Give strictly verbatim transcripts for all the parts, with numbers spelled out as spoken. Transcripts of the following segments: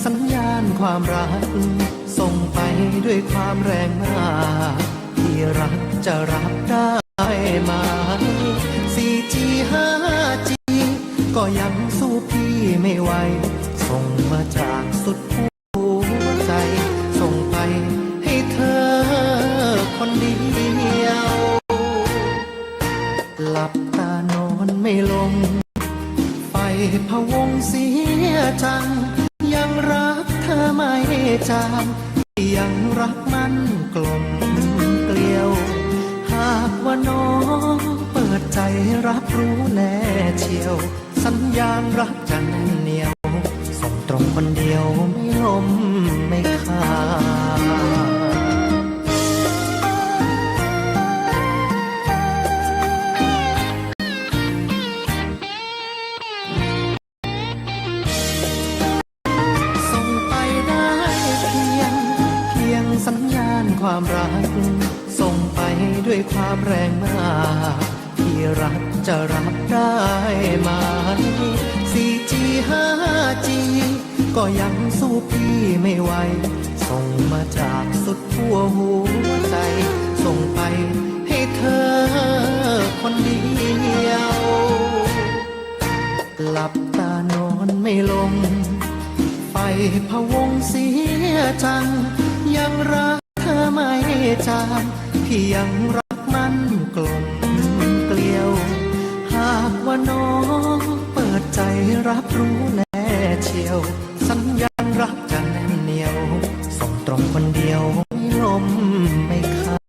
สัญญาณความรัก ส่งไปด้วยความแรงมาก ที่รักจะรับได้ไหม สี่จี ห้าจี ก็ยังสู้พี่ไม่ไหว ส่งมาจากสุดหัวใจ ส่งไปให้เธอคนเดียว หลับตานอนไม่ลง ใฝ่พะวงเสียจัง ยังรักเธอไม่จาง ยังรักมั่นกลมเกลียว หากว่าน้องเปิดใจรับรู้แน่เชียว สัญญาณรักจะแน่นเหนียว ส่งตรงคนเดียวไม่ล้มไม่ขาด ส่งไปได้เพียง เพียงสัญญาณความรัก ส่งไปด้วยความแรงมาก ที่รักจะรับได้ไหม สี่จี ห้าจี ก็ยังสู้พี่ไม่ไหว ส่งมาจากสุดขั้วหัวใจ ส่งไปให้เธอคนเดียว หลับตานอนไม่ลง ใฝ่พะวงเสียจัง ยังรักเธอไม่จาง พี่ยังรักมั่นกลมเกลียว หากว่าน้องเปิดใจรับรู้แน่เชียว สัญญาณรักจะแน่นเหนียว ส่งตรงคนเดียวไม่ล้มไม่ขาด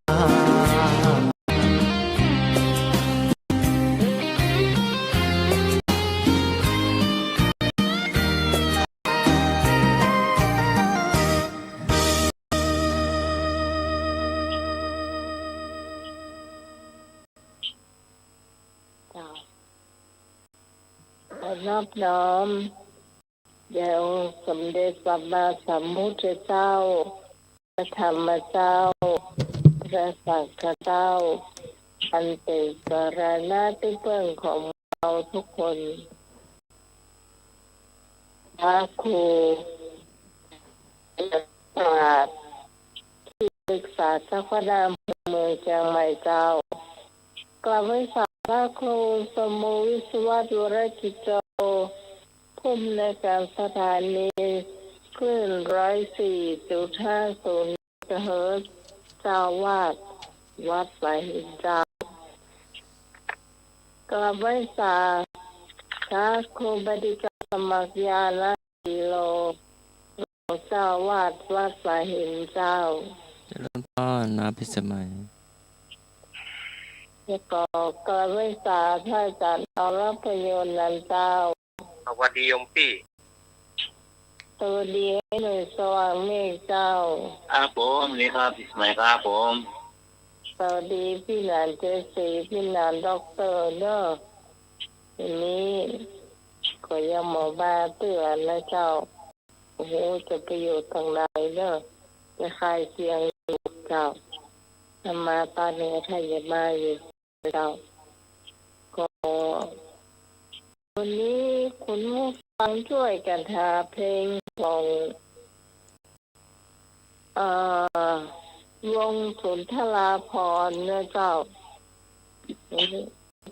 เจ้า ขอนอบน้อมแด่องค์สมเด็จพระสัมมาสัมพุทธเจ้า พระธรรมเจ้า พระสังฆเจ้า อันเป๋นสรณะตี้เปิ้งของเฮาทุกคน พระครู ที่ปรึกษาเจ้าคณะอำเภอเมืองเจียงใหม่เจ้า กราบไหว้สาพระครูสมพงษ์ วิศวัตร วรกิจโจ ผู้อำนวยการสถานีคลื่นร้อยสี่จุดห้าศูนย์เมกะเฮิรตซ์ เจ้าอาวาสวัดสายหินเจ้า กราบไหว้สาพระครูบดินทร์สมัครญาณ กิโล เจ้าอาวาสวัดสายหินเจ้า เจริญพร น้าพิสมัย แล้วก็กราบไหว้สาพระอาจารย์อรพโยนันท์เจ้า สวัสดีโยมปี้ สวัสดีไอ้หนุ่ยสว่างเมฆเจ้า ครับผม นี่ครับ พิสมัยครับผม สวัสดีปี้หนานเจสี ปี้หนานด็อกเตอร์เนอะ วันนี้ก็ยังบ่มาเตื้อนะเจ้า โอ้โห จะไปอยู่ตางใดเนอะ จะคายเสียงอยู่เจ้า ถ้ามาตอนนี้ถ้าจะมาอยู่เจ้า ก็วันนี้คุณผู้ฟังช่วยกันหาเพลงของ เอ่อ วงศ์สุนทราภรณ์นะเจ้า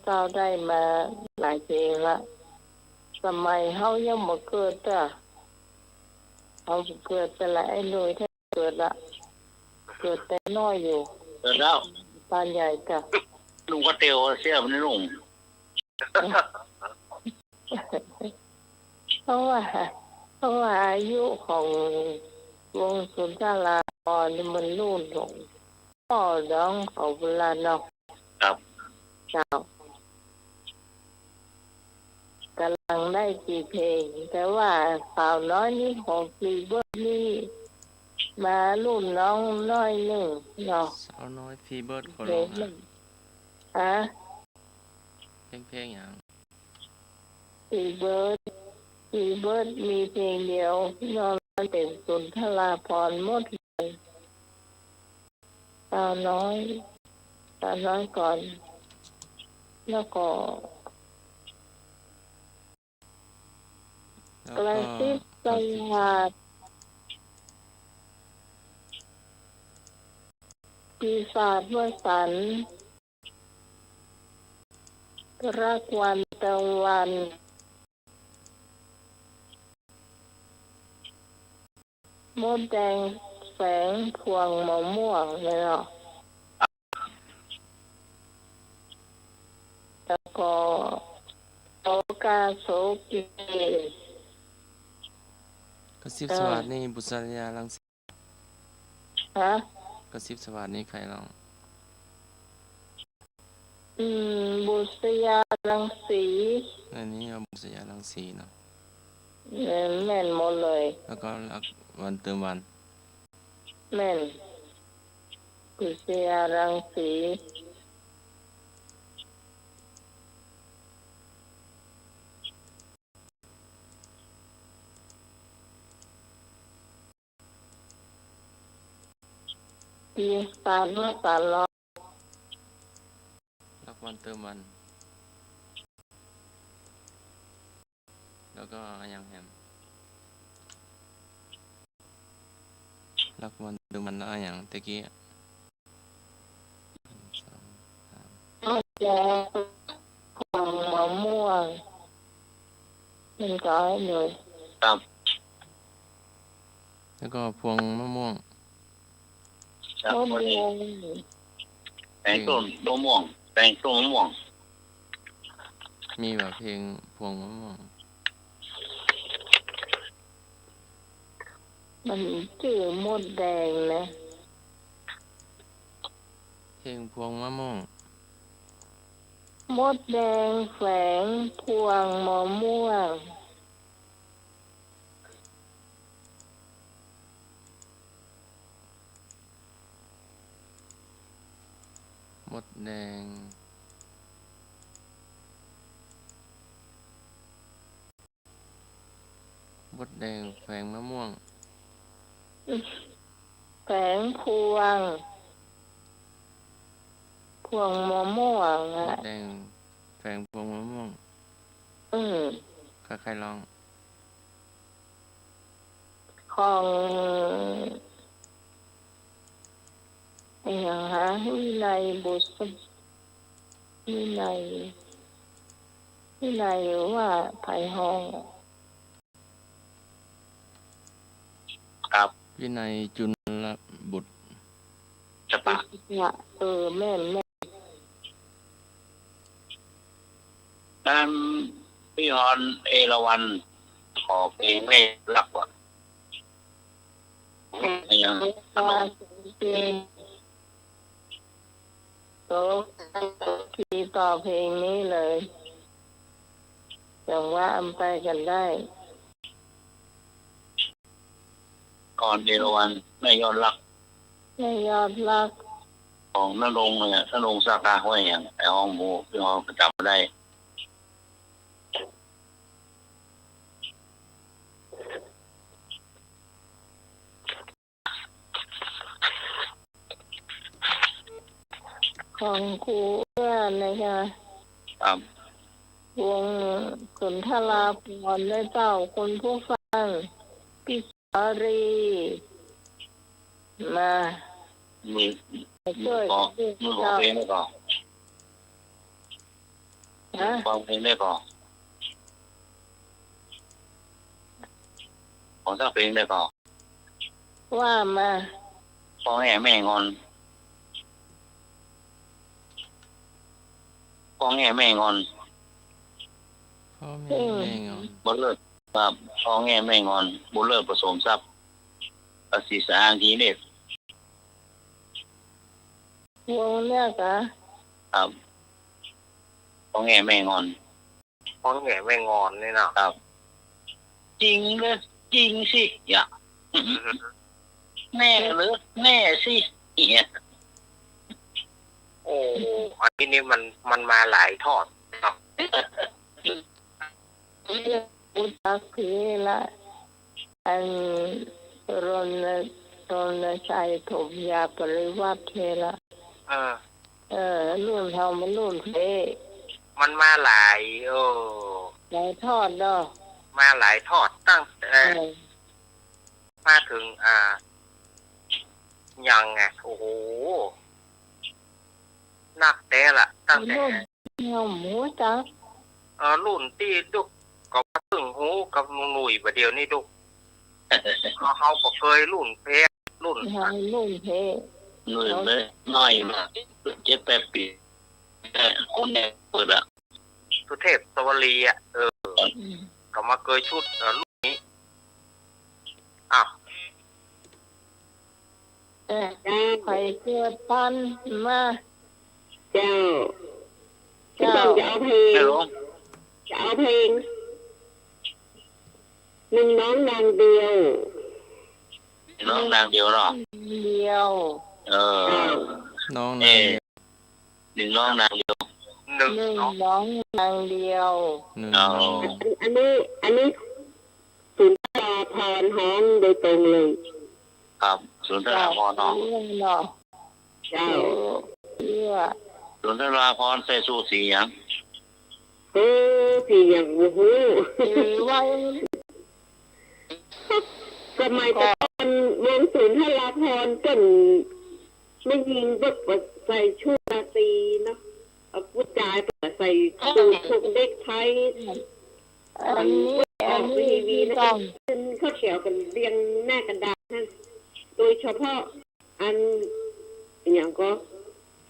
เจ้าได้มาหลายเพลงละ สมัยเฮายังบ่เกิดเตื้อ เฮาบ่เกิดเตื้อละ ไอ้หนุ่ยถ้าเกิดละ เกิดแต่น้อยอยู่ เกิดแล้ว ปานใหญ่เตื้อ ลุงก็เตียวเสี้ยมันลุง เพราะว่า เพราะว่าอายุของวงศ์สุนทราภรณ์นี่มันรุ่นของป้อน้องเขาพู้นละเนาะ ครับ เจ้า ก๋ำลังได้กี่เพลง แต่ว่าสาวน้อยนี่ของฟรีเบิร์ดนี่มารุ่นน้องน้อยนึ่งเนาะ สาวน้อยฟรีเบิร์ดเขาร้องอะ ฮะ เพลง เพลงหยัง ฟรีเบิร์ด ฟรีเบิร์ดมีเพลงเดียว นอกนั้นเป๋นสุนทราภรณ์หมดเลย สาวน้อย สาวน้อยก่อน แล้วก็ แล้วก็ กระซิบสวัสดี กระซิบสวัสดี ปีศาจวสันต์ รักวันเติมวัน มดแดงแฝงพวงมะม่วงเนี่ยเนาะ แล้วก็ โสกาโสเก กระซิบสวัสดีนี่ บุษยารังสี ฮะ กระซิบสวัสดีนี่ใครร้อง อืม บุษยารังสี อันนี้เอาบุษยารังสีเนาะ เออ แม่นหมดเลย แล้วก็รักวันเติมวัน แม่น บุษยารังสี ปีศาจวสันต์ รักวันเติมวัน แล้วก็อะหยังแหม รักวันเติมวันแล้วอะหยังตะกี้อะ หนึ่ง สอง สาม มดแดงแฝงมะม่วง มันก็ให้หน่อย ครับ แล้วก็พวงมะม่วง ครับ มดแดง แฝงต้นมะม่วง แฝงต้นมะม่วง มีบ่เพลงพวงมะม่วง มันจื้อมดแดงนะ เพลงพวงมะม่วง มดแดงแฝงพวงมะม่วง มดแดง มดแดงแฝงมะม่วง แฝงพวง พวงมะม่วงอะ มดแดงแฝงพวงมะม่วง อืม ใคร ใครร้อง ของ อะหยังฮะ วินัยบุตร วินัย วินัยหรือว่าไผฮ้องอะ ครับ วินัยจุลบุตร จะปะ เออ แม่น แม่น นั้นพี่ฮอนเอราวัณขอเพลงแม่ยอดรักว่ะ อะหยัง โอเค ต่อเพลงนี้เลย จังหวะมันไปกั๋นได้ ฮอนเอราวัณ แม่ยอดรัก แม่ยอดรัก ของณรงค์เนี่ย ณรงค์สร้างคาไว้อย่าง ไอ้ฮ้องหมู่ พี่ฮ้องก็จ๋ำได้ ของครูเอื้อนะคะ ครับ วงศ์สุนทราภรณ์ และเจ้าคุณผู้ฟัง พี่สาลี มา มี มาช่วย มีขอ กันด้วย มีขอ เจ้า เพลงได้ก่อ ฮะ ฟังเพลงได้ก่อ ขอสักเพลงได้ก่อ ว่ามา พ่อแง่แม่งอน พ่อแง่แม่งอน พ่อแง่ อืม แม่งอน บุญเลิศ ครับ พ่อแง่แม่งอน บุญเลิศ ผสมทรัพย์ ภาษีสะอาง ทีเนศ วงเนี้ยกะ ครับ พ่อแง่แม่งอน พ่อแง่แม่งอนนี่เนาะ ครับ จริงเหรอ จริงสิ อย่า อือฮึ แน่เหรอ แน่สิ เนี่ย โอ้ อันนี้นี่มัน มันมาหลายทอดเนาะ รู้จักผีละ อันรณ รณชัย ถมยาปริวัติเทระ เออ เออ รุ่นเฮามันรุ่นเพ้ มันมาหลาย เออ หลายทอดเนาะ มาหลายทอด ตั้งแต่ เออ มาเถิง อ่า ยังไง โอ้โห นักแต๊ละ ตั้งแต่ รุ่น เฮาบ่ฮู้จัก เออ รุ่นตี้ตุ๊ก ก็มาเถิงฮู้กับลุงหนุ่ยบ่าเดี่ยวนี้ตุ๊ก เฮา เฮาบ่เกยรุ่นแป๊ รุ่น เฮารุ่นแป๊ หนุ่ย เฮา แม่น้อยมา เจ็ดแปดปี๋ คนแรกเปิดอะ สุเทพ สวลีอะ เออ อืม ก็มาเกยชุด เออ รุ่นนี้ อ้าว เออ เจ้า ใผเกิดตันมา เจ้า เจ้า เจ้า จะเอาเพลง ฮัลโหล จะเอาเพลง หนึ่งน้องนางเดียว น้องนางเดียวเนาะ เดียว เออ เจ้า น้องนางเดียว เอ่อ หนึ่งน้องนางเดียว หนึ่ง หนึ่งน้อง น้องนางเดียว หนึ่ง เอา น้อง อัน อันนี้ อันนี้ สุนทราภรณ์ฮ้องโดยตรงเลย ครับ สุนทราภรณ์เนาะ เจ้า เอื้อเนาะ เจ้า เอื้อ สุนทราภรณ์ใส่สูทสีหยัง เออ สีหยังบ่ฮู้ สีไว้ สมัยแต่ก่อนวงสุนทราภรณ์เปิ้น แม่ญิงเปิ้นก็ใส่ชุดราตรีเนาะ เอาผู้จายเปิ้นก็ใส่สูทพวกเนคไท อืม อันนี้ อันนี้ ออกทีวี แล้วก็ ต้อง ขึ้นเข้าแถวกันเรียงหน้ากระดานนั่น โดยเฉพาะอัน อะหยังก็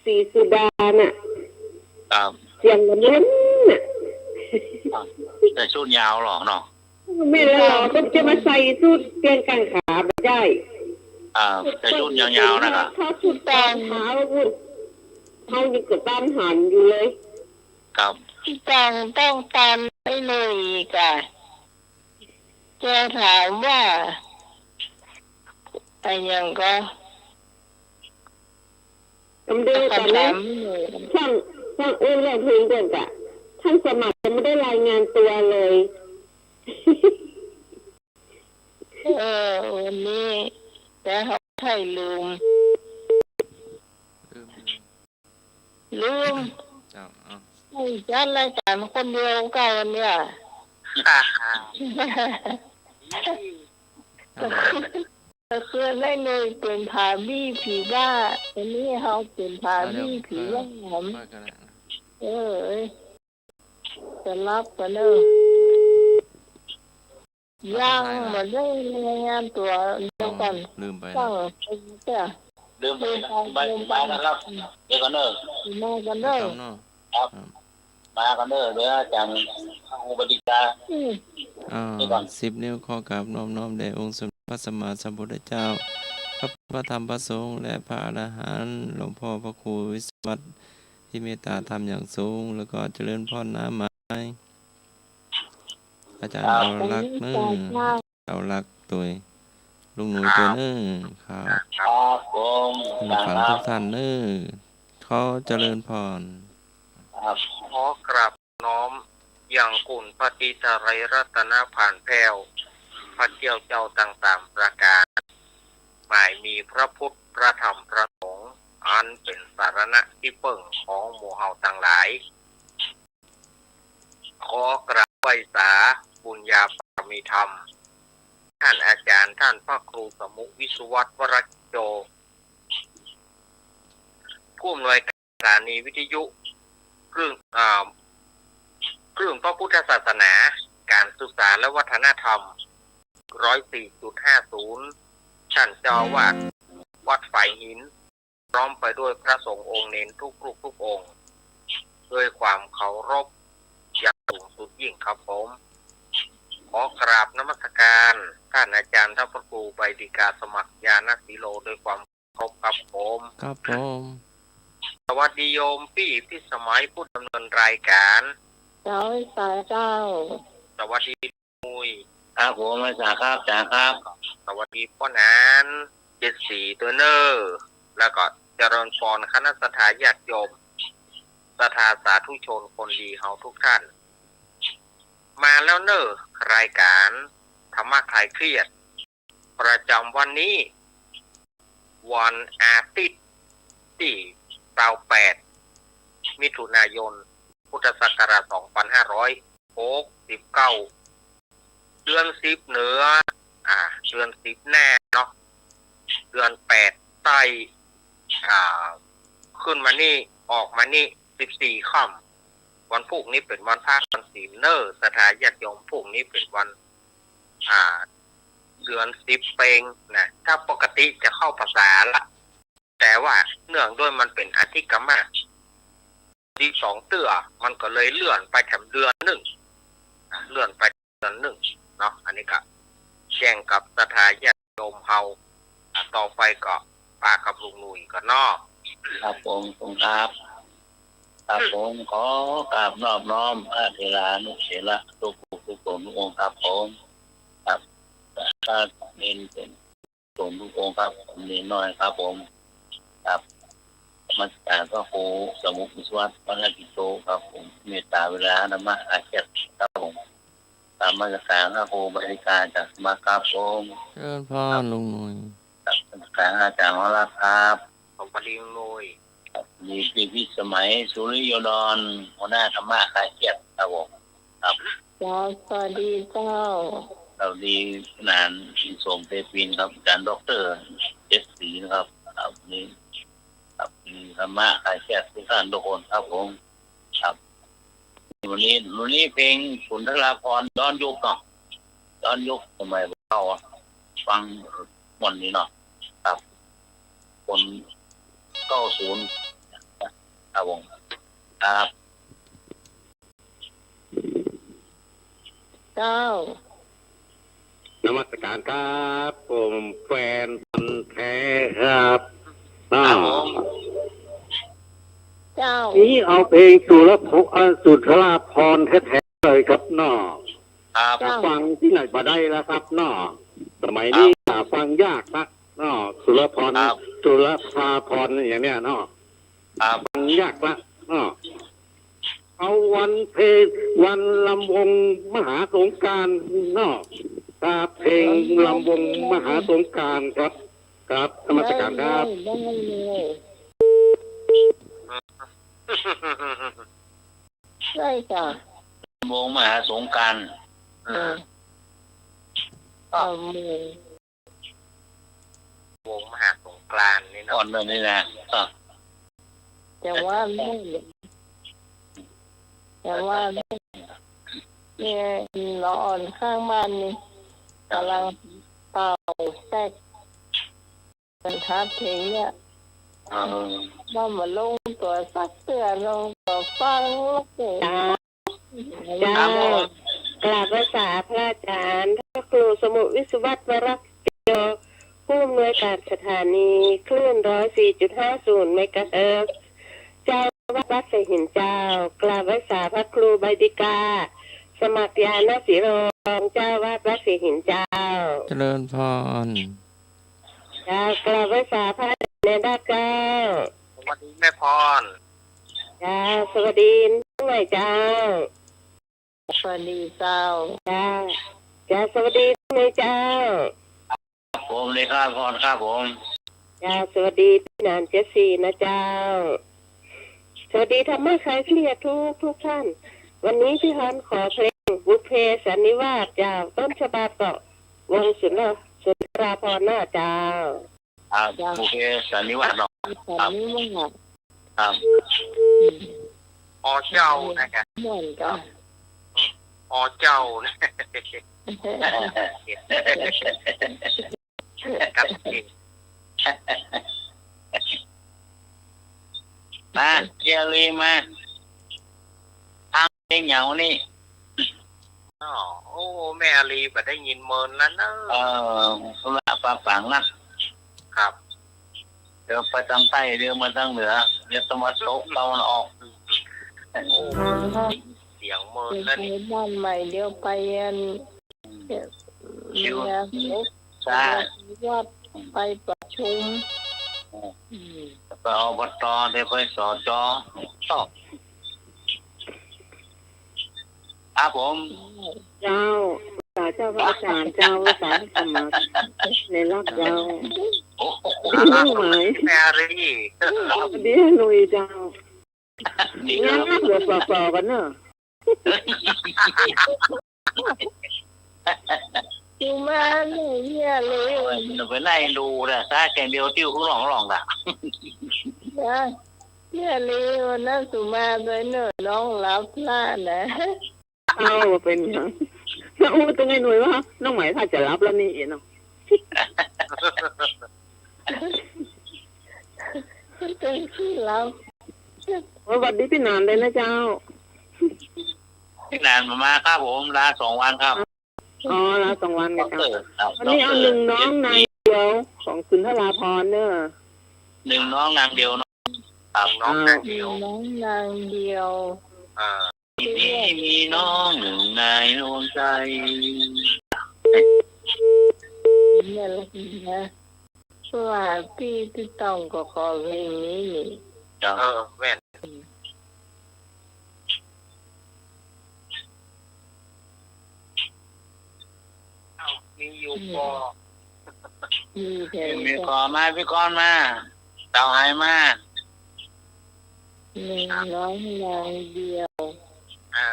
ศรีสุดาน่ะ ครับ เสียงละมุนน่ะ อ่ะ ใส่สูทยาวเหรอเนาะ แม่นแล้วเหรอ เปิ้นจะมาใส่สูทเปียงก๋างขาบ่ได้ อ่า ใส่สูทยาวๆ นะครับ ถ้าสูทก๋างขาพุ้น เฮายังกะตันหันอยู่เลย ครับ ต้อง ต้องตามไอ้หนุ่ยอีกอะ จะถามว่า อะหยังก็ กำเดียวกันนะ จะถามหน่อย ช่าง ช่างอู้เรื่องเพลงก่อนกะ ท่านสมัครยังไม่ได้รายงานตัวเลย เออ วันนี้แต่เฮาใช่ลืม ลืม ลืม เจ้า เอา ไอ้จัดรายการคนเดียวเก่าเนี่ย ค่ะ ก็คือ ก็คือได้หน่วยเป๋นผาบี้ผีบ้า อันนี้เฮาเป๋นผาบี้ผีบ้า เอาเดี๋ยวค่อย ค่อยก็ได้ เออ จะรับกันเด้อ ยังบ่ได้รายงานตั๋ว เดี๋ยวก่อน ลืมไป ตั้ง เจ้า ลืมไป ลืมไป ลืมไป ลืมไปนะครับ เดี๋ยวก่อนเด้อ มากันเด้อ ครับเนาะ ครับ ครับ มากันเด้อ เดี๋ยวอาจารย์เข้าอุปติกา อืม อ่า เดี๋ยวก่อน สิบนิ้วขอกราบน้อมๆ แด่องค์สมเด็จพระสัมมาสัมพุทธเจ้า พระพุทธ พระธรรม พระสงฆ์ และพระอรหันต์ หลวงพ่อพระครูวิศวัตร ที่เมตตาธรรมอย่างสูง แล้วก็เจริญพรน้ำไม้ อาจารย์ ครับ เอาหลักเน้อ เอาหลักตวย ลุงหนุ่ยตวยเน้อ ครับ ครับผม ท่านผู้ฟังทุกท่านเน้อ ขอเจริญพร ครับ ขอกราบน้อมยังคุณพระตรีไตรรัตนผานแผ้ว พระเจี้ยวเจ้าตังสามประก๋าน หมายมีพระพุทธ พระธรรม พระสงฆ์ อันเป๋นสรณะตี้เปิ้งของหมู่เฮาตังหลาย ขอกราบไหว้สาบุญญาบารมีธรรม ท่านอาจารย์ ท่านพระครูสมุวิศวัตร วรกิจโจ ผู้อำนวยการสถานีวิทยุคลื่น อ่า คลื่นพระพุทธศาสนา การศึกษาและวัฒนธรรม ร้อยสี่จุดห้าศูนย์ ท่านเจ้าอาวาสวัดฝายหิน พร้อมไปด้วยพระสงฆ์องค์เณรทุกรูปทุกองค์ ด้วยความเคารพอย่างสูงสุดยิ่งครับผม ขอกราบนมัสการท่านอาจารย์ ท่านพระครูใบดิกาสมัคร ญาณสีโล ด้วยความเคารพครับผม ครับผม สวัสดีโยมปี้พิสมัยผู้ดำเนินรายการ เจ้า สาเจ้า สวัสดี มุย ครับผม อาจารย์ครับ อาจารย์ครับ สวัสดีป้อหนาน เจ็ดสีตวยเน้อ แล้วก็เจริญพรคณะศรัทธาญาติโยม ศรัทธาสาธุชนคนดีเฮาทุกท่าน มาแล้วเน้อ รายการธรรมะคลายเครียด ประจำวันนี้ วันอาทิตย์ตี้ซาวแปด มิถุนายน พุทธศักราชสองพันห้าร้อยหกสิบเก้า เดือนสิบเหนือ อ่า เดือนสิบหน้าเนาะ เดือนแปดใต้ อ่า ขึ้นมานี่ ออกมานี่ สิบสี่ ค่ำ วันพูกนี้เป๋นวันพระวันศีลเน่อ ศรัทธาญาติโยม พูกนี้เป๋นวัน อ่า เดือนสิบเป็งนะ ถ้าปกติจะเข้าพรรษาละ แต่ว่าเนื่องด้วยมันเป๋นอาทิตย์กามา ที่สองเตื้อ มันก็เลยเลื่อนไปแถมเดือนนึ่ง เลื่อนไปเดือนนึ่งเนาะ อันนี้ก็แจ้งกับศรัทธาญาติโยมเฮา อ่ะ ต่อไปก็ป้ากับลุงหนุ่ยก่อนเนาะ ครับผม ขอบคุณครับ ครับผม ขอกราบนอบน้อมพระเถรานุเถระทุกผู้ทุกคนทุกองค์ครับผม ครับ ก็เรียนเชิญ ผมทุกองค์ครับ ผมเนนน้อยครับผม ครับ นมัสการพระครูสมุติวิศวัตร วรรณกิจโตครับผม เมตตาเวลาธรรมะอาเซียนครับผม ครับ นมัสการพระครูบริการจากสมัครครับผม เจริญพรลุงหนุ่ย ครับ นมัสการอาจารย์วรัตน์ครับ สวัสดีลุงหนุ่ย ครับ มีพี่พิสมัย สุริโยดร หัวหน้าธรรมะคลายเครียดครับผม ครับ เจ้า สวัสดีเจ้า สวัสดีนาน พี่สมเตปินครับ อาจารย์ด็อกเตอร์เจ็ดสีนะครับ ครับ นี่ ครับ มีธรรมะคลายเครียดทุกท่านทุกคนครับผม ครับ วันนี้ วันนี้เพลงสุนทราภรณ์ย้อนยุคเนาะ ย้อนยุคสมัยเก่าอะ ฟังม่วนดีเนาะ ครับ คนเก้าศูนย์ ครับผม ครับ เจ้า นมัสการครับ ผมแฟนพันธุ์แท้ครับ ครับผม เจ้า นี่เอาเพลงสุรพ- เอ่อ สุนทราภรณ์แท้ๆ เลยครับเนาะ ครับ เจ้า ฟังตี้ไหนบ่ได้แล้วครับเนาะ สมัยนี้ ครับ หาฟังยากนักเนาะ สุรพร ครับ สุนทราภรณ์อย่างเนี้ยเนาะ ครับ ฟังยากละเนาะ เอาวันเพลง วันลำวงมหาสงกรานต์เนาะ ครับ เพลงลำวงมหาสงกรานต์ครับ ครับ นมัสการครับ ได้ ได้เลย ได้จ้ะ ลำวงมหาสงกรานต์ อ่า ลำวง วงมหาสงกรานต์นี่เนาะ อ่อนเลยนี่นะ อ่ะ แต่ว่าแม่ แต่ว่าแม่ เนี่ย ละอ่อนข้างบ้านนี่ ก๋ำลังเป่าแซกกั๋นครับเพลงเนี่ย เออ ว่าบ่ลงตั๋วสักเตื้อ ลงตั๋วฟังแล้วก็ เจ้า ครับผม กราบไหว้สาพระอาจารย์ พระครูสมุติวิศวัตร วรกิจโย ผู้อำนวยการสถานีคลื่น ร้อยสี่จุดห้าศูนย์ เมกะเฮิรตซ์ เจ้าวัดวัดเสหินเจ้า กราบไหว้สาพระครูใบดิกา สมัครญาณศิโร รองเจ้าวัดวัดเสหินเจ้า เจริญพร เจ้า กราบไหว้สาพระอาจารย์แม่ดาเจ้า สวัสดีแม่พร เจ้า สวัสดีน้องใหม่เจ้า สวัสดีเจ้า เจ้า เจ้า สวัสดีน้องใหม่เจ้า ครับผม เลยครับพรครับผม เจ้า สวัสดีพี่หนานเจสซี่นะเจ้า สวัสดีธรรมะคลายเครียดทุกทุกท่าน วันนี้พี่ฮอนขอเพลงบุพเพสันนิวาสเจ้า ต้นฉบับก็วงสุนทร- สุนทราภรณ์นะเจ้า ครับ เจ้า บุพเพสันนิวาสเนาะ สันนิวาส ครับ อืม อเจ้านะครับ ม่วนเจ้า อืม อเจ้านะ ครับ มาเจรีมา ทางเพลงเหงานี่ อ๋อ โอ้ แม่อาลีบ่ได้ยินเมินแล้วเนอะ เออ ธุระปะปังนะ ครับ เดี๋ยวไปตางใต้ เดี๋ยวมาตางเหนือ เดี๋ยวตะวันตก ตะวันออก โอ้ เสียงเมินแล้วนี่ ไปบ้านใหม่ เดี๋ยวไปอัน คิว เมีย ซา วัด ไปประชุม อืม ไป อบต เดี๋ยวไป สจ. ครับผม เจ้า สาเจ้าพระอาจารย์เจ้า สาสมัครในรักเจ้า โอ้โห ดีมากไหม แมรี่ ดีหนุ่ยเจ้า นี่ งานเหลือเปล่าๆ กันเนอะ อยู่มาเนี่ยเลย โอ้ย มันไปไล่ดูนะ ถ้าแกงเดียวติ้วร้องๆ นะ นะ เนี่ยเลยวันนั้นสุมาไปเนอะ น้องหลับละนะ เอ้า เป๋นหยัง น้องอู้ตึงไอ้หนุ่ยว่า น้องไหมถ้าจะหลับแล้วนี่เนาะ ตึงสิหลับ โอ้ย หวัดดีปี้หนานเลยนะเจ้า ปี้หนานบ่มาครับผม ลาสองวันครับ อ๋อ ลาสองวันไงครับ ครับ วันนี้เอาหนึ่งน้องนางเดียวของสุนทราภรณ์เนอะ หนึ่งน้องนางเดียวเนาะ ครับ น้องนางเดียว หนึ่งน้องนางเดียว อ่า ที่นี้มีน้องหนึ่งในดวงใจ เนี่ยละนะ เพราะว่าปี้ ปี้ต้องก็ขอเพลงนี้นี่ ครับ เออ แว่น เอ้า มีอยู่ก่อ มีแค่ มีก่อมา ปี้กรณ์มา เต่าหายมา หนึ่งน้องนางเดียว อ่า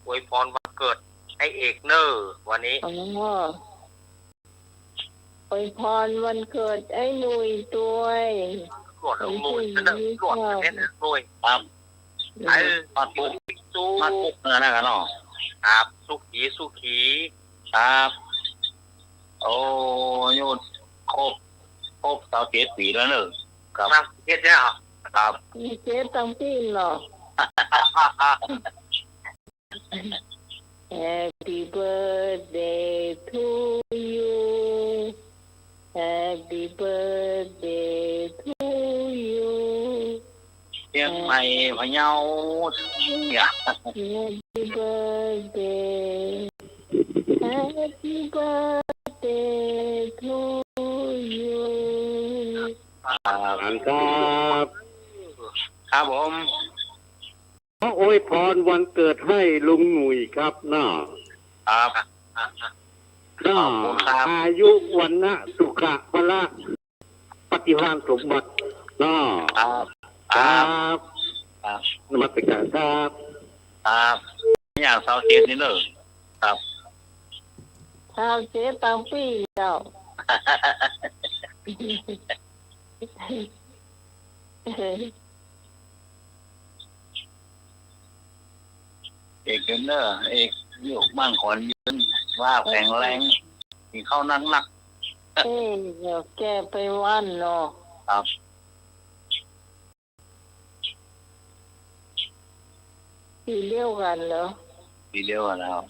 อวยพรวันเกิดไอ้เอกเนอะ วันนี้ อ๋อ อวยพรวันเกิดไอ้หนุ่ยตวย รวดลงหนุ่ย ไอ้หนุ่ย นั่นน่ะ รวด ครับ เน้นหนุ่ย ครับ อืม ไอ้ มัดปุก มัดปุกเนอะ นั่นกันเนาะ ครับ สุขี สุขี ครับ โอ้ อายุครบ ครบซาวเจ็ดปี๋แล้วเนอะ ครับ ซาวเจ็ดแล้วเหรอ ครับ ซาวเจ็ดตังปี๋เนาะ Happy birthday to you. Happy birthday to you. เจียงใหม่ พะเยา เนี่ย Happy birthday. Happy birthday to you. ครับ ครับผม ขออวยพรวันเกิดให้ลุงหนุ่ยครับเนาะ ครับ ก็ ขอบคุณครับ อายุ วรรณะ สุขะ พละ ปฏิภาณสมบัติเนาะ ครับ ครับ ครับ นมัสการครับ ครับ อย่างซาวเจ็ดนี่เนอะ ครับ ซาวเจ็ดตังปี๋เจ้า เอกเนอะ เอกอยู่บ้านขวัญยืน ว่าแข็งแรง กิ๋นข้าวนักๆ เอ้ย เดี๋ยวแกไปวันเนาะ ครับ ปี๋เดียวกั๋นเหรอ ปี๋เดียวกั๋นแล้ว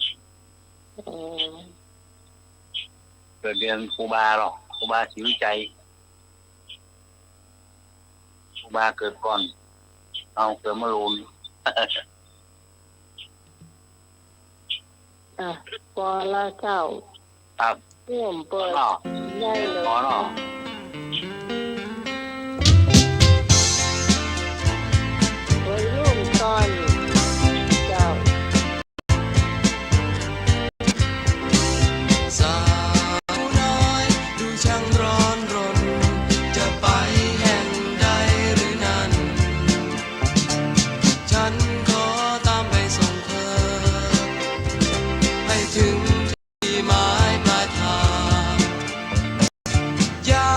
อ๋อ เกิดเดือนครูบาหรอก ครูบาศรีวิชัย ครูบาเกิดก่อน เอาเกิดมะรูน อ่ะ ปอละเจ้า ครับ เริ่มเปิด ปอเนาะ ได้เลย ปอเนาะ วัยรุ่นตอนเจ้า สาวน้อยดูช่างร้อนรน จะไปแห่งใดหรือนั้น ฉันขอตามไปส่งเธอ ให้ถึงที่หมายปลายทาง อย่า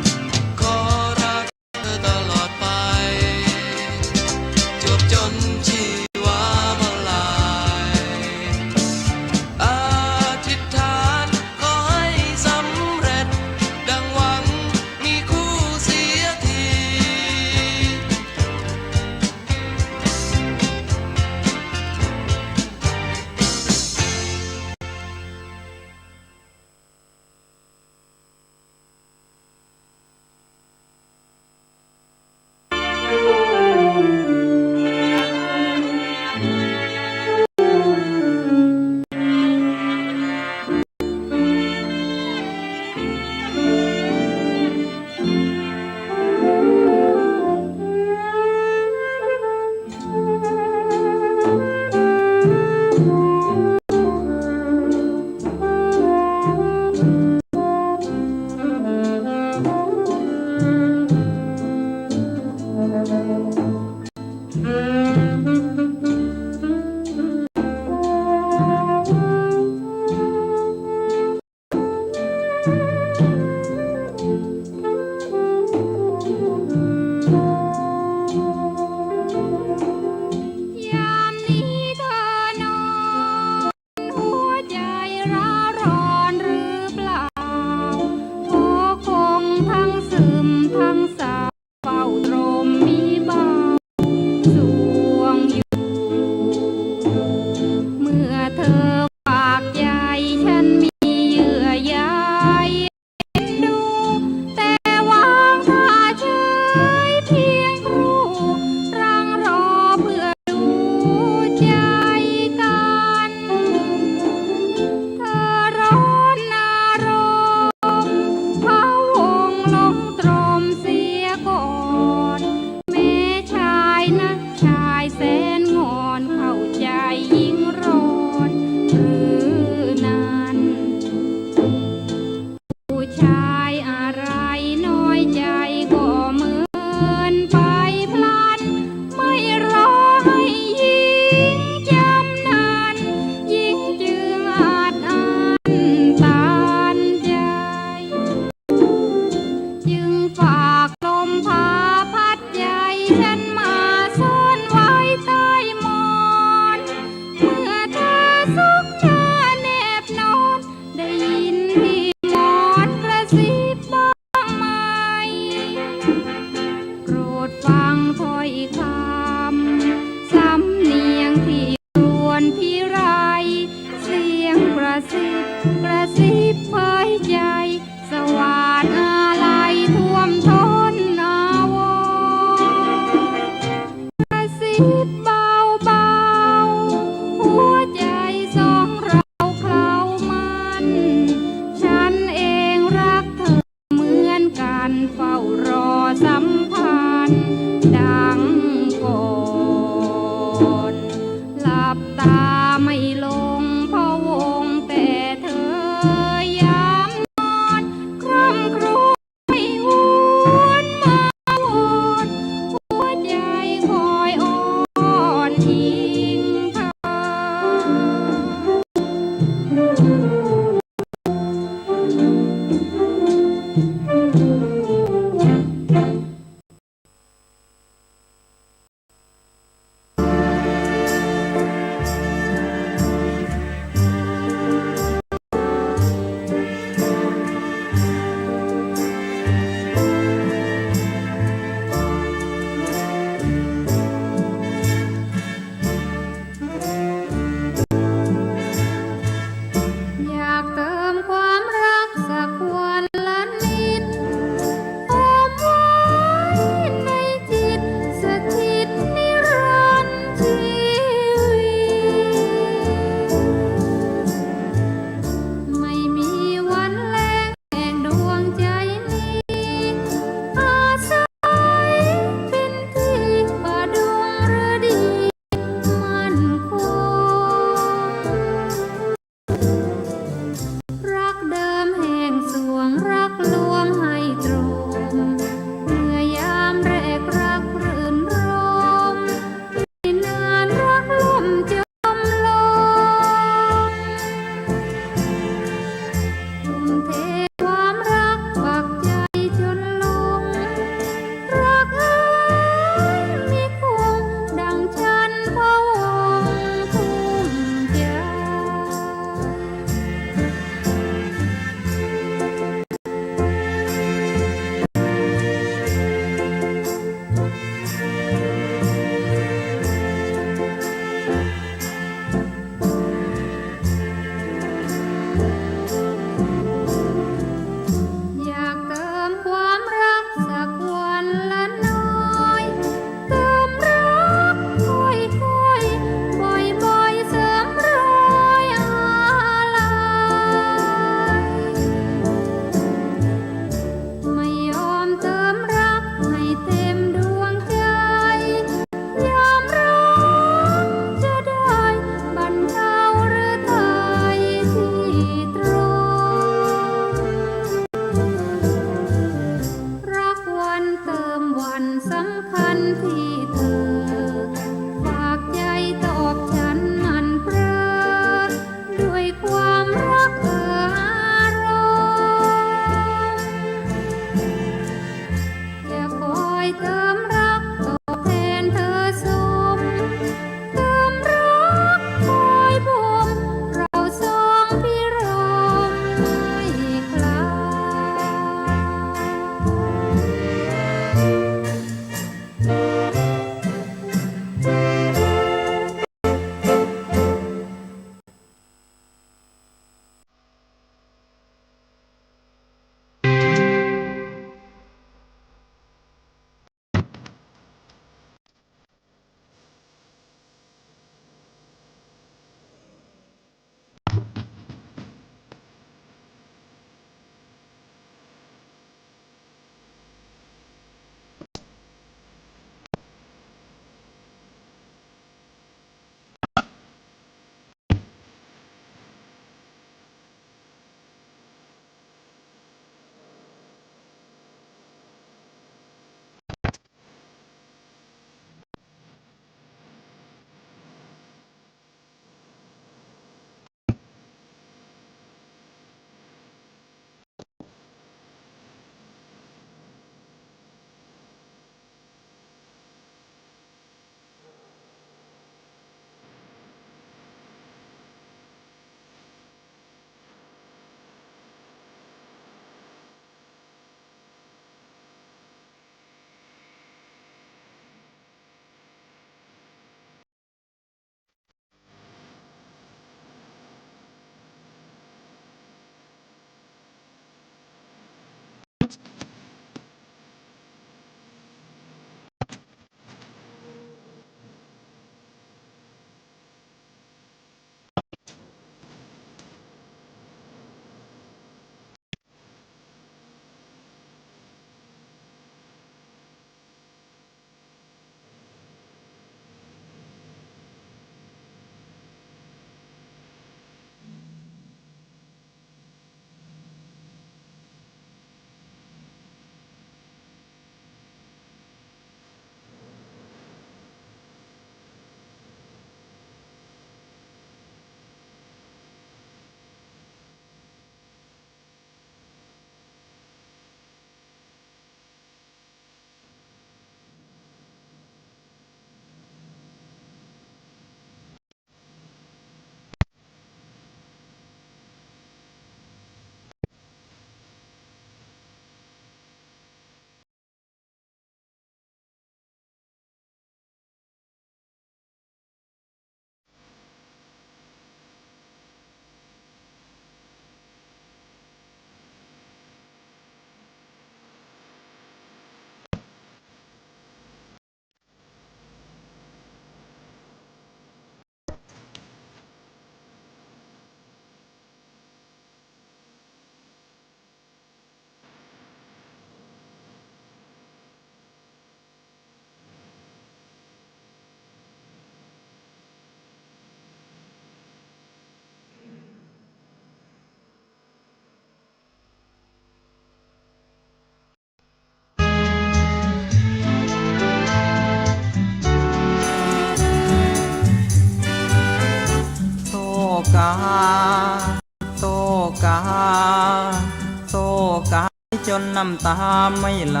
จนน้ำตาไม่ไหล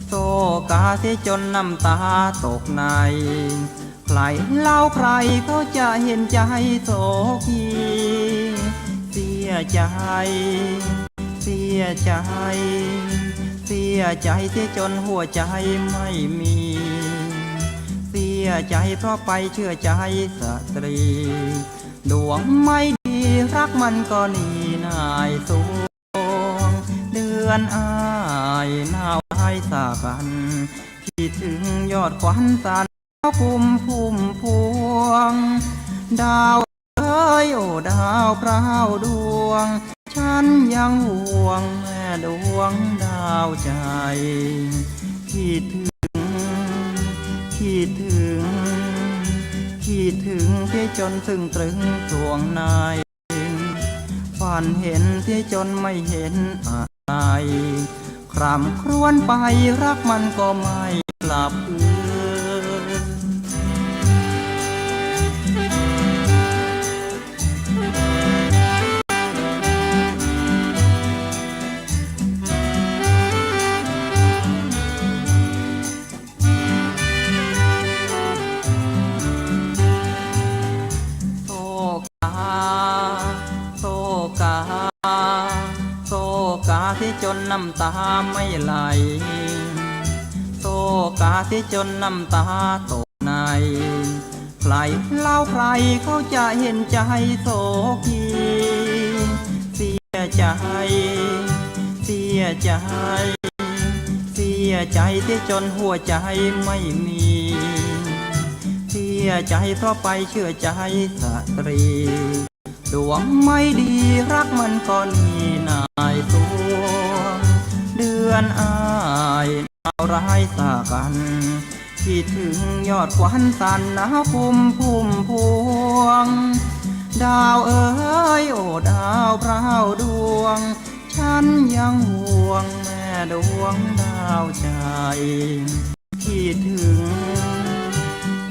โศกาเสียจนน้ำตาตกใน ใครเล่าใครเขาจะเห็นใจโศกี เสียใจ เสียใจ เสียใจเสียจนหัวใจไม่มี เสียใจเพราะไปเชื่อใจสตรี ดวงไม่ดีรักมันก็หนีหน่ายสวง เดือนอ้ายหนาวร้ายสากัน คิดถึงยอดขวัญสาน ดาวพุ่มพุ่มพวง ดาวเอ๋ย โอ้ดาวพร้าวดวง ฉันยังห่วงแม่ดวงดาวใจ คิดถึง คิดถึง คิดถึงเสียจนซึ่งตรึงสวงใน ฝันเห็นเสียจนไม่เห็นอะไร คร่ำครวญไปรักมันก็ไม่กลับคืน โศกา โศกา โศกาเสียจนน้ำตาไม่ไหล โศกาเสียจนน้ำตาตกใน ใครเล่าใครเขาจะเห็นใจโศกี เสียใจ เสียใจ เสียใจเสียจนหัวใจไม่มี เสียใจเพราะไปเชื่อใจสตรี ดวงไม่ดีรักมันก็หนีหน่ายสวง เดือนอ้ายหนาวร้ายสากัน คิดถึงยอดขวัญสานดาวพุ่มพุ่มพวง ดาวเอ๋ย โอ้ดาวพร้าวดวง ฉันยังห่วงแม่ดวงดาวใจ คิดถึง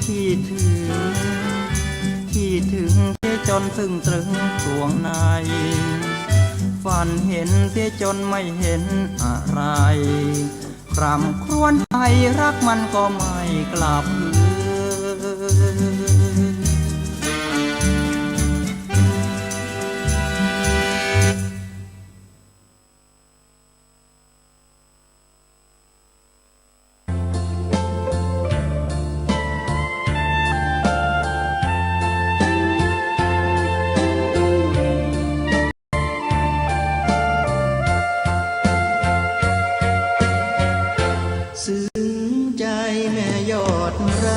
คิดถึง คิดถึงเสียจนซึ่งตรึงสวงใน ฝันเห็นเสียจนไม่เห็นอะไร คร่ำครวญไปรักมันก็ไม่กลับคืน ซึ้งใจแม่ยอดรั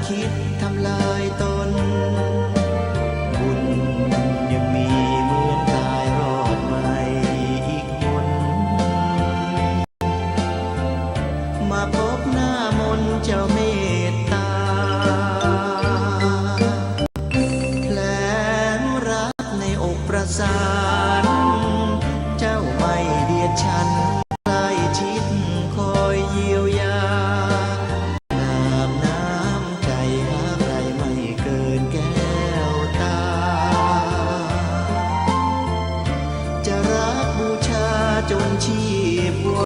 คิดทำลายตน บุญยังมีเหมือนตายรอดใหม่อีกหน มาพบหน้ามนต์เจ้าเมตตา แผลงรักในอกประสาน เจ้าไม่เดียดฉัน ใกล้ชิดคอยเยียวยา หลาบน้ำใจหาใครไม่เกินแก้วตา จะรักบูชาจนชีพไว้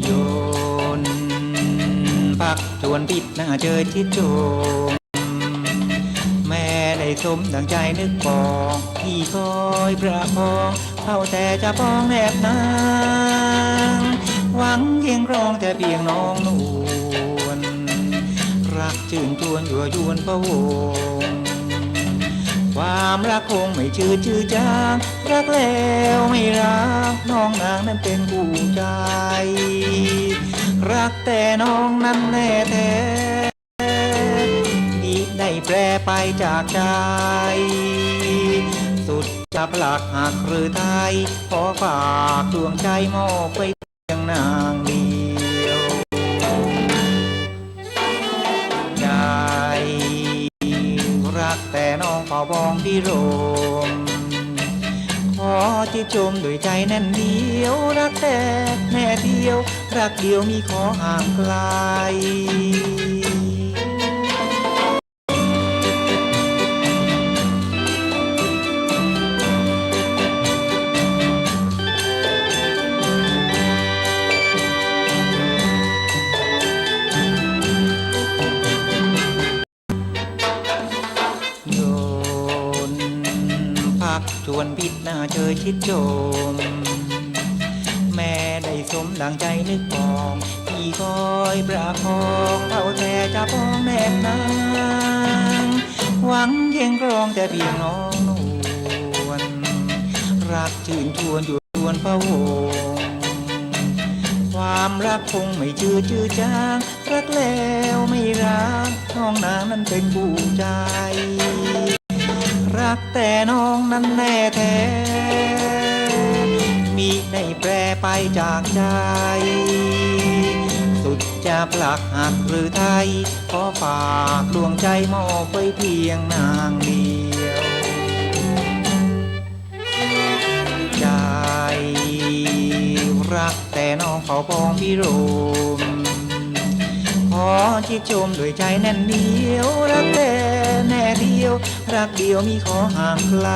ยนต์ผักจวนปิดหน้าเจิดจิตจม แม้ได้สมดังใจนึกปอง ที่คอยประคอง เท่าแต่จะปองแนบนาง หวังเคียงครองแต่เพียงน้องนวล รักจื้นจวนยั่วยวนพะวง ความรักคงไม่จืดจื้อจาง รักแล้วไม่รัก น้องนางนั้นเป็นคู่ใจ รักแต่น้องนั้นแน่แท้ มิได้แปรไปจากใจ สุดจะพลัดหากหรือไทย ขอฝากดวงใจมอบไว้เพียงนางเดียว ใจ ปองพิรม ขอจิตจมด้วยใจแน่นเดียว รักแต๊แน่เดียว รักเดียวมิขอห่างไกล ยนต์พักชวนพิษหน้าเชยชิดชม แม้ได้สมดังใจนึกปอง พี่คอยประคอง เท่าแต่จะปองแนบนาง หวังเคียงครองแต่เพียงน้องนวล รักชื่นชวนอยู่ชวนพะวง ความรักคงไม่จืดจืดจาง รักแล้วไม่ร้าง น้องนางนั้นเป็นผู้ใจ รักแต่น้องนั้นแน่แท้ มิได้แปรไปจากใจ สุดจะพลักหักหรือไทย ขอฝากดวงใจมอบไว้เพียงนางเดียว ใจรักแต่น้องเผ่าปองพิรม ขอจิตจมด้วยใจแน่นเดียว รักแต๊แน่เดียว รักเดียวมิขอห่างไกล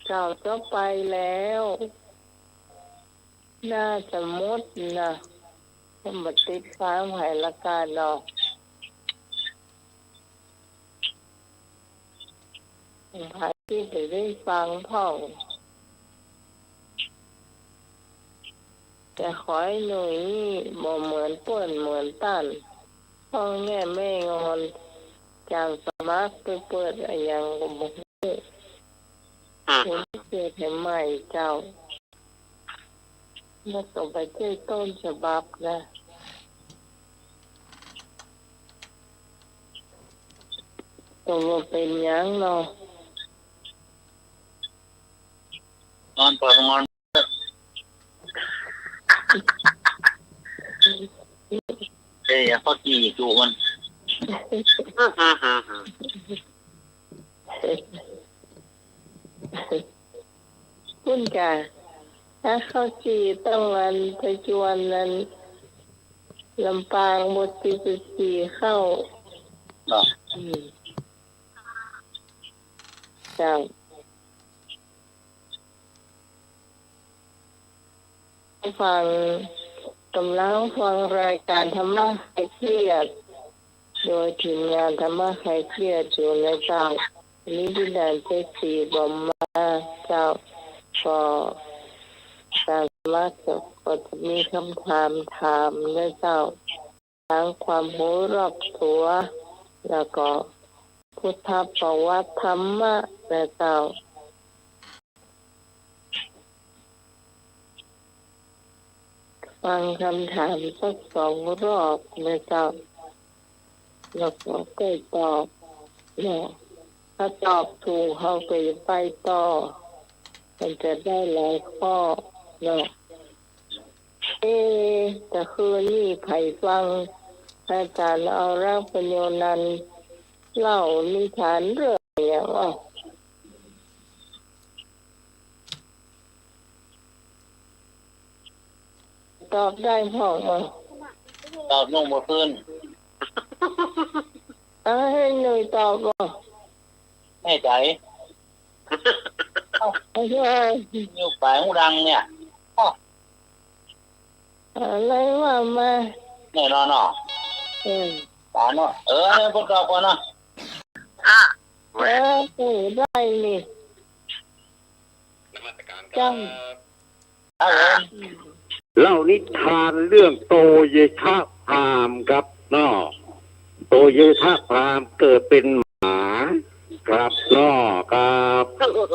เจ้า จะไปแล้ว น่าจะหมดนะ มันบ่ติดค้างใผละกั๋นเนาะ ใผตี้บ่ได้ฟังพ่อง แต่ขอให้หนุ่ยนี่บ่เหมือนเปิ้นเหมือนต้าน พ่องแง่แม่งอน จ๋ารย์สมัครไปเปิดอะหยังก็บ่ฮู้ อืม ผมเกิดให้ใหม่เจ้า แล้วก็บ่ใจ้ต้นฉบับนะ ก็บ่เป๋นหยังเนาะ นอนเปิดงอน เอ้ย ข้าวจี่จุมัน ปุ้นก่ะ ถ้าข้าวจี่ต้องอันไปจวนอันลำปาง บ่ติดไปจี่ข้าว เนาะ อืม เจ้า ฟัง ก่ำลังฟังรายก๋านธรรมะคลายเครียด โดยทีมงานธรรมะคลายเครียดอยู่นะเจ้า อันนี้พี่แดนเจ๊สีบอมมาเจ้า ก็อาจารย์สมัครก็จะมีกำถามถามนะเจ้า ทั้งความฮู้รอบตั๋ว แล้วก็พุทธประวัติธรรมะนะเจ้า ฟังกำถามสักสองรอบนะเจ้า แล้วก็ใก้ตอบเนาะ ถ้าตอบถูกเฮาก็จะไปต่อ มันจะได้หลายข้อเนาะ เอ๊ะ แต่คืนนี้ใผฟังอาจ๋ารย์เอารักปัญโญนันท์เล่านิทานเรื่องอะหยังอ่ะ ตอบได้พ่องอ่ะ ตอบน้องบ่ขึ้น เอาให้หนุ่ยตอบอ่ะ แน่ใจ๋ เอ้า ไม่ใช่ อยู่ปลายหูดังเนี่ย อ้าว อะไรว่ามา แน่นอนเนาะ เออ ป๋าเนาะ เออ เนี่ย ผมตอบก่อนเนาะ อ่ะ เออ เออ ได้นี่ นมัสการครับ จ้ะ ครับผม เล่านิทานเรื่องโตเยทะพราหมณ์ครับเนาะ โตเยทะพราหมณ์เกิดเป๋นหมาครับเนาะ ครับ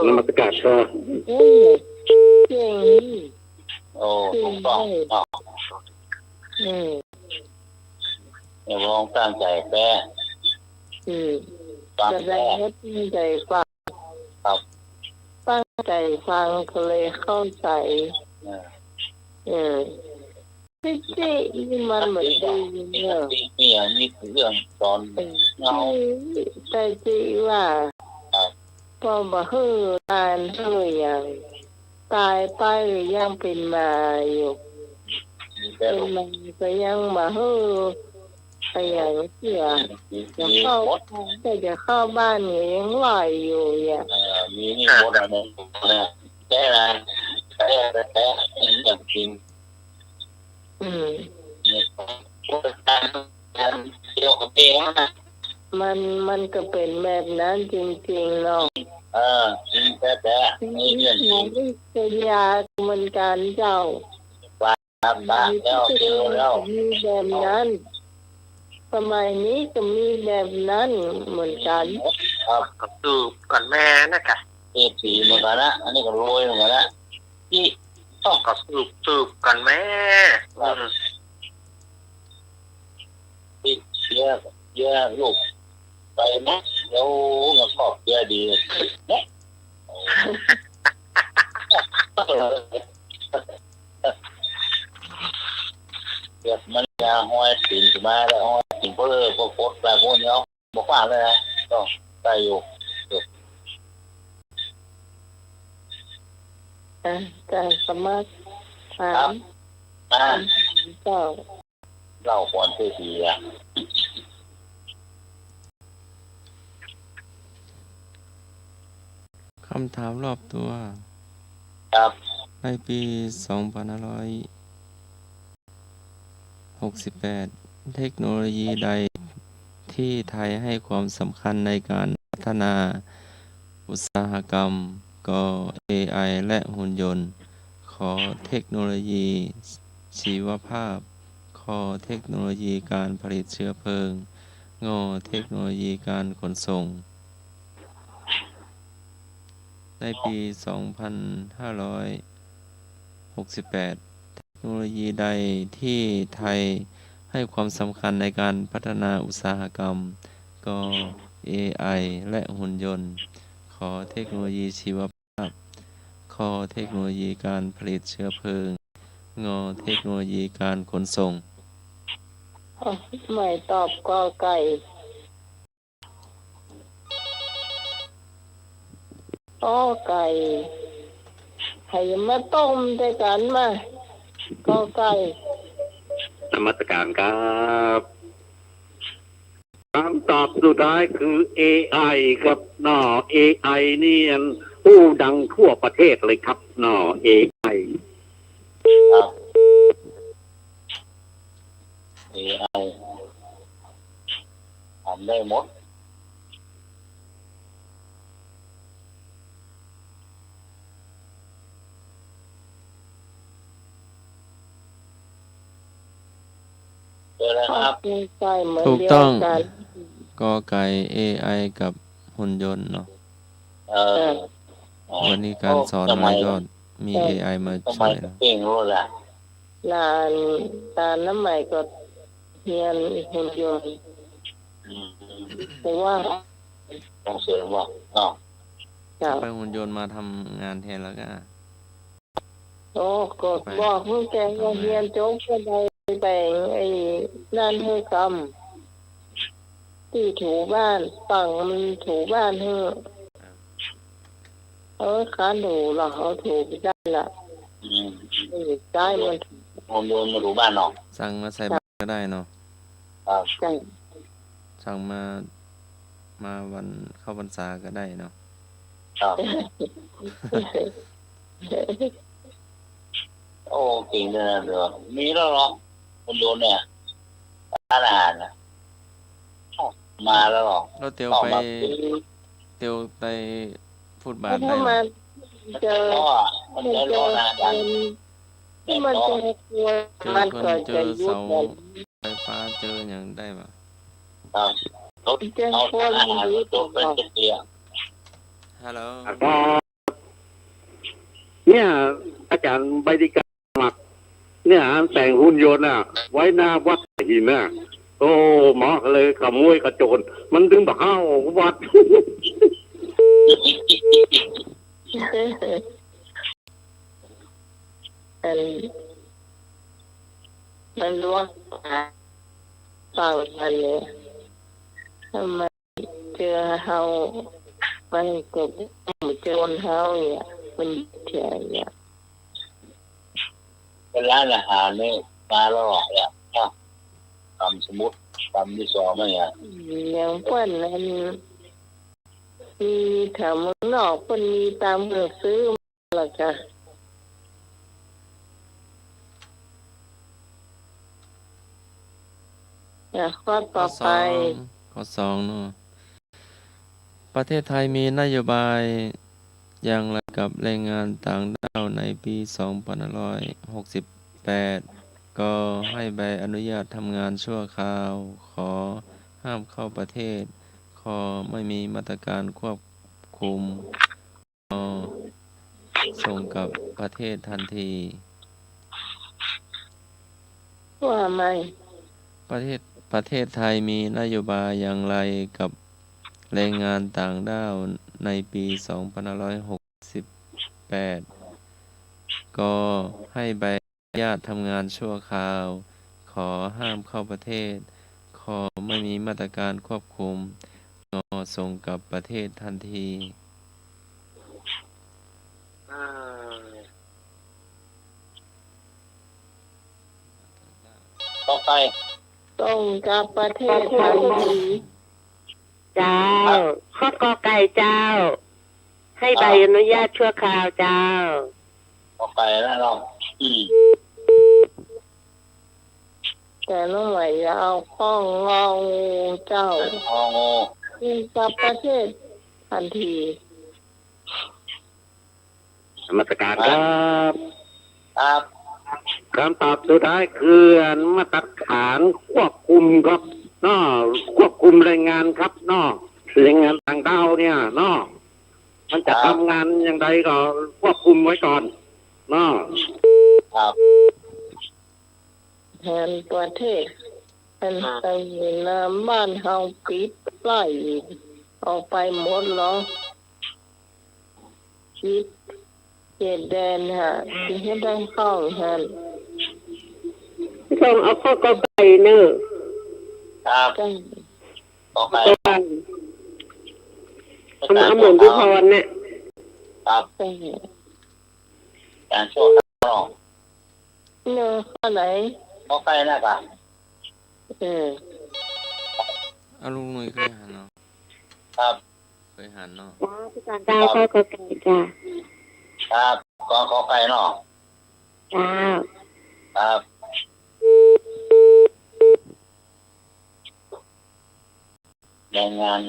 นมัสการครับ โอ้ เก่ง โอ้ เก่ง ถูกต้อง เลย เนาะ อืม เนี่ย ลองตั้งใจ๋แปล อืม ฟัง แสดงว่าตั้งใจ๋ฟัง ครับ ตั้งใจ๋ฟังก็เลยเข้าใจ๋ อ่า เออ ตี้จริงนี่มันบ่ดีเนาะ ตี้นี่มีเรื่องสอน เออ เฮา ตี้ ตี้จริงว่า ครับ ป้อบ่หื้อหลานหื้อหยัง ต๋ายไปก็ยังเป๋นหมาอยู่ เป๋นหมาก็ยังบ่หื้อ อะหยังเตื้อ จะเข้า แต่จะเข้าบ้านก็ยังไหวอยู่เนี่ย เออ มีนี่หมดอะ แต่ละ แต่ละ แต่ละ อย่างจริง อืม เดี๋ยวกับเองนะ มัน มันก็เป๋นแบบนั้นจริงๆ เนาะ เออ จริงแต๊ๆ นี่เรื่องจริง มันก็ยากเหมือนกั๋นเจ้า ครับ มาแล้ว เจอแล้ว มีแบบนั้น สมัยนี้ก็มีแบบนั้นเหมือนกั๋น ครับ ก็สืบกั๋นแม่นะกะ เศรษฐีเหมือนกั๋นนะ อันนี้ก็รวยเหมือนกั๋นนะ ตี้ ก็สืบ สืบกั๋นแม่ ครับ อืม ตี้เสีย เสียลูกไปนะ เดี๋ยวมันก็เสียดีนะ เดี๋ยวมันจะห้อยตีนขึ้นมาแล้ว ห้อยตีนเปิ้นเลย พวกกดไปพวกนี้ บ่ฟังเลยนะ ต้องใส่อยู่ อ่ะ อาจ๋ารย์สมัครถาม ครับ อ่า ถามเจ้า เล่าก่อนเสียทีอะ ค คำถามรอบตัว ครับ ในปีสองพันห้าร้อยหกสิบแปด เทคโนโลยีใดที่ไทยให้ความสำคัญในการพัฒนาอุตสาหกรรม ก เอ ไอ และหุ่นยนต์ ข เทคโนโลยีชีวภาพ ค เทคโนโลยีการผลิตเชื้อเพลิง ง เทคโนโลยีการขนส่ง ในปีสองพันห้าร้อยหกสิบแปด เทคโนโลยีใดที่ไทยให้ความสำคัญในการพัฒนาอุตสาหกรรม ก เอ ไอ และหุ่นยนต์ ข เทคโนโลยีชีวภาพ ค เทคโนโลยีการผลิตเชื้อเพลิง ง เทคโนโลยีการขนส่ง อ่ะ ไหมตอบก ไก่ ก ไก่ ใผมาต้มด้วยกั๋นมา ก ไก่ นมัสการครับ คำตอบสุดท้ายคือ เอ ไอ ครับเนาะ เอ ไอ นี่อันฮู้ดังทั่วประเทศเลยครับเนาะ เอ ไอ ครับ เอ ไอ ทำได้หมด เจอแล้วครับ ใช่ เหมือน ถูกต้อง เดียวกั๋น ก ไก่ เอ ไอ กับหุ่นยนต์เนาะ เออ วันนี้การสอนอะไรก็มี เอ ไอ มาช่วยเนาะ เก่งรู้ละ หลาน หลานน้ำใหม่ก็เฮียนหุ่นยนต์ อืม แต่ว่า ต้องเสริมว่า อ้าว จ้ะ ไปหุ่นยนต์มาทำงานแทนแล้วก็ โอ้ ก็บอกลูกแกว่าเฮียนจบก็ได้แบ่งไอ้นั่นหื้อก่ำ ตี้ถูบ้าน ปังมันถูบ้านหื้อ เออ คันถูละ เอาถูไปได้ละ อืม เออ ใจ้มัน โยม โยมมาถูบ้านเนาะ สั่งมาใส่บาตรก็ได้เนาะ ครับ ใจ้ สั่งมา มาวันเข้าพรรษาก็ได้เนาะ ครับ โอ้ เก่งเลยนะ เดี๋ยว มีแล้วเหรอ คนโยนเนี่ย ร้านอาหารน่ะ มาแล้วเหรอ แล้วเตียวไป เตียวไปฟุตบาทได้เหรอ มันใจ้ล้ออ่ะ มันใจ้ล้อนะอาจารย์ มันใจ้ เจอคน เจอเสาไฟฟ้า เจอหยังได้ปะ ครับ รถ เอาสารอาหารมาจกเป็นเกลียว ฮัลโหล เนี่ย อาจารย์ใบดิกาสมัคร เนี่ย แต่งหุ่นยนต์น่ะ ไว้หน้าวัดหินน่ะ โอ้ หมอก็เลยขโมยกระโจน มันดึงบ่เข้าวัด อัน มันหลวงต๋าฟังมันเนี่ย ทำไมเจอเฮา มันก็โจนเฮาเนี่ย มันเถียงเนี่ย เป็นร้านอาหารนี่ มาแล้วเหรอเนี่ย อ่ะ คำสมมุติ คำที่สองเนี่ย อย่างเปิ้นนั้น มีแถวเมืองนอก เปิ้นมีต๋ามหนังสือ แล้วก็ อ่ะ ข้อต่อไป ข้อสอง ข้อสองเนาะ ประเทศไทยมีนโยบายอย่างไรกับแรงงานต่างด้าวในปีสองพันห้าร้อยหกสิบแปด ก ให้ใบอนุญาตทำงานชั่วคราว ข ห้ามเข้าประเทศ ค ไม่มีมาตรการควบคุม ง ส่งกลับประเทศทันที ว่าไม่ ประเทศ ประเทศไทยมีนโยบายอย่างไรกับแรงงานต่างด้าวในปีสองพันห้าร้อยหกสิบแปด ก ให้ใบอนุญาตทำงานชั่วคราว ข ห้ามเข้าประเทศ ค ไม่มีมาตรการควบคุม ง ส่งกลับประเทศทันที อ่า ต่อไป ส่งกลับประเทศทันที เจ้า ข้อ ก ไก่ เจ้า ให้ใบอนุญาตชั่วคราวเจ้า ขอไข่นะเนาะ อืม แต่น้องใหม่อย่าเอาข้องงองูเจ้า งองู อืม กลับประเทศทันที นมัสการครับ ครับ คำตอบสุดท้ายคือมาตรฐานควบคุมครับเนาะ ควบคุมแรงงานครับเนาะ แรงงานต่างด้าวเนี่ยเนาะ มันจะทำงานอย่างใดก็ควบคุมไว้ก่อนเนาะ ครับ แผนประเทศ แผน อ่า ไปอยู่นะบ้านเฮาปิดไล่ออกไปหมดแล้ว ปิดเขตแดนฮะ ที่เฮ็ดได้เข้าหั้น ต้องเอาข้อกอไก่เนอะ ครับ จ้ะ ขอไข่ ต้องเอาเหมือนพี่พรเนี่ย ครับ จ้ะ การชั่วคราวเนาะ เนอะ ข้อไหน ขอไข่นะครับ เออ เอาลุงหนุ่ยเคยหันเนาะ ครับ เคยหันเนาะ จ้า ผู้การดาว ครับ ข้อกอไก่จ้ะ ครับ ขอ ขอไข่เนาะ จ้า ครับ แรงงาน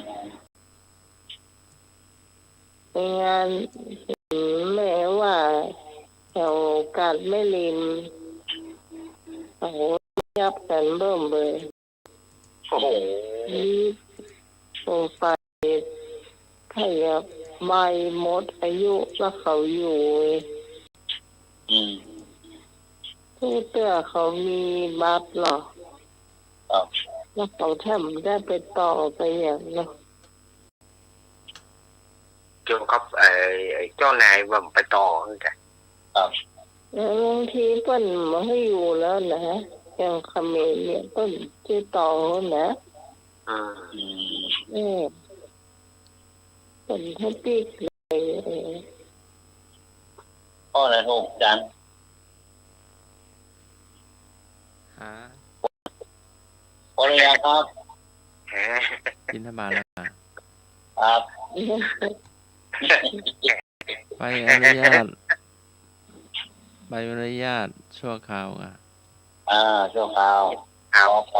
แม่ว่าแถวกาดแม่ริม โอ้โห ยับกันเบิ่มเลย โอ้โห นี่สงสัยขยับใบหมดอายุแล้วเขาอยู่ อืม ผู้เตื้อเขามีบัตรเหรอ ครับ แล้วเขาแถมได้ไปต่อไปอย่างเนาะ เกี่ยวกับไอ้ ไอ้เจ้านายว่าไปต่อนั่นแหละ ครับ เออ บางทีเปิ้นบ่ให้อยู่แล้วนะ อย่างเขมรเนี่ยเปิ้นจะต่อนะ อืม เออ เปิ้นให้ปิดเลย เออ ข้อไหนถูกอาจารย์ ฮะ ขออนุญาตครับ บิณฑบาตแล้ว ครับ ใบอนุญาต ใบอนุญาตชั่วคราวอ่ะ อ่า ชั่วคราว เอาไป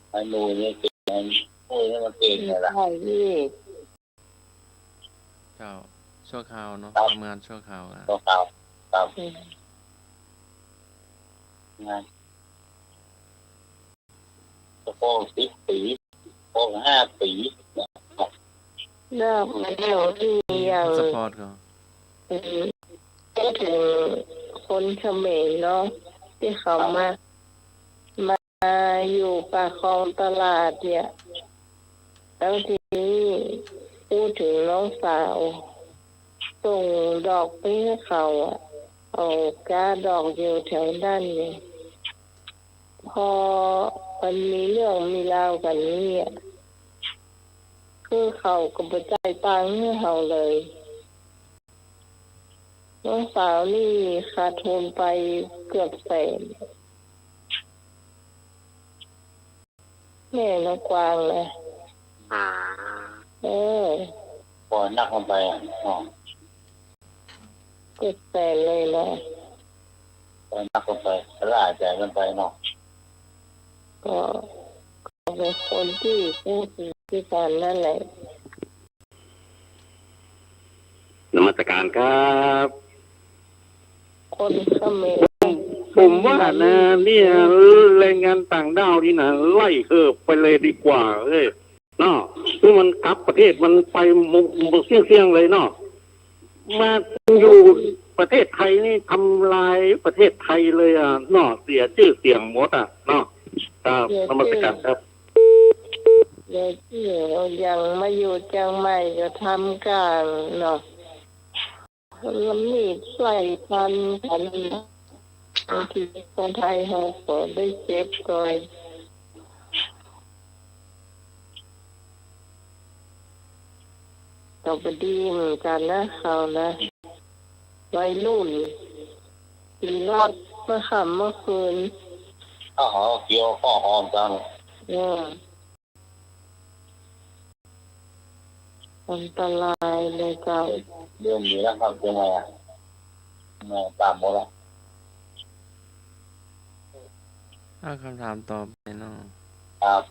ให้ดูนี่เก่ง โอ้ย นี่มันเก่งเลยล่ะ ใช่พี่ เจ้า ชั่วคราวเนาะ ครับ ทำงานชั่วคราวอ่ะ ชั่วคราว ครับ อืม งาน ปกครองสิบปี ปกครองห้าปี เลิกมาเดี๋ยวนี้ยัง พาสปอร์ตเขา อืม พูดถึงคนเขมรเนาะ ที่เขามา มาอยู่ปากคลองตลาดเนี่ย แล้วทีนี้พูดถึงน้องสาว ส่งดอกไปให้เขาอะ เอาก๊าดอกอยู่แถวนั้นไง พอมันมีเรื่องมีราวกันนี่อะ คือเขาก็บ่จ่ายตังค์ให้เขาเลย น้องสาวนี่ขาดทุนไปเกือบแสน แม่น้องกวางนะ อ่า เออ ปล่อยนักมันไปอ่ะ อ๋อ เกือบแสนเลยนะ ปล่อยนักมันไป ชะล่าใจมันไปเนาะ ก็ เขาเป็นคนที่พูดที่กันนั่นแหละ นมัสการครับ คนเขมร ผมว่านะ เนี่ย แรงงานต่างด้าวนี่นะ ไล่เถิบไปเลยดีกว่าเอ้ย เนาะ คือมันกลับประเทศมันไปหมด หมดเสี้ยงๆ เลยเนาะ มาอยู่ประเทศไทยนี่ทำลายประเทศไทยเลยอ่ะเนาะ เสียชื่อเสียงหมดอ่ะเนาะ ครับ เสียชื่อ นมัสการครับ เสียชื่อ อย่างมาอยู่เจียงใหม่ก็ทำก้างเนาะ ละมีดไส้ฟันกัน บางทีคนไทยเฮาก็ได้เจ็บก่อย ก็บ่ดีเหมือนกันนะ เขานะ วัยรุ่น ขี่รถเมื่อค่ำเมื่อคืน อ้าว เกี่ยวข้องกัน อืม อันตรายเลยเจ้า เริ่มมีแล้วครับ ยังไงอะ ยังไง ตามหมดแล้ว เอาคำถามต่อไปเนาะ ครับ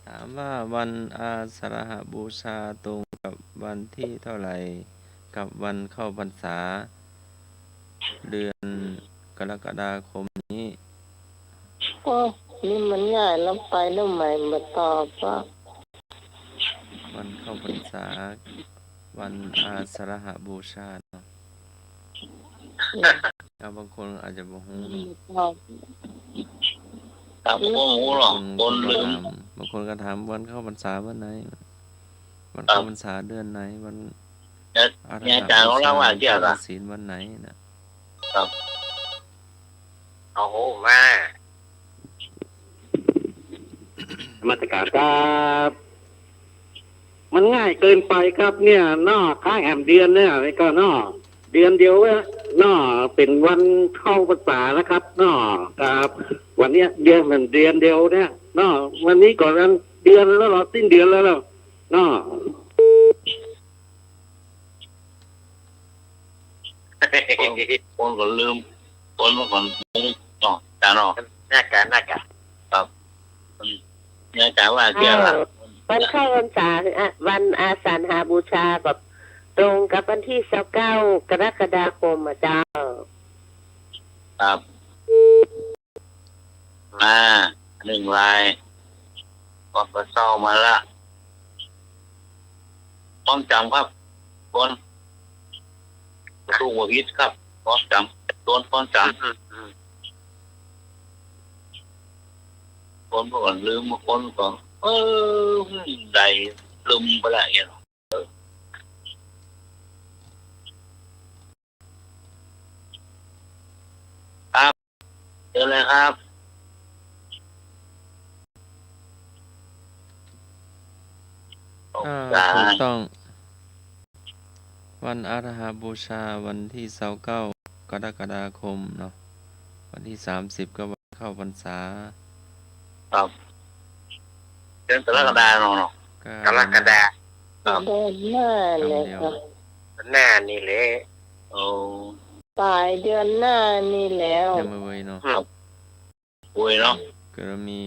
ถามว่าวันอาสาฬหบูชาตรงกับวันที่เท่าไหร่ กับวันเข้าพรรษา เดือนกรกฎาคมนี้ โอ้ นี่มันง่ายแล้ว ไปแล้วใหม่มาตอบว่า วันเข้าพรรษา วันอาสาฬหบูชาเนาะ เอา บางคนอาจจะบ่ฮู้เนาะ ครับ ผมบ่ฮู้หรอก บางคน คนลืม ก็ถาม บางคนก็ถามวันเข้าพรรษาวันไหน วันเข้า ครับ พรรษาเดือนไหน วัน เนี่ย อาสาฬหบูชา เนี่ยอาจารย์เขาเล่าว่าเกี่ยวกับ วันเข้าพรรษาศีลวันไหนนะ ครับ โอ้โห มา นมัสการครับ มันง่ายเกินไปครับเนี่ยเนาะ ค้างแหมเดือนเนี่ย นี่ก็เนาะ เดือนเดียวเนาะ เป๋นวันเข้าพรรษานะครับเนาะ ครับ วันเนี้ยเดือนมันเดือนเดียวเนี่ยเนาะ วันนี้ก็วันเดือนแล้วเหรอ สิ้นเดือนแล้วเหรอเนาะ คน คนก็ลืม คนมันก็งงเนาะ อาจารย์เนาะ น่ากะ น่ากะ ครับ เนี่ยอาจารย์ว่าเกี่ยวกับ อ่า วันเข้าพรรษา อ่ะ วันอาสาฬหบูชาก็ตรงกับวันที่ซาวเก้ากรกฎาคมอะเจ้า ครับ มา หนึ่งราย ปปส มาละ ความจ๋ำครับ คน ถูกบ่ผิดครับ ความจ๋ำ โดนความจ๋ำ อืม อืม คนก็ลืม บางคนก็ เออ ได้ลืมไปแล้วเนี่ย ครับ เชิญเลยครับ อ่า สงสาร ถูกต้อง วันอาสาฬหบูชา วันที่ซาวเก้ากรกฎาคมเนาะ วันที่สามสิบก็วันเข้าพรรษา ครับ เดือนกรกฎาเนาะ ก็ กรกฎา ครับ เดือนหน้าเลยค่ะ เดือนหน้านี่แหละ โอ้ ปลายเดือนหน้านี่แล้ว ยังบ่เวยเนาะ ครับ เวยเนาะ ก็มี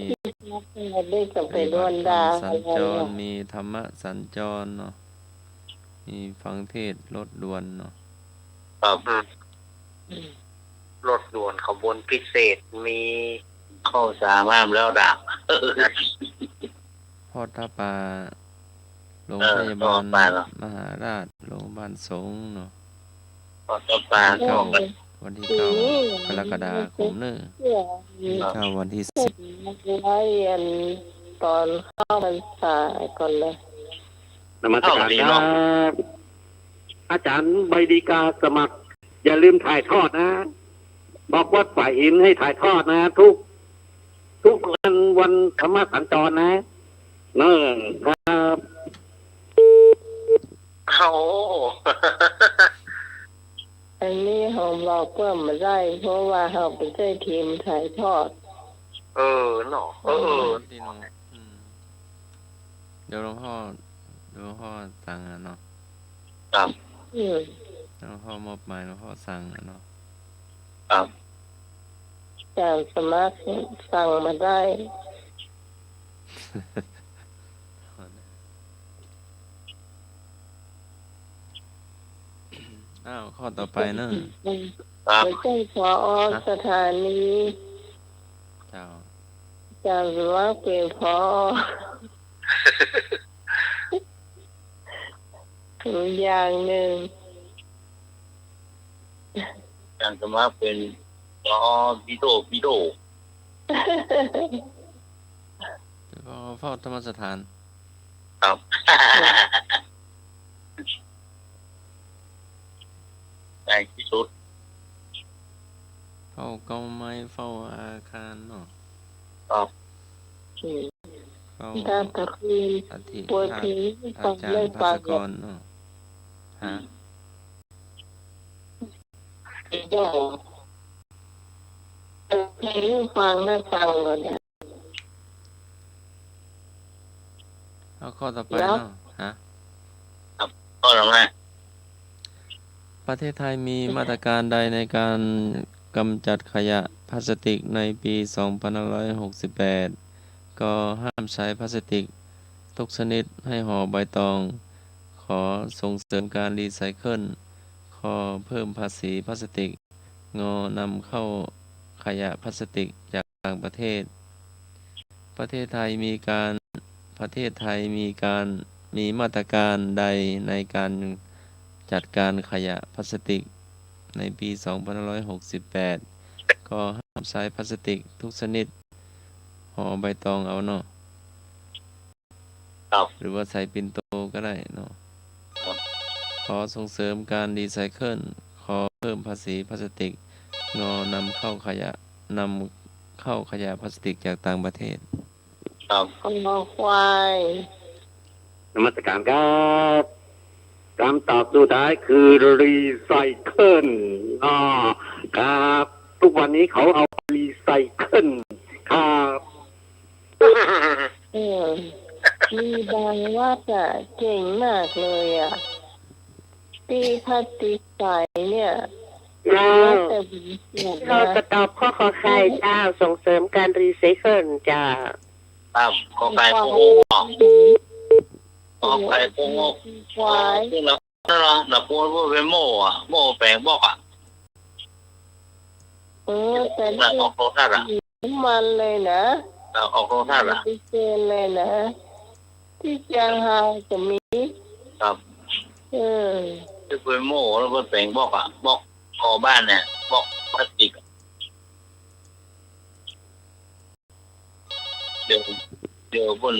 ได้จะไปดวนดา มีบัตรธรรมสัญจร อะไรอะ มีธรรมสัญจรเนาะ มีฟังเทศน์รถด่วนเนาะ ครับ อืม รถด่วนขบวนพิเศษมี เข้าสามห้ามแล้วด่ะ ทอดผ้าป่า โรง เออ พยาบาล ทอดผ้าป่าเหรอ มหาราช โรงพยาบาลสงฆ์เนาะ ทอดผ้าป่า วันที่เก้า วันที่เก้า อืม กรกฎาคมเนาะ เชื่อ วันที่เก้า วันที่สิบ ไว้อันตอนเข้าพรรษาก่อนเลย นมัสการ อ้าว ดี ครั เนาะ บ อาจารย์ ใบดีกาสมัคร อย่าลืมถ่ายทอดนะ บอกวัดฝ่ายหินให้ถ่ายทอดนะ ทุก ทุกวัน วันธรรมสัญจรนะ เนอะ ครับ โอ้โห อันนี้เฮาบอกเปิ้นบ่ได้ เพราะว่าเฮาบ่ใจ้ทีมถ่ายทอด เออ เนาะ เออ เออ ดีเนาะ อืม เดี๋ยวหลวงพ่อ เดี๋ยวหลวงพ่อสั่งอะเนาะ ครับ อืม หลวงพ่อมอบหมาย หลวงพ่อสั่งอะเนาะ ครับ อาจารย์สมัครสั่งมาได้ อ้าว ข้อต่อไปเนอะ ครับ บ่ใจ้ ผอ ฮะ สถานี เจ้า อาจารย์สมัครเป๋น ผอ อย่างหนึ่ง อาจารย์สมัครเป๋น ผอ ปีโด ปีโด ผอ เฝ้าธรรมสถาน ครับ ในที่สุด เฝ้าเก๊าไม้ เฝ้าอาคารเนาะ ครับ อืม เฝ้า ถ้าตะคืน อัฐิ ปวด ธาตุ ผี อาจารย์ ฟังไม่ฟัง ภัสกรเนาะ ฮะ เดี๋ยว เปิดเพลงให้ฟัง ได้ฟังก่อนเนี่ย เอาข้อต่อไป เดี๋ยว เนาะ ฮะ ครับ ข้อต่อไป ประเทศไทยมีมาตรการใดในการกำจัดขยะพลาสติกในปีสองพันห้าร้อยหกสิบแปด ก ห้ามใช้พลาสติกทุกชนิด ให้ห่อใบตอง ข ส่งเสริมการรีไซเคิล ค เพิ่มภาษีพลาสติก ง นำเข้าขยะพลาสติกจากต่างประเทศ ประเทศไทยมีการ ประเทศไทยมีการ มีมาตรการใดในการจัดการขยะพลาสติกในปีสองพันห้าร้อยหกสิบแปด ก ห้ามใช้พลาสติกทุกชนิด ห่อใบตองเอาเนาะ ครับ หรือว่าใส่ปิ่นโตก็ได้เนาะ ครับ ข ส่งเสริมการรีไซเคิล ค เพิ่มภาษีพลาสติก ง นำเข้าขยะ นำเข้าขยะพลาสติกจากต่างประเทศ ครับ ค ควาย นมัสการครับ คำตอบสุดท้ายคือรีไซเคิล อ่า ครับ ทุกวันนี้เขาเอารีไซเคิลครับ เออ มีบางวัดอะ เก่งมากเลยอะ ตี้พลาสติกใสเนี่ย เจ้า แล้วแต่บางส่วนนะ เราจะตอบข้อขอไข่เจ้า ส่งเสริมการรีไซเคิลเจ้า ครับ ขอไข่ ข ขอไข่ ข ควาย ซึ่งเรา นั่นน่ะ น่ะ พูด พูดเป็นโม่อะ โม่แป๋งบอกอะ เออ แต่นี่ น่ะ ออกโทรทัศน์อะ น้ำมันเลยนะ น่ะ ออกโทรทัศน์อะ ดีเซลเลยนะ ตี้เจียงฮายก็มี ครับ เออ ที่เป็นโม่แล้วมันแป๋งบอกอะ บอกก่อบ้านเนี่ย บอกพลาสติกอะ เดี๋ยว เดี๋ยวเปิ้น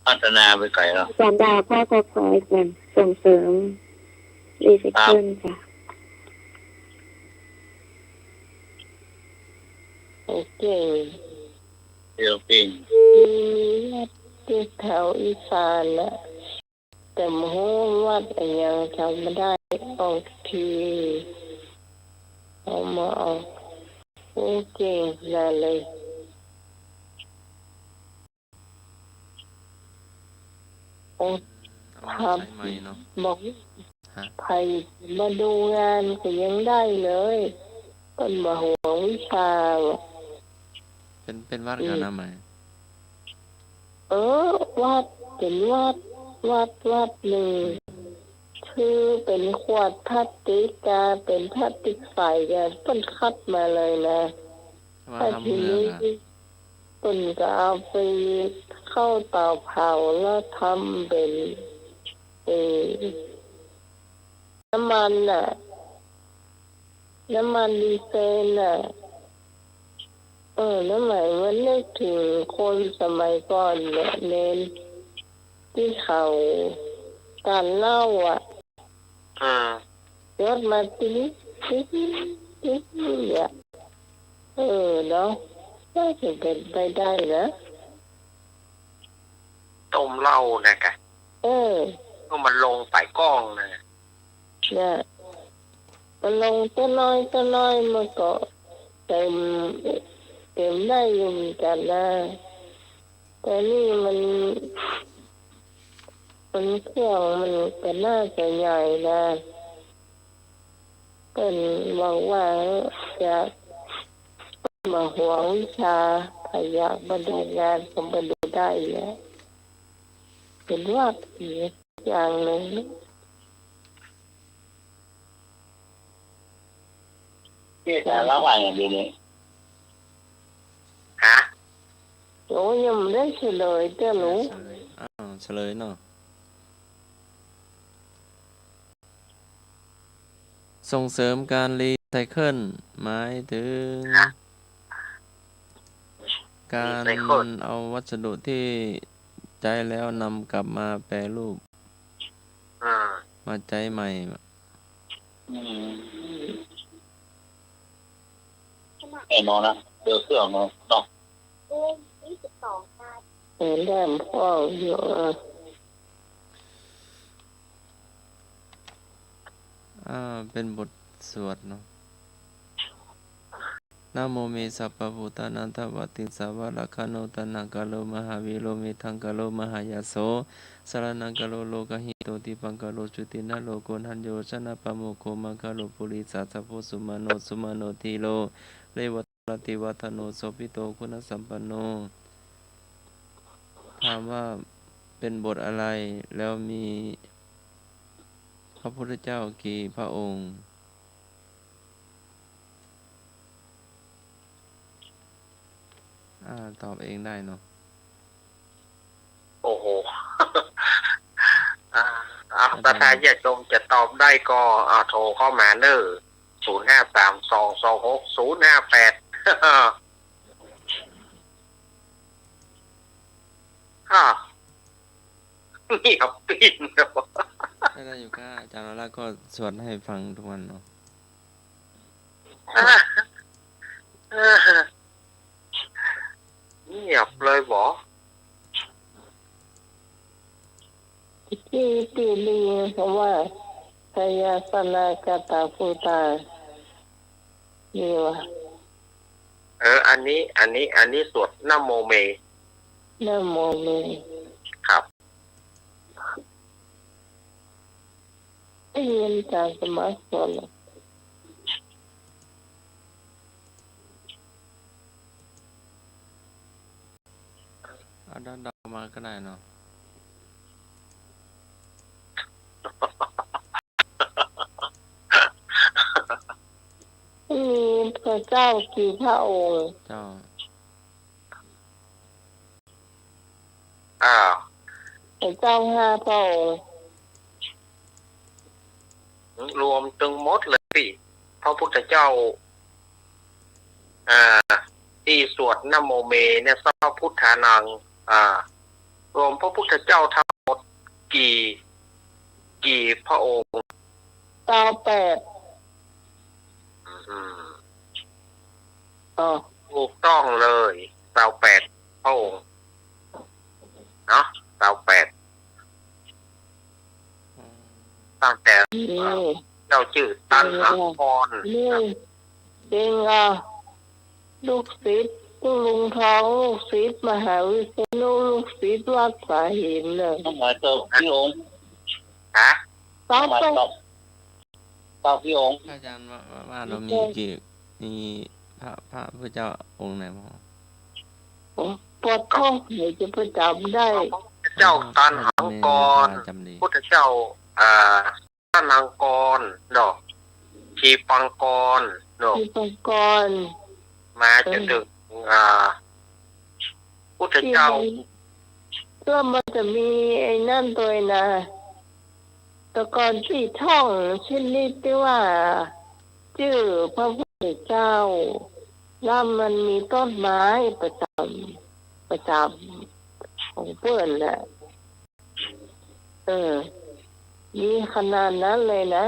พัฒนาไปไกลแล้ว อาจ๋ารย์ดาว ข้อต่อไปจ้ะ ส่งเสริมรีไซเคิลจ้ะ โอเค เดี๋ยวเปิ้น มีวัดตี้แถวอีสานน่ะ แต่บ่ฮู้วัดอะหยัง จ๋ำบ่ได้ ออกทีวี เอามาออก โอเค ได้เลย โอ้ เอามาใช้ใหม่เนาะ บอก ฮะ ใผมาดูงานก็ยังได้เลย เปิ้นบ่หวงวิชาว่ะ เป๋น เป๋นวัด อืม กั๋นนะไหม เออ วัด เป๋นวัด วัด วัดนึ่ง คือเป๋นขวดพลาสติกกา เป๋นพลาสติกใสกา เปิ้นคัดมาเลยนะ ว่า แล้ว ทำ ที เมือง นี้ อะ เปิ้นก็เอาไปเข้าเตาเผาแล้วทำเป๋น เอ่อ น้ำมันน่ะ น้ำมันดีเซลน่ะ เออ น้ำมัน มันนึกเถิงคนสมัยก่อนเนี่ย เน้น ตี้เขาก๋านเหล้าอะ อ่า หยดมาติ๊ด ติ๊ด ติ๊ดอะ เออ เนาะ น่าจะเป๋นไปได้นะ ต้มเหล้านะกะ เออ ก็มันลงใส่ก้องนะ น่ะ มันลงเตื้อน้อย เตื้อน้อย มันก็เต๋ม เต๋มได้อยู่เหมือนกั๋นนะ แต่นี่มัน มันเครื่องมันก็น่าจะใหญ่นะ เปิ้นบอกว่าจะมาหวงวิชา ใผอยากมาดูงานก็มาดูได้แหละ เป๋นวัดอีกอย่างนึ่ง เทศน์แล้วว่าอย่างเดียวนี้ ฮะ โอ้ ยังบ่ได้เฉลยเตื้อลูก เฉลย อ้าว เฉลยเนาะ ส่งเสริมการรีไซเคิล หมายเถิง ฮะ การ รีไซเคิล เอาวัสดุตี้ใจ๊แล้วนำกลับมาแปรรูป อ่า มาใจ๊ใหม่ อืม แน่นอนนะ เดือเครื่องเนาะ เออ เริ่มฟ้องอยู่ อ่ะ อ่า เป๋นบทสวดเนาะ นะโมเม สัพพะภูตานัง ทวาติงสาวะ รักขานุ ตะนะกะโร มหาวีโร เมธังกะโร มหายาโส สะระณังกะโร โลกะหิโต ทิปพังกะโร จุตินะโร โกณฑัญโญ ชนะปะโมกโข มังคะโล ปุริสะสะโพ สุมาโน สุมาโน ธีโร เรวตะ รติวัฒโน โสภิโต คุณสัมปันโน ถามว่าเป็นบทอะไร แล้วมีพระพุทธเจ้ากี่พระองค์ อ่า ตอบเองได้เนาะ โอ้โห อ่า อ่า อาจารย์ ศรัทธาญาติโยมจะตอบได้ก็ อ่า โทรเข้ามาเน่อ ศูนย์ห้าสามสองสองหกศูนย์ห้าแปด ฮ่า เงียบปิ๊งเลย ได้ ได้อยู่ครับ อาจารย์วราก็สวดให้ฟังทุกวันเนาะ เงียบเลยบ่ ตี้ ตี้ได้ยินคำว่า พยาสนากตาภูตา นี่วะ เออ อันนี้ อันนี้ อันนี้สวดนะโมเม นะโมเม ครับ ได้ยินอาจารย์สมัครสวดเหรอ เอาเดาๆมาก็ได้เนาะ มีพระเจ้ากี่พระองค์ เจ้า อ่า พระเจ้าห้าพระองค์ รวมตึงหมดเลยสิ พระพุทธเจ้า อ่า ตี้สวดนะโมเมเนี่ย สัพพะพุทธานัง อ่า รวมพระพุทธเจ้าทั้งหมดกี่ กี่พระองค์ ซาวแปด อืม อ๋อ ถูกต้องเลย ซาวแปดพระองค์ เนาะ ซาวแปด ตั้งแต่ นี่ เจ้าจื้อตันหกร นี่ เจ๋งอ่ะ ลูกศิษย์ลุงทอง ลูกศิษย์มหาวิษณุ ลูกศิษย์วัดสาหินเลย หมายตอบกี่องค์ ฮะ สาม หมายตอบ เก้าพระองค์ พระอาจารย์ว่า ว่า ว่าเรามีกี่ มีพระ พระพุทธเจ้าองค์ไหนบ้าง โอ้ ปวดท้อง ใครจะไปจำได้ พระพุทธเจ้าตันหังกร พระอาจารย์เมธาจำดี พุทธเจ้า อ่า สะระณังกร เนาะ ทีปังกร เนาะ ทีปังกร มาจนถึง เออ อ่า พุทธเจ้า ตี้มัน ก็มันจะมีไอ้นั่นด้วยนะ แต่ก่อนตี้ท่องชนิดตี้ว่า จื้อพระพุทธเจ้า แล้วมันมีต้นไม้ประจำ ประจำของเปิ้นน่ะ เออ มีขนาดนั้นเลยนะ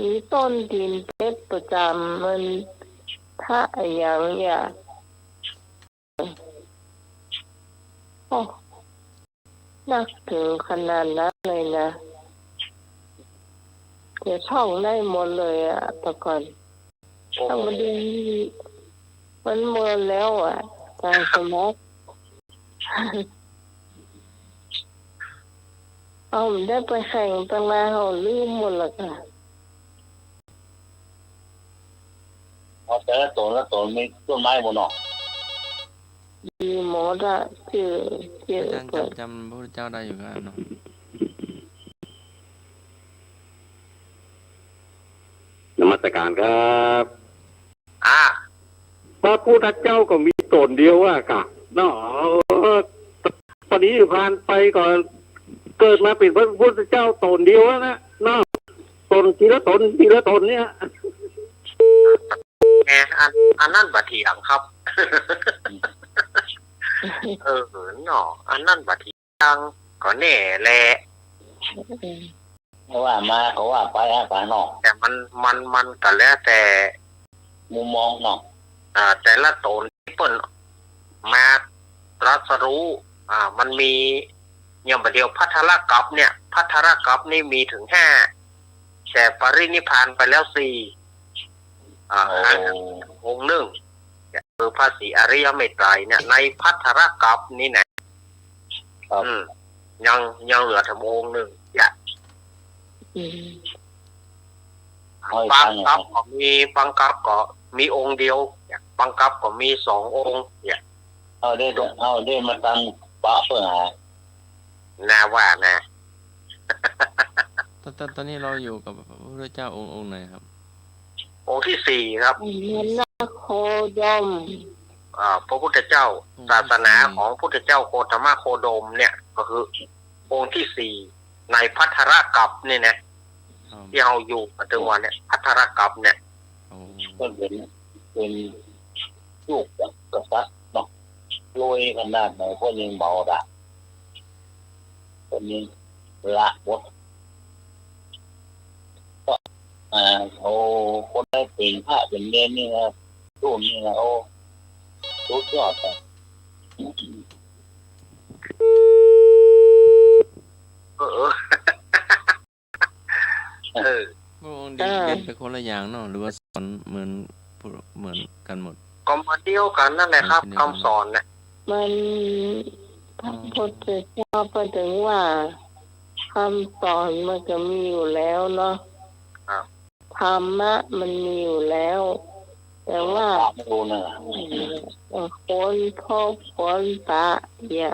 มีต้นตีนเป็ดประจำ มันพระอะหยังเนี่ย โอ้ นับถือขนาดนั้นเลยนะ เดี๋ยวท่องได้หมดเลยอะ แต่ก่อน โอ้โห ต้องมาดู มันหมดแล้วอะ อาจารย์สมัคร เอา ได้ไปแข่งตั้งนาน เอา ลืมหมดแล้วค่ะ เอาแต่ละต๋นละต๋นมีต้นไม้หมดเนาะ มีหมดอะ จื้อ จื้อ อาจารย์ เปิ้น จำ จำพระพุทธเจ้าได้อยู่ครับเนาะ นมัสการครับ อ่า พระพุทธเจ้าก็มีต๋นเดียวอะกะ เนาะ ปณิพพานไปก็เกิดมาเป๋นพระพุทธเจ้าต๋นเดียวอะนะ เนาะ ต๋นทีละต๋น ทีละต๋นเนี่ย แหม อัน อันนั้นบ่เถียงครับ เออ เนาะ อันนั้นบ่เถียง ก็แน่แหละ อืม เขาว่ามา เขาว่าไปอะ ไปเนาะ แต่มัน มัน มันก็แล้วแต่มุมมองเนาะ อ่า แต่ละต๋นตี้เปิ้นมาตรัสรู้ อ่า มันมี อย่างบ่าเดี่ยวภัททรกัปปะเนี่ย ภัททรกัปปะนี่มีถึงห้า แต่ปรินิพพานไปแล้วสี่ อ่า โอ้ หาองค์นึ่ง คือพระศรีอริยเมตไตรยเนี่ย ในภัทรกัปปะนี่นะ ครับ อืม ยัง ยังเหลือแถมองค์นึ่งเนี่ย อืม บางกัปปะก็มี บางกัปปะก็มีองค์เดียวเนี่ย บางกัปปะก็มีสององค์เนี่ย เอาได้ เอาได้มาตั้งปะเพื่อหา น่าว่านะ ตอน ตอน ตอนนี้เราอยู่กับพระพุทธเจ้าองค์ องค์ไหนครับ องค์ที่สี่ครับ มนโคดม อ่า พระพุทธเจ้า องค์ที่สี่ ศาสนาของพุทธเจ้าโคตมะโคดมเนี่ย ก็คือองค์ที่สี่ในภัทรกัปปะนี่นะ ครับ ตี้เฮาอยู่ปัจจุบันเนี่ย ภัทรกัปปะเนี่ย โอ้ ก็เป็น เป็นลูกกษัตริย์เนาะ รวยขนาดไหนก็ยังเบาได้ ก็ยังละหมด ก็ อ่า เอาคนได้เป็นพระเป็นเณรนี่นะ รูปนี่นะ โอ้ สุดยอดอะ เออ เออ พระองค์เด่น เออ เด่นไปคนละอย่างเนาะ หรือว่าสอนเหมือน เหมือนกันหมด ก็เหมือนเดียวกันนั่นแหละครับ เหมือนกันเดียวกัน คำสอนน่ะ มัน อ๋อ พระพุทธเจ้าไปถึงว่า คำสอนมันก็มีอยู่แล้วเนาะ ครับ ธรรมะมันมีอยู่แล้ว แต่ว่า พระไม่รู้นะ เอ่อ คนพบคนปะเนี่ย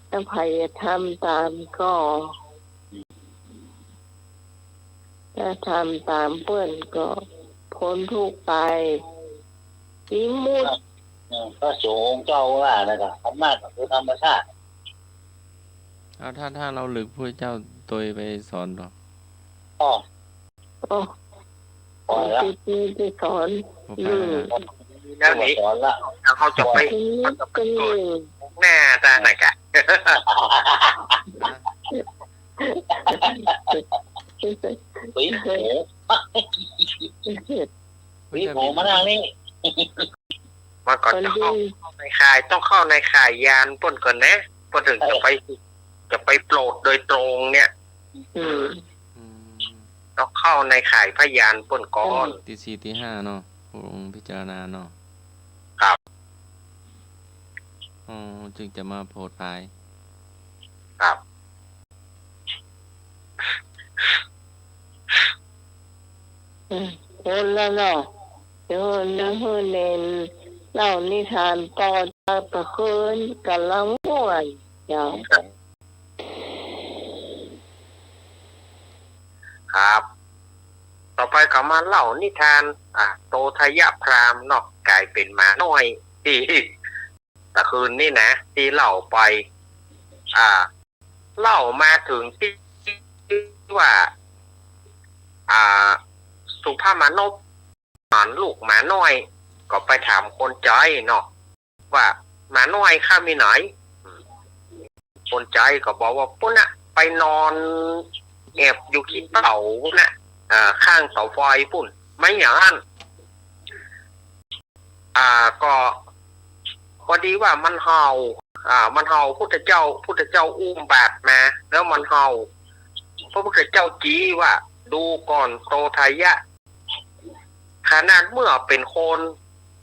ถ้าใผจะทำตามก็ ถ้าทำตามเปิ้นก็พ้นทุกข์ไป วิมุตติ เออ พระสงฆ์องค์เจ้าว่านะ ก็ธรรมะก็คือธรรมชาติ เอา ถ้า ถ้าเฮาระลึกพระพุทธเจ้าตวยไปสอนต่อ อ๋อ อ๋อ ปล่อยละ ไป ไป ไปสอน บ่ไปละ อืม แล้วนี่ สอนละ แล้วเขาจะไป ทีนี้ เขาจะไป เป็นหนึ่ง แน่ ได้ไหมกะ เฮ้ย โห เฮ้ย โห มานั่งนี่ มันก็จะเข้า มันดี เข้าในข่าย ต้องเข้าในข่ายญาณเปิ้นก่อนนะ เปิ้นถึงจะไป เออ จะไปโปรดโดยตรงเนี่ย อืม อืม ต้องเข้าในข่ายพยานเปิ้นก่อน ตี้สี่ตี้ห้าเนาะ พระองค์พิจารณาเนาะ ครับ อ๋อ จึงจะมาโผดผาย ครับ อืม พ้นแล้วเนาะ เดี๋ยวนะ หื้อเณรเล่านิทานต่อจากตะคืนกำลังม่วน เจ้า ครับ ต่อไปก็มาเล่านิทาน อ่า โตทยพราหมณ์เนาะ ก๋ายเป๋นหมาน้อย ตี้ ตะคืนนี้นะ ตี้เล่าไป อ่า เล่ามาเถิงตี้ว่า อ่า สุภมานพ หันลูกหมาน้อย ก็ไปถามคนใจ๊เนาะ ว่า "หมาน้อยข้ามีไหน" คนใจ๊ก็บอกว่า "ปุ้นน่ะ ไปนอนแอบอยู่ขี้เถ้าปุ้นน่ะ เอ่อ ข้างเสาไฟปุ้น ไม่อย่างนั้น อ่า ก็พอดีว่ามันเห่า อ่า มันเห่าพุทธเจ้า พุทธเจ้าอุ้มบาตรมา แล้วมันเห่า พระพุทธเจ้าจี๊ว่า ดูก่อนโตทยะ ขนาดเมื่อเป๋นคน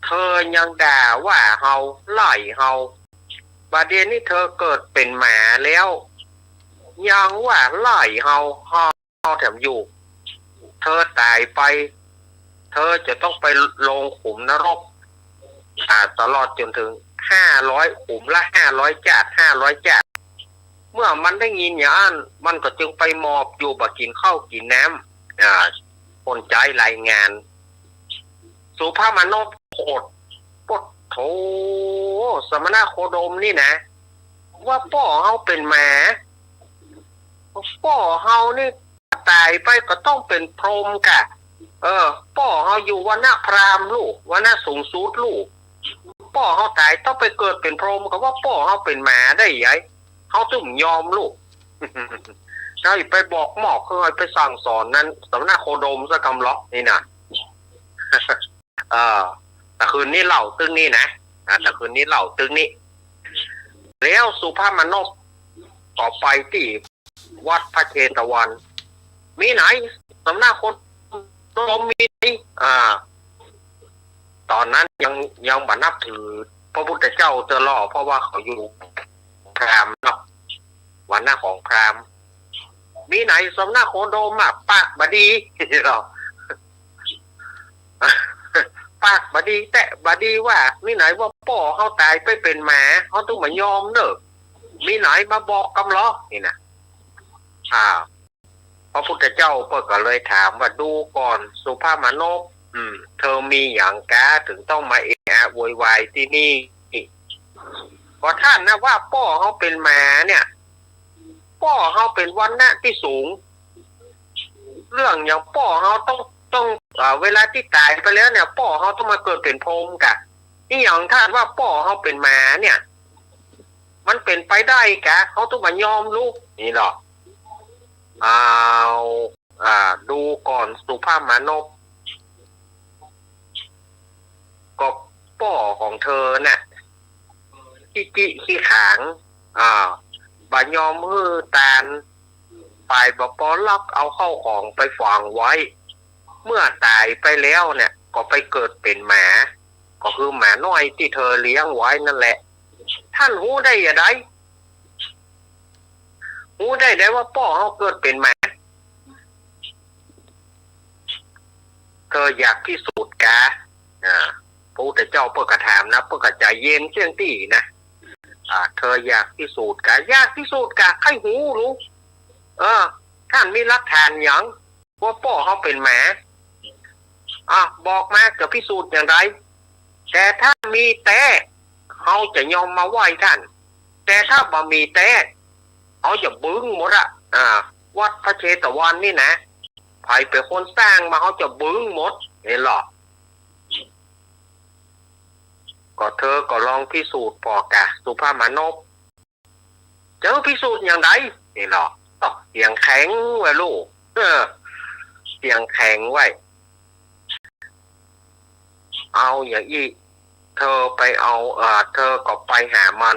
เธอยังด่าว่าเฮา ไล่เฮา บัดเดี๋ยวนี้เธอเกิดเป๋นหมาแล้ว ยังว่าไล่เฮา เฮาแถมอยู่ เธอต๋ายไป เธอจะต้องไปลงขุมนรก อ่า ตลอดจ๋นเถิงห้าร้อย ขุมละห้าร้อยจ้าด ห้าร้อยจ้าด" เมื่อมันได้ยินอย่างนั้น มันก็จึงไปหมอบอยู่บ่กิ๋นข้าวกิ๋นน้ำ อ่า คนใจ๊รายงาน สุภมานพโกรธ "โป๊ดโธ่ สมณโคดมนี่นะ ว่าป้อเฮาเป๋นหมา ป้อเฮานี่ต๋ายไปก็ต้องเป๋นพรหมกะ เออ ป้อเฮาอยู่วรรณพราหมณ์ลูก วรรณสูงสุดลูก ป้อเฮาต๋ายต้องไปเกิดเป๋นพรหม ก็ว่าป้อเฮาเป๋นหมาได้ไง เฮาตึงยอมลูก เฮาไปบอกหมอก เฮาไปสั่งสอนนั้น สมณโคดมสักกำลอกนี่นะ เออ ตะคืนนี้เล่าตึงนี้นะ อ่า ตะคืนนี้เล่าตึงนี้ แล้วสุภมานพก็ไปตี้วัดพระเชตวัน "มีไหน สมณโคดม โยมมีไหน อ่า ต๋อนนั้นยัง ยังบ่นับถือพระพุทธเจ้าเตื้อลอ เพราะว่าเขาอยู่พราหมณ์เนาะ วรรณะของพราหมณ์ มีไหนสมณโคดมอะ ปากบ่ดีเนาะ ปากบ่ดีแต๊บ่ดีว่า มีไหนว่าป้อเฮาต๋ายไปเป๋นหมา เฮาตึงบ่ยอมเน่อ มีไหนมาบอกกำลอ นี่นะ อ่า พระพุทธเจ้าเปิ้นก็เลยถามว่า ดูก่อนสุภมานพ อืม เธอมีหยังกา ถึงต้องมาเอะอะโวยวายตี้นี่ ก็ต้านนะว่าป้อเฮาเป๋นหมาเนี่ย ป้อเฮาเป๋นวรรณะตี้สูง เรื่องหยังป้อเฮาต้อง ต้อง อ่า เวลาตี้ต๋ายไปแล้วเนี่ย ป้อเฮาต้องมาเกิดเป๋นพรหมกา อะหยังต้านว่าป้อเฮาเป๋นหมาเนี่ย มันเป๋นไปได้กา เฮาต้องบ่ยอมลุก นี่เนาะ อ้าว อ่า ดูก่อนสุภมานพ ก็ป้อของเธอน่ะ ขี้จิขี้ขาง อ่า บ่ยอมหื้อตาน ฝ่ายบ่ปอลักเอาเข้าของไปฝังไว้ เมื่อต๋ายไปแล้วเนี่ย ก็ไปเกิดเป๋นหมา ก็คือหมาน้อยตี้เธอเลี้ยงไว้นั่นแหละ ต้านฮู้ได้จาใด ฮู้ได้ไดว่าป้อเฮาเกิดเป๋นหมา เธออยากพิสูจน์กา อ่า พระพุทธเจ้าเปิ้นก็ถามนะ เปิ้นก็ใจ๋เย็นเสี้ยงตี้นะ อ่า เธออยากพิสูจน์กา อยากพิสูจน์กา ใค่ฮู้ลูก เออ ต้านมีหลักฐานหยัง ว่าป้อเฮาเป๋นหมา อ่ะ บอกมา จะพิสูจน์อย่างใด แต่ถ้ามีแต๊ เฮาจะยอมมาไหว้ต้าน แต่ถ้าบ่มีแต๊ เฮาจะบึ้งหมดอะ อ่า วัดพระเชตวันนี่นะ ใผเป๋นคนสร้างมา เฮาจะบึ้งหมด หันลอ ก็เธอก็ลองพิสูจน์ป้อกา สุภมานพ จะพิสูจน์อย่างใด หันลอ เสียงแข็งไว้ลูก เออ เสียงแข็งไว้ เอาอย่างอี้ เธอไปเอา เอ่อ เธอก็ไปหามัน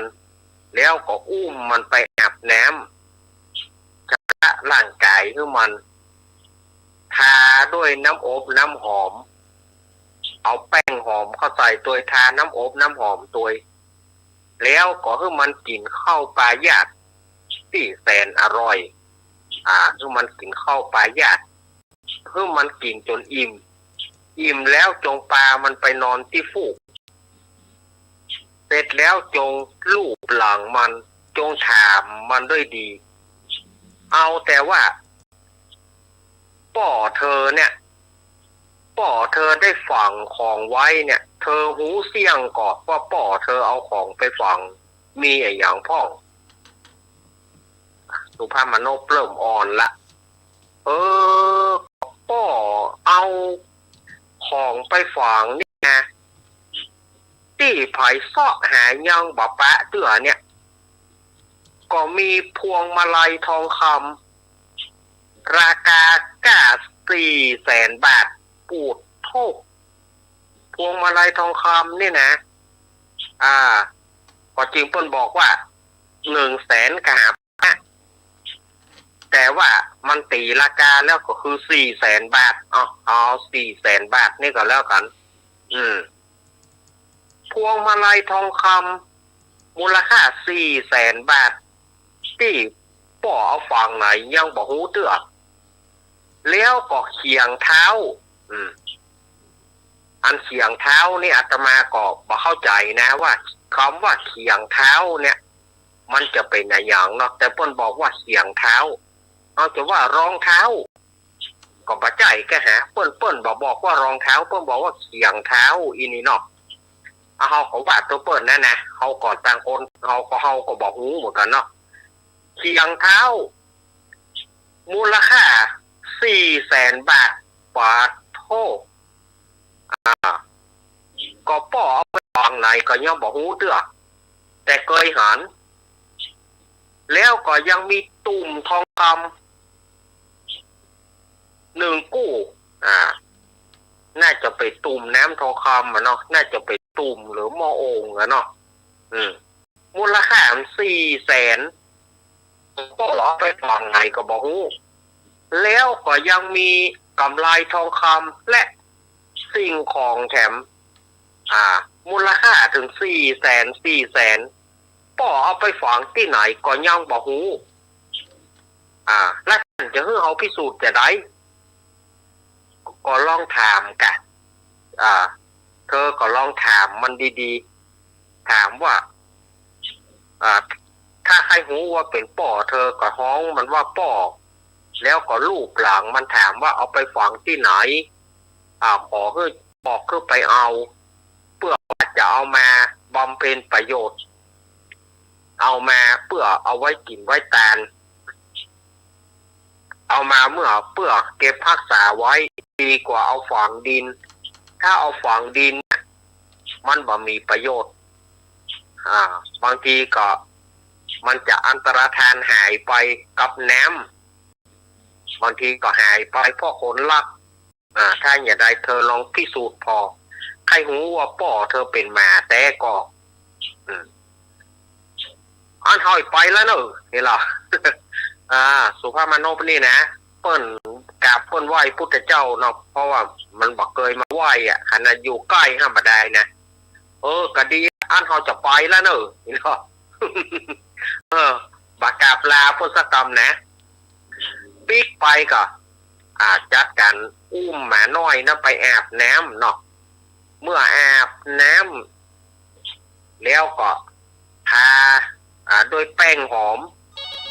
แล้วก็อุ้มมันไปอาบน้ำ ชำระร่างกายหื้อมัน ทาด้วยน้ำอบน้ำหอม เอาแป้งหอมเข้าใส่ตวย ทาน้ำอบน้ำหอมตวย แล้วก็หื้อมันกิ๋นข้าวปายาสตี้แสนอร่อย อ่า หื้อมันกิ๋นข้าวปายาส หื้อมันกิ๋นจ๋นอิ่ม อิ่มแล้วจงปามันไปนอนตี้ฟูก เสร็จแล้วจงลูบหลังมัน จงถามมันด้วยดี เอาแต่ว่า ป้อเธอเนี่ย ป้อเธอได้ฝังของไว้เนี่ย เธอฮู้เสี้ยงก่อว่าป้อเธอเอาของไปฝัง มีอะหยังพ่อง สุภมานพเริ่มอ่อนละ เออ ป้อเอาของไปฝังนี่นะ ตี้ใผเซาะหายังบ่ปะเตื้อเนี่ย ก็มีพวงมาลัยทองคำ ราคาก้าสี่แสนบาท ปูดโธ่ พวงมาลัยทองคำนี่นะ อ่า ก็จริงเปิ้นบอกว่าหนึ่งแสนกาหาปะ แต่ว่ามันตี๋ราคาแล้วก็คือสี่แสนบาท เอา เอาสี่แสนบาทนี่ก็แล้วกั๋น อืม พวงมาลัยทองคำ มูลค่าสี่แสนบาท ตี้ป้อเอาฝังไหนยังบ่ฮู้เตื้อ แล้วก็เขียงเท้า อืม อันเขียงเท้านี่อาตมาก็บ่เข้าใจ๋นะ ว่ากำว่าเขียงเท้าเนี่ย มันจะเป๋นอะหยังเนาะ แต่เปิ้นบอกว่าเขียงเท้า เอาจะว่ารองเท้า ก็บ่ใจ้กาหา เปิ้น เปิ้นบ่บอกว่ารองเท้า เปิ้นบอกว่าเขียงเท้า อี้นี่เนาะ เอา เฮาก็ว่าตั๋วเปิ้นนะนะ เฮาก็ต่างคน เฮาก็ เฮาก็บ่ฮู้เหมือนกั๋นเนาะ เขียงเท้า มูลค่าสี่แสนบาท ปาดโธ่ อ่า ก็ป้อเอาไปฝังไหนก็ยังบ่ฮู้เตื้อ แต่เกยหัน แล้วก็ยังมีตุ่มทองคำหนึ่งกู้ อ่า น่าจะเป๋นตุ่มน้ำทองคำอะเนาะ น่าจะเป๋นตุ่มหรือหม้อโอ่งอะเนาะ อืม มูลค่ามันสี่แสน ป้อเอาไปฝังไหนก็บ่ฮู้ แล้วก็ยังมี กำไลทองคำและสิ่งของแถม อ่า มูลค่าเถิงสี่แสน สี่แสน ป้อเอาไปฝังตี้ไหนก็ยังบ่ฮู้ อ่า แล้วต้านจะหื้อเฮาพิสูจน์จาใด ก็ลองถามกะ อ่า เธอก็ลองถามมันดีๆ ถามว่า อ่า ถ้าใค่ฮู้ว่าเป๋นป้อ เธอก็ฮ้องมันว่าป้อ แล้วก็ลูบหลังมัน ถามว่าเอาไปฝังตี้ไหน อ่า ขอหื้อบอกหื้อไปเอา เปื้อว่าจะเอามาบำเพ็ญประโยชน์ เอามาเปื้อเอาไว้กิ๋นไว้ตาน เอามาเมื่อเปื้อเก็บฮักษาไว้ ดีกว่าเอาฝังดิน ถ้าเอาฝังดินเนี่ย มันบ่มีประโยชน์ อ่า บางทีก็มันจะอันตรธานหายไปกับน้ำ บางทีก็หายไปเพราะคนลัก อ่า ถ้าจาใดเธอลองพิสูจน์ผ่อ ใค่ฮู้ว่าป้อเธอเป๋นหมาแต๊ก็ อืม อั้นเฮาไปแล้วเนาะ นี่ล่ะ อ่า สุภาพมานพนี่นะ เปิ้นกราบเปิ้นไหว้พุทธเจ้าเนาะ เพราะว่ามันบ่เกยมาไหว้อะ ขนาดอยู่ใก้ห้ามบ่ได้นะ เออ ก็ดี อั้นเฮาจะไปแล้วเนาะ นี่เนาะ เออ บ่กราบลาเปิ้นสักกำนะ ปิ๊กไปก็ อ่า จัดก๋านอุ้มหมาน้อยนั้นไปอาบน้ำเนาะ เมื่ออาบน้ำแล้วก็ทา อ่า ด้วยแป้งหอม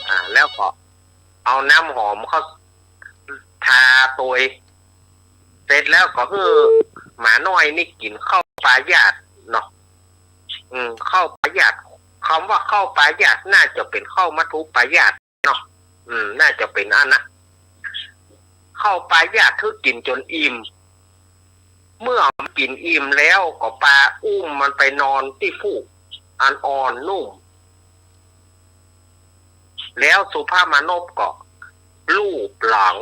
อ่า แล้วก็เอาน้ำหอมเข้าทาตวย เสร็จแล้วก็หื้อหมาน้อยนี่กิ๋นข้าวปายาตเนาะ อืม ข้าวปายาต กำว่าข้าวปายาตน่าจะเป๋นข้าวมัทธุปายาตเนาะ อืม น่าจะเป๋นอั้นนะ ข้าวปายาตหื้อกิ๋นจ๋นอิ่ม เมื่อมันกิ๋นอิ่มแล้วก็ปาอุ้มมันไปนอนตี้ฟูกอันอ่อนนุ่ม แล้วสุภาพมานพก็ลูบหลัง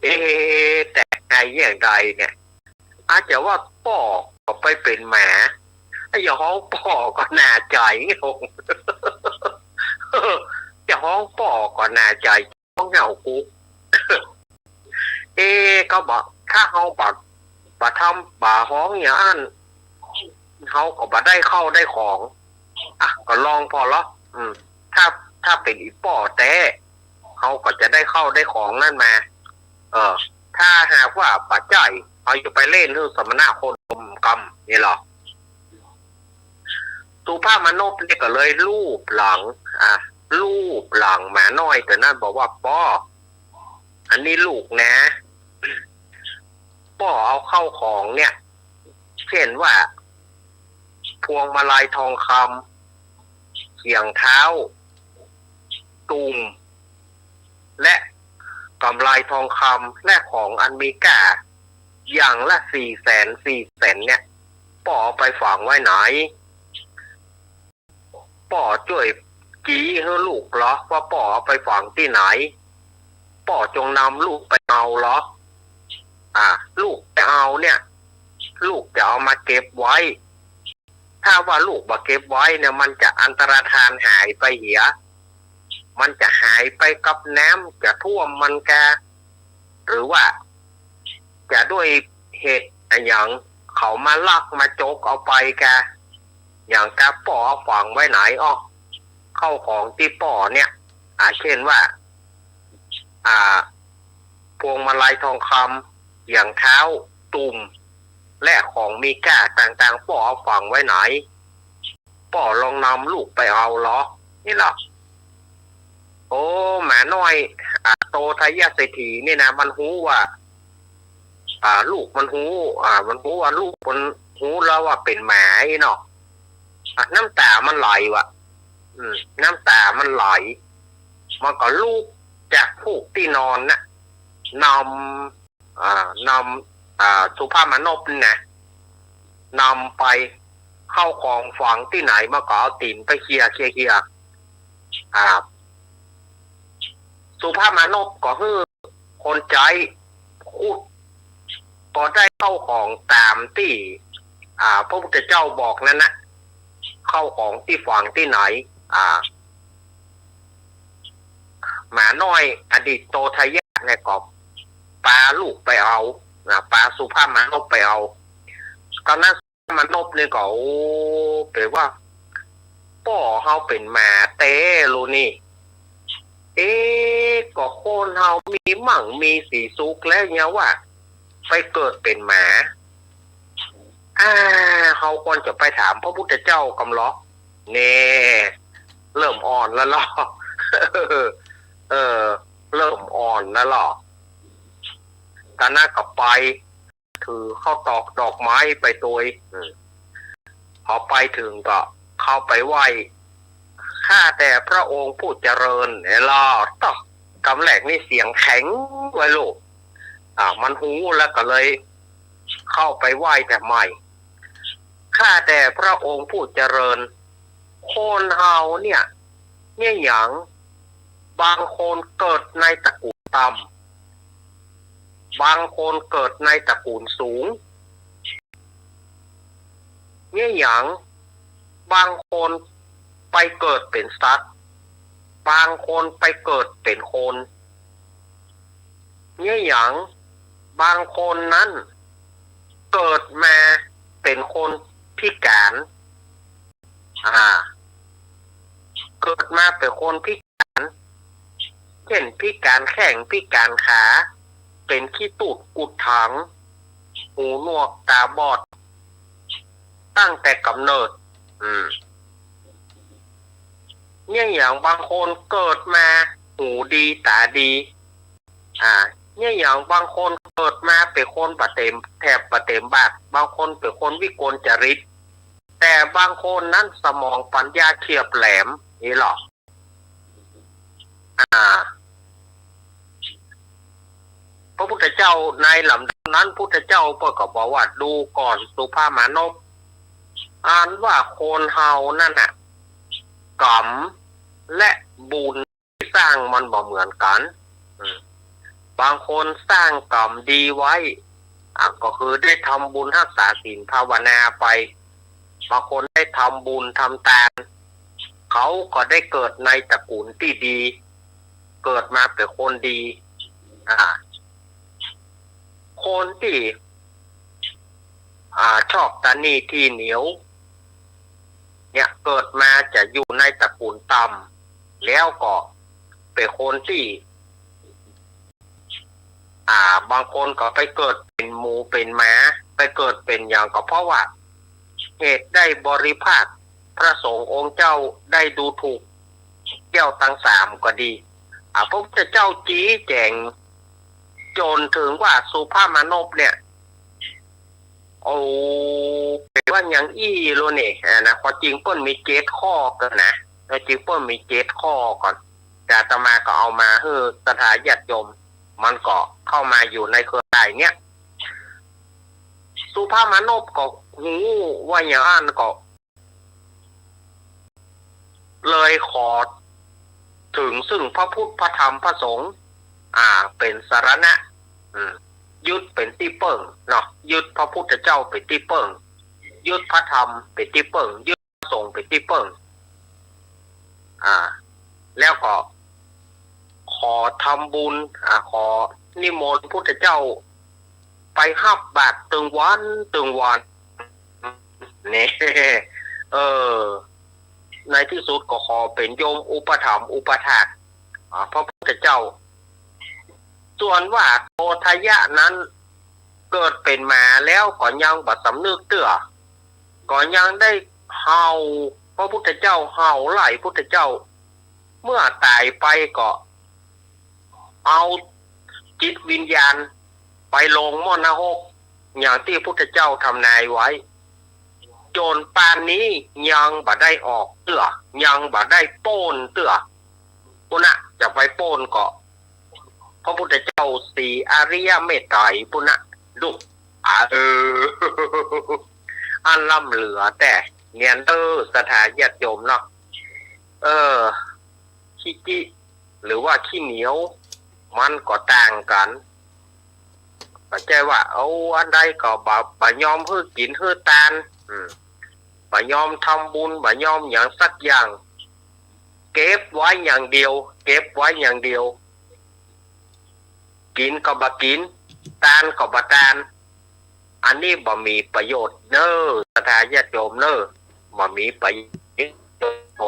เอ๊ะ แต่ไงอย่างใดเนี่ย อาจจะว่าป้อก็ไปเป๋นหมา อย่าฮ้องป้อก็หน่าใจ๋ อย่าฮ้องป้อก็หน่าใจ๋ ฮ้องเห่ากู เอ๊ะ ก็บ่ ถ้าเฮาบ่ บ่ทำ บ่ฮ้องอย่างอั้น เฮาก็บ่ได้ข้าวได้ของ อ่ะ ก็ลองผ่อละ อืม ถ้า ถ้าเป๋นอี่ป้อแต๊ เฮาก็จะได้ข้าวได้ของนั้นมา เออ ถ้าหากว่าบ่ใจ้ เฮาจะไปเล่นหื้อสมณะโคดมกำ นี่เนาะ สุภาพมานพเนี่ยก็เลยลูบหลัง อ่ะ ลูบหลังหมาน้อยตั๋วนั้นบอกว่า ป้อ อันนี้ลูกนะ ป้อเอาข้าวของเนี่ย เช่นว่า พวงมาลัยทองคำ เขียงเท้า ตุ่ม และกำไลทองคำ และของอันมีค่า อย่างละสี่แสน สี่แสนเนี่ย ป้อเอาไปฝังไว้ไหน ป้อจ้วยจี๊หื้อลูกเหรอ ว่าป้อเอาไปฝังตี้ไหน ป้อจงนำลูกไปเอาเหรอ อ่า ลูกไปเอาเนี่ย ลูกจะเอามาเก็บไว้ ถ้าว่าลูกบ่เก็บไว้เนี่ย มันจะอันตรธานหายไปเหีย มันจะหายไปกับน้ำ จะท่วมมันกา หรือว่า จะด้วยเหตุอะหยัง เขามาลักมาจกเอาไปกา อย่างกา ป้อเอาฝังไว้ไหน อ้อ ข้าวของตี้ป้อเนี่ย อ่า เช่นว่า อ่า พวงมาลัยทองคำ เขียงเท้า ตุ่ม และของมีค่าต่างๆ ป้อเอาฝังไว้ไหน ป้อลองนำลูกไปเอาเหรอ นี่เนาะ โอ้ หมาน้อย อ่า โตทยเศรษฐีนี่นะ มันฮู้ว่า อ่า ลูกมันฮู้ อ่า มันฮู้ว่าลูกมันฮู้แล้วว่าเป๋นหมาอี้เนาะ อ่ะ น้ำต๋ามันไหลว่ะ อืม น้ำต๋ามันไหล มันก็ลุกจากฟูกตี้นอนน่ะ นำ อ่า นำ อ่า สุภาพมานพนี่นะ นำไป ข้าวของฝังตี้ไหน มันก็เอาตี๋นไปเขี่ย เขี่ย เขี่ย อ่า สุภาพมานพก็หื้อคนใจ๊ขุด ก็ได้ข้าวของต๋ามตี้ อ่า พระพุทธเจ้าบอกนั้นนะ ข้าวของตี้ฝังตี้ไหน อ่า หมาน้อยอดีตโตทยะเนี่ยก็ ปาลูกไปเอา นะ ปาสุภาพมานพไปเอา ต๋อนนั้นสุภาพมานพนี่ก็ โอ้ แป๋ว่า ป้อเฮาเป๋นหมาแต๊ลูนี่ เอ๊ะ ก็คนเฮามีมั่งมีสีสุขแล้วยังว่า ไปเกิดเป๋นหมา อ่า เฮาควรจะไปถามพระพุทธเจ้ากำลอ แน่ เริ่มอ่อนแล้วลอ เออ เริ่มอ่อนแล้วลอ ต๋อนนั้นก็ไป ถือข้าวตอกดอกไม้ไปตวย อืม พอไปเถิงก็เข้าไปไหว้ ข้าแต่พระองค์ผู้เจริญ เนี่ยลอ ต๊อก กำแรกนี่เสียงแข็งไว้ลูก อ่า มันฮู้แล้วก็เลย เข้าไปไหว้แต่ใหม่ ข้าแต่พระองค์ผู้เจริญ คนเฮาเนี่ย เนี่ยหยัง บางคนเกิดในตระกูลต่ำ บางคนเกิดในตระกูลสูง เนี่ยหยัง บางคนไปเกิดเป๋นสัตว์ บางคนไปเกิดเป๋นคน เนี่ยหยัง บางคนนั้น เกิดมาเป๋นคนพิก๋าน อ่า เกิดมาเป๋นคนพิก๋าน เช่น พิก๋านแข้ง พิก๋านขา เป๋นขี้ตุ๊ดกุดถัง หูหนวกต๋าบอด ตั้งแต่ก๋ำเนิด อืม เนี่ยหยัง บางคนเกิดมาหูดีต๋าดี อ่า เนี่ยหยัง บางคนเกิดมาเป๋นคนบ่เต๋ม แถบบ่เต๋มบาก บางคนเป๋นคนวิกลจริต แต่บางคนนั้นสมองปัญญาเฉียบแหลม นี่ลอ อ่า พระพุทธเจ้าในลำดับนั้น พุทธเจ้าเปิ้นก็บอกว่า ดูก่อนสุภาพมานพ อันว่าคนเฮานั้นน่ะ กรรมและบุญที่สร้างมันบ่เหมือนกั๋น อืม บางคนสร้างกรรมดีไว้ อ่ะ ก็คือได้ทำบุญฮักษาศีลภาวนาไป บางคนได้ทำบุญทำตาน เขาก็ได้เกิดในตระกูลตี้ดี เกิดมาเป๋นคนดี อ่า คนตี้ อ่า ชอบตะหนี้ตี้เหนียว เนี่ย เกิดมาจะอยู่ในตระกูลต่ำ แล้วก็เป๋นคนตี้ อ่า บางคนก็ไปเกิดเป๋นหมูเป๋นหมา ไปเกิดเป๋นหยังก็เพราะว่า เหตุได้บริภาค พระสงฆ์องค์เจ้าได้ดูถูกแก้วทั้งสามก็ดี อ่า พระพุทธเจ้าชี้แจ๋งจ๋นเถิงว่าสุภาพมานพเนี่ย โอ้ เป๋นว่าหยังอี้โลนี่ อ่า นะ ความจริงเปิ้นมีเจ็ดข้อกั๋นนะ ความจริงเปิ้นมีเจ็ดข้อกั๋น แต่อาตมาก็เอามาหื้อศรัทธาญาติโยม มันก็เข้ามาอยู่ในเครือข่ายเนี่ย สุภาพมานพก็ฮู้ว่าอย่างนั้นก็ เลยขอเถิงซึ่งพระพุทธพระธรรมพระสงฆ์ อ่า เป๋นสรณะ อืม ยึดเป๋นตี้เปิ้งเนาะ ยึดพระพุทธเจ้าเป๋นตี้เปิ้ง ยึดพระธรรมเป๋นตี้เปิ้ง ยึดพระสงฆ์เป๋นตี้เปิ้ง อ่า แล้วก็ขอทำบุญ อ่า ขอนิมนต์พุทธเจ้า ไปฮับบาตรตึงวันตึงวัน นี่ เออ ในตี้สุดก็ขอเป๋นโยมอุปถัมภ์อุปถาก อ่า พระพุทธเจ้า ส่วนว่าโกฏัญญะนั้น เกิดเป๋นหมาแล้วก็ยังบ่สำนึกเตื้อ ก็ยังได้เห่าพระพุทธเจ้า เห่าไล่พุทธเจ้า เมื่อต๋ายไปก็เอาจิตวิญญาณไปลงหม้อนรก อย่างตี้พุทธเจ้าทำนายไว้ จ๋นปานนี้ยังบ่ได้ออกเตื้อ ยังบ่ได้ป๊นเตื้อ ปุ้นนะ จะไปป๊นก็ พระพุทธเจ้าศรีอริยเมตไตรปุ้นนะ ดุ อ่า เออ อันล้ำเหลือแต๊ เนียนเต๊อะ ศรัทธาญาติโยมเนาะ เออ ขี้จิ หรือว่าขี้เหนียว มันก็ต่างกั๋น บ่ใจ้ว่า เอา อันใดก็บ่ บ่ยอมหื้อกิ๋นหื้อตาน อืม บ่ยอมทำบุญ บ่ยอมหยังสักอย่าง เก็บไว้อย่างเดียว เก็บไว้อย่างเดียว กิ๋นก็บ่กิ๋น ตานก็บ่ตาน อันนี้บ่มีประโยชน์เน่อ ศรัทธาญาติโยมเน่อ บ่มีประโย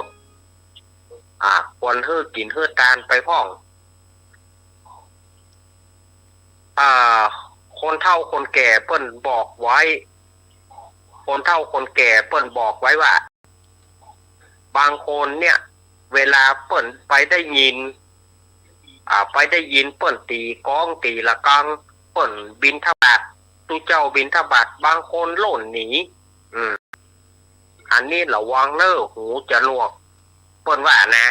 ชน์ อ่า ควรหื้อกิ๋นหื้อตานไปพ่อง อ่า คนเฒ่าคนแก่เปิ้นบอกไว้ คนเฒ่าคนแก่เปิ้นบอกไว้ว่า บางคนเนี่ย เวลาเปิ้นไปได้ยิน อ่า ไปได้ยินเปิ้นตี๋ก้องตี๋ระฆัง เปิ้นบิณฑบาต ตุ๊เจ้าบิณฑบาต บางคนล่นหนี อืม อันนี้ระวังเน่อ หูจะหนวก เปิ้นว่านะ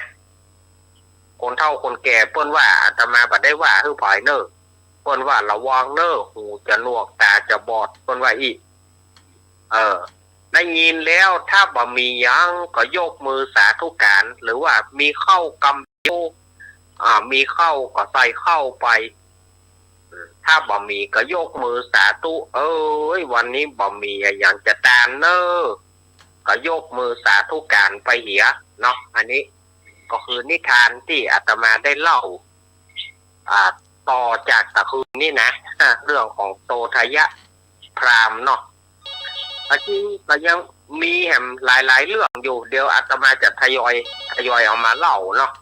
คนเฒ่าคนแก่เปิ้นว่า อาตมาบ่ได้ว่าหื้อผายเน่อ เปิ้นว่าระวังเน่อ หูจะหนวก ต๋าจะบอด เปิ้นว่าอี้ เออ ได้ยินแล้วถ้าบ่มีหยังก็ยกมือสาธุการ หรือว่ามีข้าวกำเดียว อ่า มีข้าวก็ใส่ข้าวไป ถ้าบ่มีก็ยกมือสาธุ เอ้ย วันนี้บ่มีอะหยังจะตานเน่อ ก็ยกมือสาธุการไปเหียเนาะ อันนี้ก็คือนิทานตี้อาตมาได้เล่า อ่า ต่อจากตะคืนนี้นะ เรื่องของโตทยพราหมณ์เนาะ อันนี้ก็ยังมีแหมหลายๆ เรื่องอยู่ เดี๋ยวอาตมาจะทยอย ทยอยเอามาเล่าเนาะ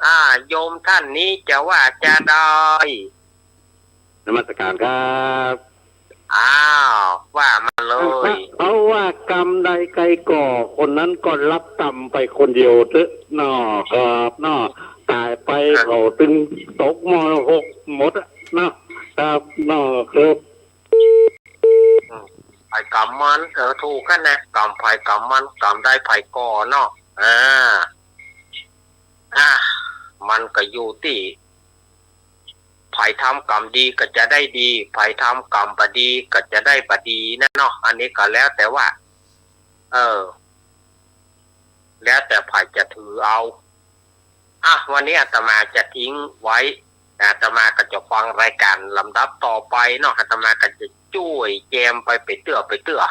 อ่า โยมท่านนี้จะว่าจาใด นมัสการครับ อ้าว ว่ามาเลย เขาว่ากรรมใดใครก่อ คนนั้นก็รับกรรมไปคนเดียวเต๊อะ เนาะครับ เนาะ ต๋ายไป ครับ เขาตึงตกมรณะหมดอะ เนาะครับ เนาะครับ อืม ใผกรรมมัน เออ ถูกกั๋นนะ กรรมใผกรรมมัน กรรมใดใผก่อเนาะ อ่า อ่า มันก็อยู่ตี้ ใผทำกรรมดีก็จะได้ดี ใผทำกรรมบ่ดีก็จะได้บ่ดีนะเนาะ อันนี้ก็แล้วแต่ว่า เออ แล้วแต่ใผจะถือเอา อ่ะ วันนี้อาตมาจะทิ้งไว้ อาตมาก็จะฟังรายการลำดับต่อไปเนาะ อาตมาก็จะจ้วยแจมไปไปเตื้อไปเตื้อ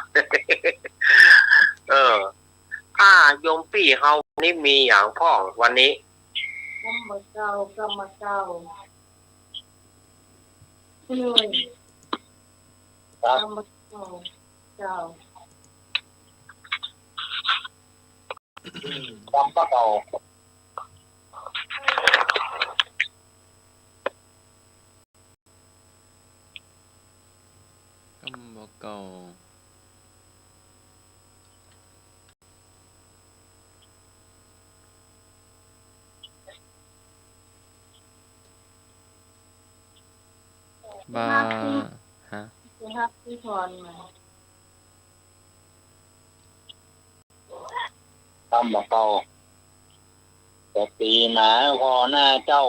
เออ อ่า โยมปี้เฮานี่มีหยังพ่องวันนี้ กรรมเก่า กรรมเก่า ครับ กรรมเก่า เก่า กรรมเก่า กรรมบ่เก่า บ่า ฮะ จะฮับที่พรมา กรรมบ่เก่า จะตี๋หมาผ่อหน้าเจ้า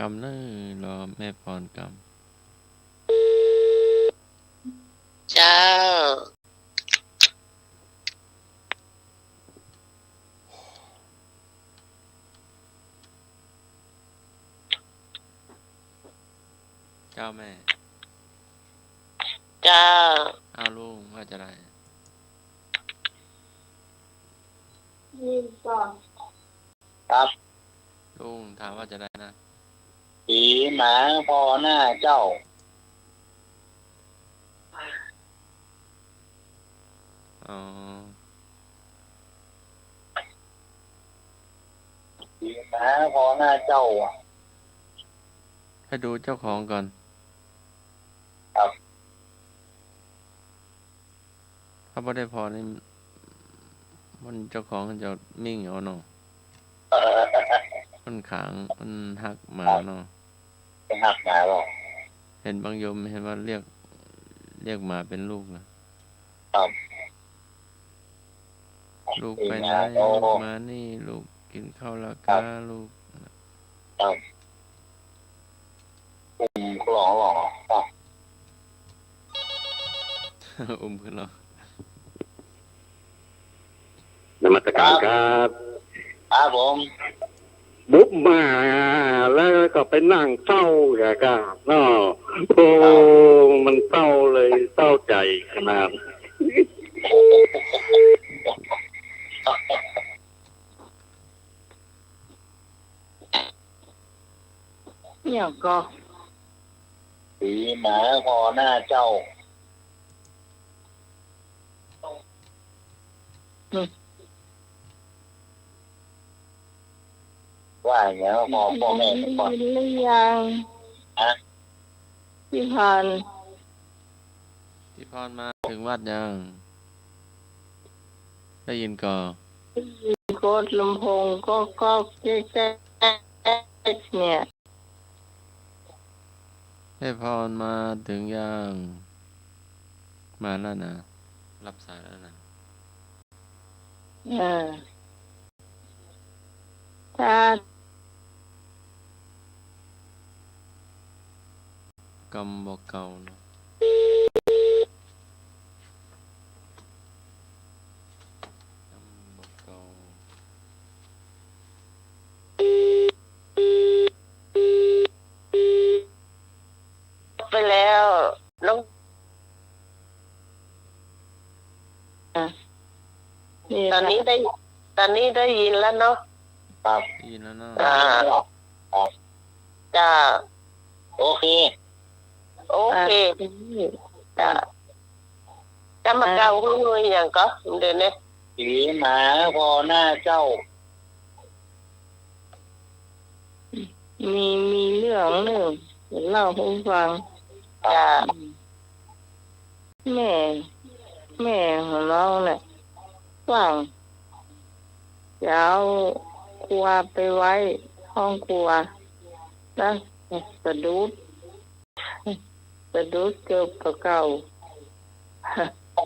กำเนอะ รอแม่พรกำ เจ้า เจ้าแม่ เจ้า อ้าว ลุงว่าจะได ยินก่อน ครับ ลุงถามว่าจะไดนะ ตี๋หมาผ่อหน้าเจ้า อ๋อ ตี๋หมาผ่อหน้าเจ้าอะ ให้ดูเจ้าของก่อน ครับ ถ้าบ่ได้ผ่อนี่ มันเจ้าของมันจะมิ่งเอาเนาะ มันขาง มันฮักหมาเนาะ มันฮักหมาเนาะ เห็นบางโยมเห็นว่าเรียก เรียกหมาเป๋นลูกนะ ครับ ลูกไปไหน ลูกมานี่ ลูกกิ๋นข้าวละกา ลูก ครับ อุ้มขึ้นหล่องหล่อง ครับ อุ้มขึ้นหล่อง นมัสการครับ ครับผม บุบมา แล้วก็ไปนั่งเศร้าแกก็ เนาะ โอ้ มันเศร้าเลย เศร้าใจ๋ขนาด เนี่ยก็ สีหมาผ่อหน้าเจ้า อืม ว่าอย่างนี้ ผ่อพ่อแม่ก่อน ได้ยินหรือยัง ฮะ พี่พร พี่พรมาเถิงวัดยัง ได้ยินก่อ ได้ยิน กดลำโพงก๊อกๆ แก๊กๆ เนี่ย พี่พรมาเถิงยัง มาแล้วนะ รับสายแล้วนะ เออ ถ้า กำบ่เก่าเนาะ กำบ่เก่า ไปแล้ว น้อง อ่ะ นี่ ตอนนี้ได้ ตอนนี้ได้ยินแล้วเนาะ ครับ ได้ยินแล้วเนาะ อ่า ครับ จ้า โอเค โอเค อ่ะ จ้า กำบ่าเก่า อ่ะ ฮู้หยังก่อ เดี๋ยวนี้ สีหมาผ่อหน้าเจ้า มี มีเรื่องหนึ่งจะเล่าหื้อฟัง จ้า แม่ แม่ของน้องเนี่ย ว่าจะเอาครัวไปไว้ห้องครัว แล้วสะดุด สะดุดเกือบเก่า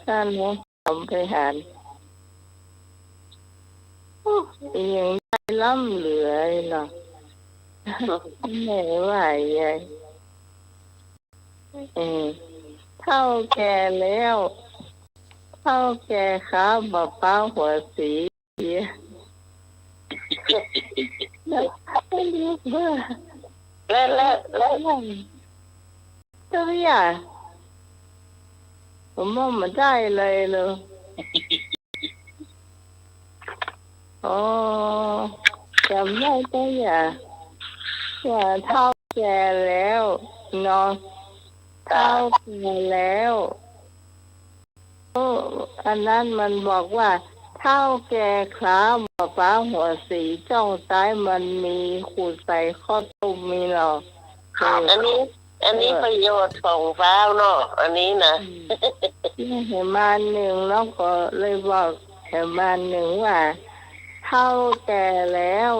ท่านเนาะ ทำไปหาร โอ้ ยังได้ล้ำเหลือเนาะ แม่ว่าใหญ่ เออ เฒ่าแก่แล้ว เฒ่าแก่ขาบ่าป๊าวหัวสี แล้ว แล้ว แล้ว แล้ว ก็เนี่ย ผมว่ามันได้เลยเลย อ๋อ จำได้ก็อย่า ว่าเฒ่าแก่แล้วเนาะ เฒ่าแก่แล้ว โอ้ อันนั้นมันบอกว่า เฒ่าแก่ขาบ่าป๊าวหัวสี จ้องซ้ายมันมี ขูดใส่ข้าวต้มมีหรอก ครับ เออ อันนี้ อันนี้ เออ ประโยชน์ของป๊าวเนาะ อันนี้นะ อืม เนี่ย เห็นมาอันหนึ่ง น้องก็เลยบอก เห็นมาอันหนึ่งว่า เฒ่าแก่แล้ว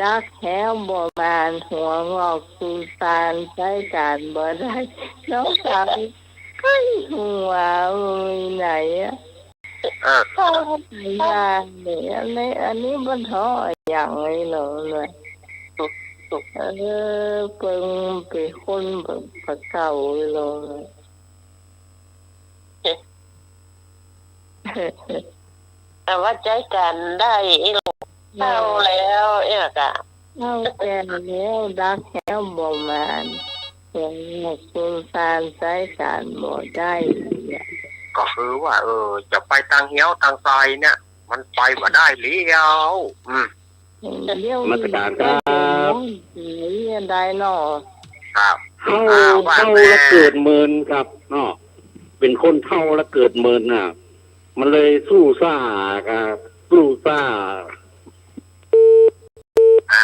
ดักแฮ้วบ่หมาน หัวงอกสูนซาน ใจ๊ก๋านบ่ได้ น้องสาว ใก้หัวมีไหนอะ อ่ะ ข้าพเจ้าเนี่ย อันนี้ อันนี้บ่ท้ออย่างนี้เลย เออ เปิงเป๋นคนบ่าเก่าเลย แต่ว่าใจ๊ก๋านได้ เฒ่าแล้ว เอ๊ะกะ เฒ่าแก่แล้ว ดักแฮ้วบ่หมาน หัวงอกสูนซาน ใจ๊ก๋านบ่ได้ ก็คือว่า เออ จะไปตางเหียวตางซายเนี่ย มันไปบ่ได้แล้ว อืม เดี๋ยวนมัสการครับ เดี๋ยวได้เนาะ ครับ เฒ่า อ่า ว่า เฒ่า แต่ แล้วเกิดเมินครับเนาะ เป๋นคนเฒ่าแล้วเกิดเมินน่ะ มันเลยสู้ซ่าครับ สู้ซ่า อ่ะ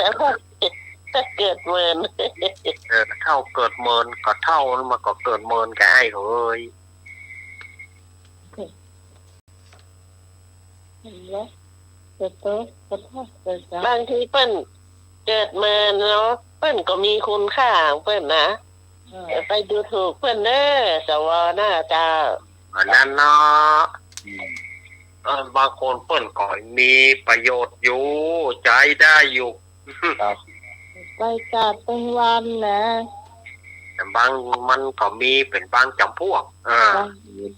ถ้าเกิดเมิน เออ เฒ่าเกิดเมิน ก็เฒ่ามันก็เกิดเมินแกไอ้เฮ้ย เห็นบ่ เกิดโต เกิดโต เกิดโต บางทีเปิ้นเกิดเมินเนาะ เปิ้นก็มีคุณค่าของเปิ้นนะ เออ อย่าไปดูถูกเปิ้นเด้อ สว นะเจ้า อันนั้นเนาะ อืม เออ บางคนเปิ้นก็มีประโยชน์อยู่ ใจ๊ได้อยู่ ครับ ไปกาดตึงวันนะ แต่บางมันก็มีเป๋นบางจ๋ำพวก อ่า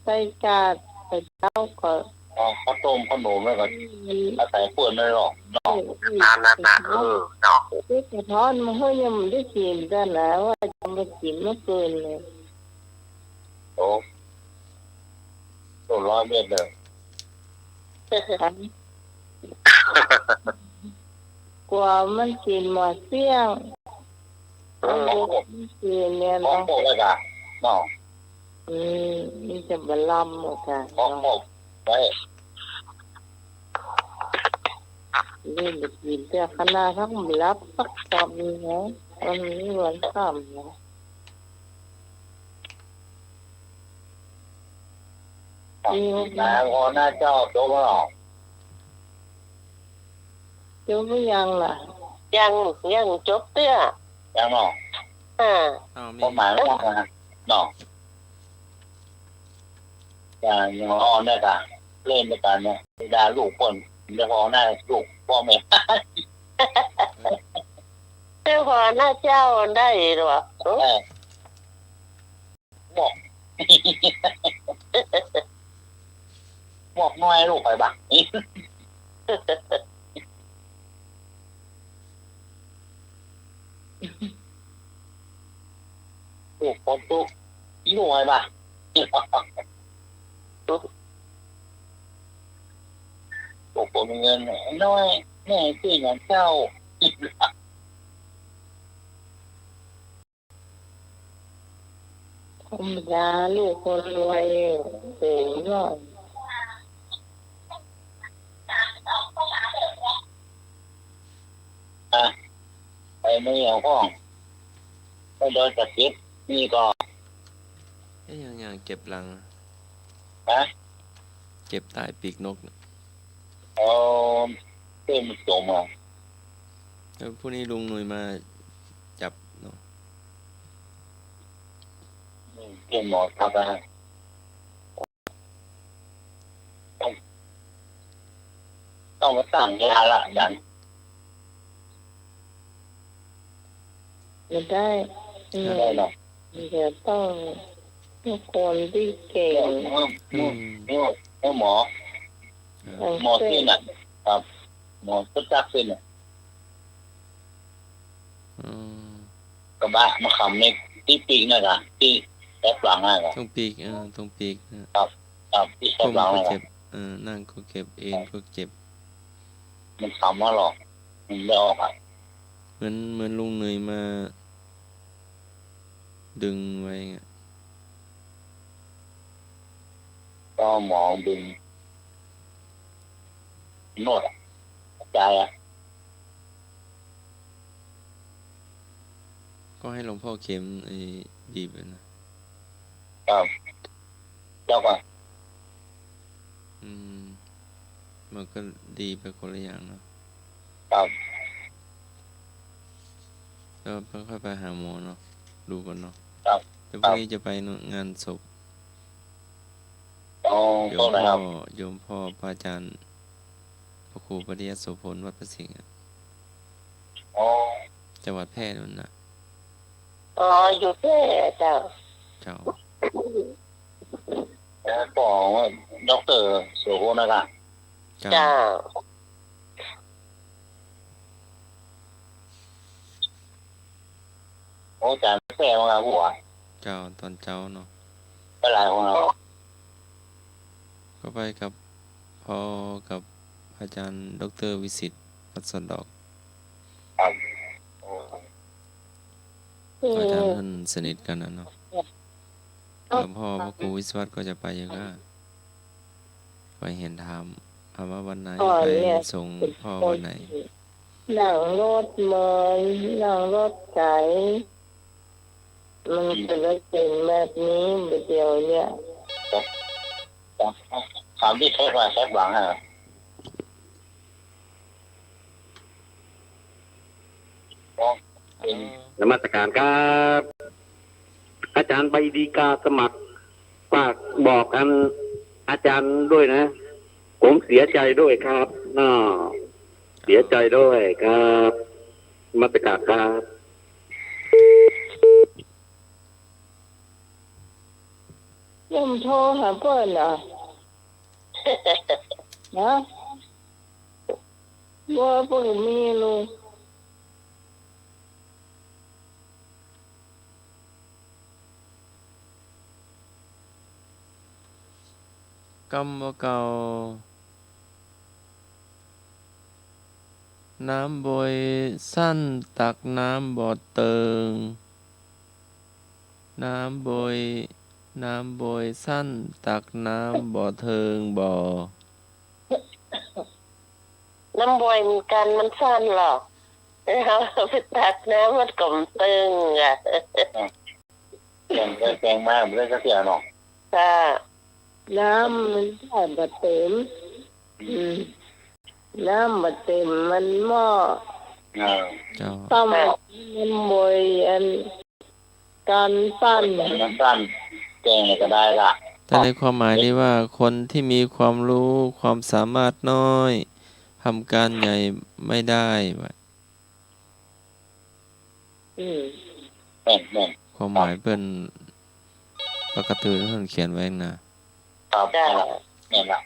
ไปกาด ไปเจ้าก็ อ๋อ ข้าวต้มขนมแล้วก็ อืม อาศัยเปิ้นนั่นหรอกเนาะ อืม นั่นน่ะ เออ เนาะ เด็กกระท้อนมาเฮ้ย ยังบ่ได้กิ๋นจ้ะนะ ว่าจะมากิ๋นเมื่อคืนเลย โอ้ โอ้ ร้อยเม็ดเลย กั๋วมันกิ๋นหมดเสี้ยง เออ มันกิ๋นเนี่ย ของ เนาะ พวกอะไรกะ เนาะ อืม มันจะบ่ลำอะค่ะ ของ เนาะ พวกไว้ นี่มันกิ๋นแต่ขนาดทั้งหลับสักตอนนี้นะ มันมีวันค่ำนะ ครับ นี่ นายพอหน้าเจ้าจบแล้วเหรอ จบหรือยังล่ะ ยัง ยังจบเตื้อ ยังเนาะ อ่า อ้าว มี ความหมายว่าไงเนาะ อย่าง อย่างอ่อนเนี่ยกะ เล่นด้วยกันเนี่ย ด่าลูกเปิ้น เดี๋ยวพอหน้าลูกพ่อแม่ เดี๋ยวพอหน้าเจ้าได้หรอ เออ หมวก หมวกน้อยลูกไปบัก ลูกคนตุ๊ก อีลูกไปบัก ลูกคนมีเงินน้อย แม่ซื้อหยังเจ้า ธรรมดา ลูกคนรวย เจ๋งยอด อ่ะ ไปไม่เอาห้อง ไปดอยสะเก็ด นี่ก็ เอ๊ะ ยัง ยังเก็บหลัง ฮะ เก็บใต้ปีกนกน่ะ เออ เต้นมันจมอ่ะ แล้วพรุ่งนี้ลุงหนุ่ยมาจับเนาะ อืม เต้นหมอครับนะ ต้อง ต้องมาตั้งยาละอาจ๋ารย์ บ่ได้ บ่ได้หรอก เดี๋ยวต้อง ต้องคนตี้เก่ง อืม อืม อืม หมอ อ่า หมอเส้นน่ะ ครับ หมอรู้จักเส้นน่ะ อืม กระบะมาขำในตี้ปีกน่ะกะ ตี้แต๊บหลังน่ะกะ ตรงปีก เออ ตรงปีกน่ะ ครับ ครับ ตี้แต๊บหลังน่ะกะ ก้มก็เจ็บ เออ นั่งก็เจ็บ เอนก็เจ็บ มันขำมาหรอก มันไม่ออกอ่ะ เหมือน เหมือนลุงหนุ่ยมาดึงไว้ไง ก็หมอดึง นวดอ่ะ ใจอ่ะ ก็ให้หลวงพ่อเข็มไอ้บีบนะ ครับ เจ้าก่อน อืม มันก็ดีไปคนละอย่างเนาะ ครับ ก็ค่อยไปหาหมอเนาะ ดูก่อนเนาะ ครับ แต่พรุ่งนี้จะไปงานศพ อ๋อ โยมพ่อ โยมพ่อพระอาจารย์ พระครูปริยัติโสภณ วัดพระสิงห์อะ อ๋อ จังหวัดแพร่นู่นน่ะ อ๋อ อยู่แพร่เจ้า เจ้า แล้วก็ด็อกเตอร์โสภณน่ะกะ เจ้า เจ้า โอ้ อาจ๋ารย์แพร่มาหัว เจ้า ตอนเจ๊าเนาะ ไปหลายคนเหรอ ก็ไปกับพ่อกับอาจ๋ารย์ด็อกเตอร์วิสิทธิ์ วัดสะดอก ครับ โอ้ อืม อาจ๋ารย์เปิ้นสนิทกั๋นน่ะเนาะ หลวงพ่อพระครูวิศวัตรก็จะไปอยู่ก้า ไปเห็นถาม ถามว่าวันไหน อ๋อ ไป เนี่ย ส่งพ่อวันไหน นั่งรถมา นั่งรถไก๋ มันก็เลยเป๋นแบบนี้ บ่าเดี่ยวเนี่ย ครับ ครับ ถามตี้แต๊บหลัง แต๊บหลังอ่ะ นมัสการครับ อาจ๋ารย์ ใบดีกาสมัคร ฝากบอกอันอาจ๋ารย์ด้วยนะ ผมเสียใจด้วยครับ อ้อ เสียใจด้วยครับ นมัสการครับ โยมโทรหาเปิ้นเหรอ นะ บ่เปิ้นมีลูก กำบ่เก่า น้ำบ่อยสั้นตักน้ำบ่เติง น้ำบ่อย น้ำบ่อยสั้นตักน้ำบ่เติงบ่ น้ำบ่อยเหมือนกั๋น มันสั้นลอ เฮาไปตักน้ำมันก็บ่เติงอะ แต่งไปแต่งมาบ่ได้สักเทื่อเนาะ ค่ะ น้ำมันบ่เติง อืม น้ำบ่เติงมันหม้อ อ่า เจ้า ต้อง ค่ะ น้ำบ่อยอัน การสั้น มันสั้น แจ้งก็ได้ละ แต่ในความหมายนี้ว่าคนที่มีความรู้ความสามารถน้อย ทำการใหญ่ไม่ได้ว่ะ อืม แม่น แม่น ความหมายเปิ้น ปกติเปิ้นเขียนไว้นะ ครับ จ้ะ แม่นละ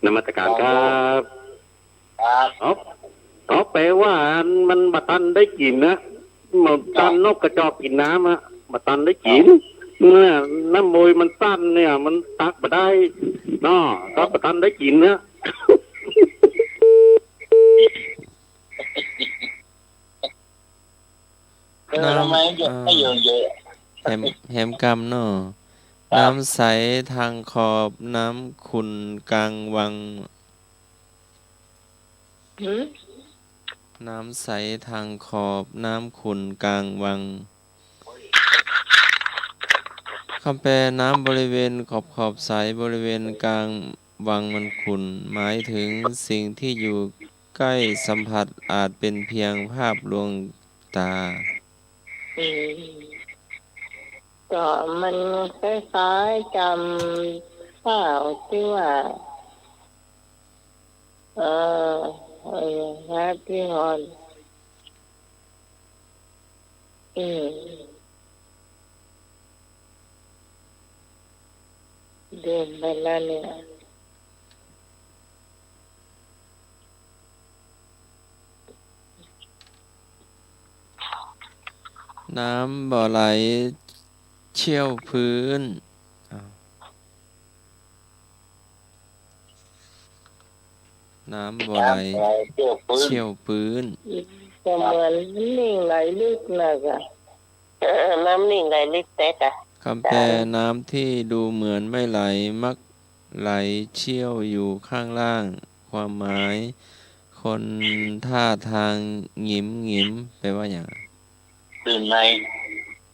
นมัสการครับ ครับ เอา เอาแป๋ว่ามันบ่ตันได้กิ๋นนะ บ่ตันนกกระจอกกิ๋นน้ำอะ บ่ตันได้กิ๋น เนี่ย น้ำบ่อยมันสั้นเนี่ย มันตักบ่ได้เนาะ ตักบ่ตันได้กิ๋นนะ เออ น้ำ ทำไมเยอะ อ่า ให้เยอะๆ แหม แหมกำเนาะ ครับ น้ำใสทางขอบ น้ำขุ่นกลางวัง หืม น้ำใสทางขอบ น้ำขุ่นกลางวัง คำแปล น้ำบริเวณขอบๆ ใส บริเวณกลางวังมันขุ่น หมายถึงสิ่งที่อยู่ใกล้สัมผัส อาจเป็นเพียงภาพลวงตา อืม ก็มันคล้ายๆ กำข้าวตี้ว่า เอ่อ เอ่อ แฮปปี้ฮอน อืม ลืมไปแล้วเนี่ย น้ำบ่ไหลเชี่ยวพื้น อ้าว น้ำบ่ไหล น้ำบ่ไหลเชี่ยวพื้น เชี่ยวพื้น ก็เหมือนน้ำนิ่งไหลลึกน่ะกะ เออ น้ำนิ่งไหลลึกแต๊กะ คำแปล น้ำที่ดูเหมือนไม่ไหล มักไหลเชี่ยวอยู่ข้างล่าง ความหมาย คนท่าทางหงิมหงิม แปลว่าหยัง ตื่นใน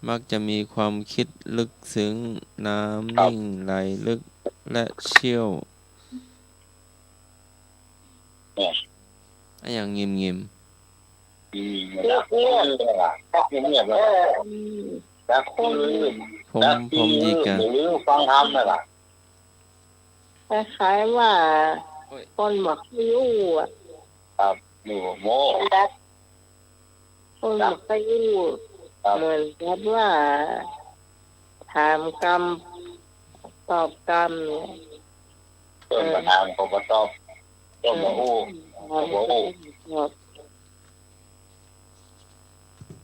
มักจะมีความคิดลึกซึ้ง น้ำ ครับ นิ่งไหลลึกและเชี่ยว เนี่ย อะหยังหงิมหงิม อืม เงียบๆ เงียบๆ เออ อืม รักคือ ผม รักคือ ผมดีกะ หรือฟังธรรมน่ะล่ะ คล้ายๆ ว่า โอ้ย คนบ่ค่อยอู้อะ ครับ หนูโม้ คนรัก คนบ่ค่อยอู้ ครับ เหมือนกับว่า ถามกำ ตอบกำเนี่ย เปิ้นบ่ถามก็บ่ตอบ เปิ้นบ่อู้ เออ ก็บ่อู้ ตอบ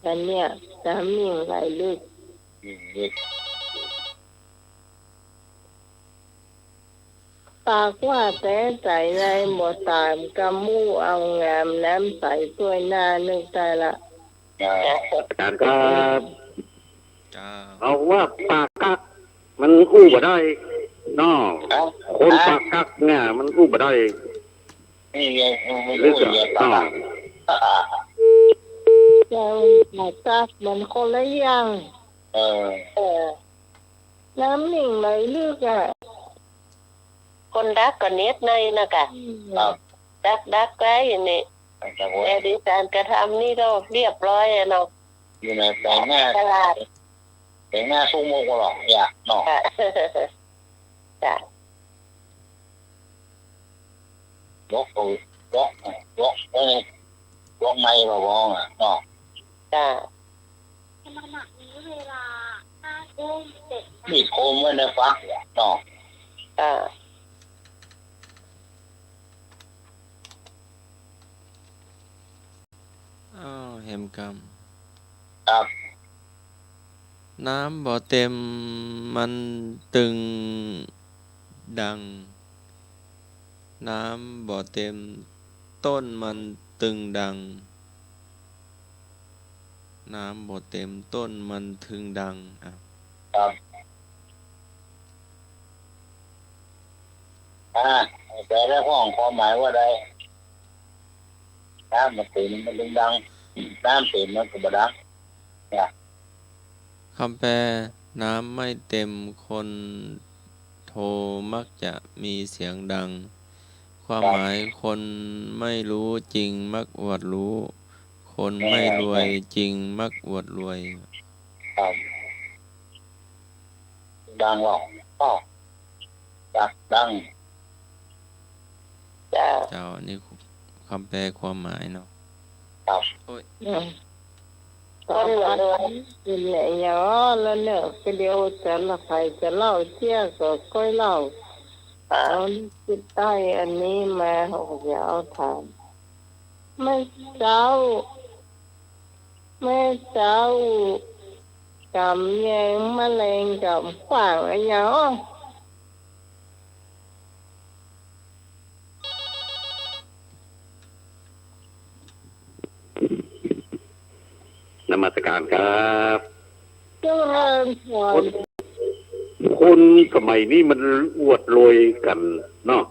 อันเนี้ย น้ำนิ่งไหลลึก อืม ลึก ปากว่าแต๊ใจ๋ใน บ่ตามกำอู้ เอางามน้ำใสต้วยหน้า นึกได้ละ อ่า อาจ๋ารย์ครับ เจ้า เอาว่าปากกั๊กมันอู้บ่ได้เนาะ ครับ คนปากกั๊กเนี่ยมันอู้บ่ได้ นี่ไง มันอู้ ลึกอะ อย่างเงี้ย เนาะ เจ้า ปากกั๊กมันคนละอย่าง เออ เออ น้ำนิ่งไหลลึกอะ คนดักก็เน็ตในนะกะ อืม ครับ ดัก ดักไว้นี่ ครับผม แต่ดิฉันกระทำนี่ก็เรียบร้อยอะเนาะ อยู่ในแต่งหน้า ฉลาด แต่งหน้าสู้มุกบ่หรอก อย่าเนาะ ค่ะ จ้ะ ล็อกเอา ล็อก ล็อกไว้ ล็อกไมค์บ่บ่อะเนาะ จ้ะ มีดคมไว้ในฝักเ อ่า อ้าว แหมกำ ครับ น้ำบ่เต็มมันตึงดัง น้ำบ่เต็มต้นมันตึงดัง น้ำบ่เต็มต้นมันตึงดัง อ่ะ ครับ อ่า แปลได้พ่อง ความหมายว่าใด น้ำบ่เต็มมันตึงดัง น้ำเต็มมันก็บ่ดัง เนี่ย คำแปล น้ำไม่เต็มคนโทมักจะมีเสียงดัง ความหมาย ครับ คนไม่รู้จริงมักอวดรู้ คนไม่รวยจริงมักอวดรวย ครับ ดังหรอก อ้อ ดักดัง เจ้า เจ้า อันนี้คำแปลความหมายเนาะ ครับ โอ้ย อืม คนหัวเรือ นี่แหละ อย่าอ้อละเนอะ ก็เดี๋ยวจะละใผจะเล่าเจี้ยก็ก้อยเล่า อ่า เอาลิขิตใต้อันนี้มา โอ้ อย่าเอาถาม แม่เจ้า แม่เจ้า ก๋ำแยงแมลงก๋ำขว้างอะหยังอ้อ นมัสการครับ เจริญพร คน คนสมัยนี้มันอวดรวยกั๋นเนาะ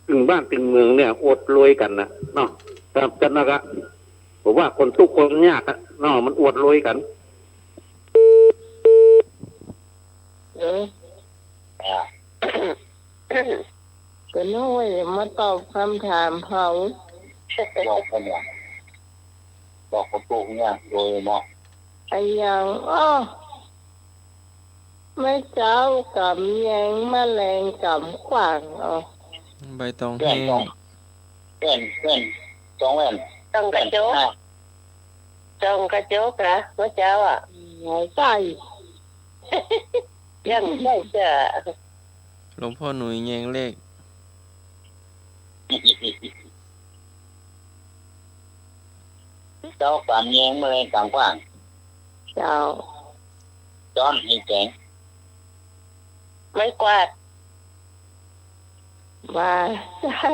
ตึงบ้านตึงเมืองเนี่ยอวดรวยกั๋นนะเนาะ ครับ จั่นนะกะ ผมว่าคนตุ๊กข์คนยากอะเนาะ มันอวดรวยกั๋น เออ อ่า ก็นึกว่าจะมาตอบคำถามเขา บอกคนเนี่ย บอกคนตุ๊กข์คนยากรวยเนาะ อะหยังอ้อ แม่เจ้าก๋ำแยงแมลงก๋ำขว้างอ้อ ใบตองแห้ง แว่น แว่น สองแว่น ส่องกระจก แว่น อ่ะ ส่องกระจกนะ แม่เจ้าอะ ใส่ ยังใส่เสื้อ หลวงพ่อหนุ่ยแยงเลข เจ้าก๋ำแยงแมลงก๋ำขว้าง เจ้า จ๊อนหินแก๋ง ไม้กวาด บ่ใจ้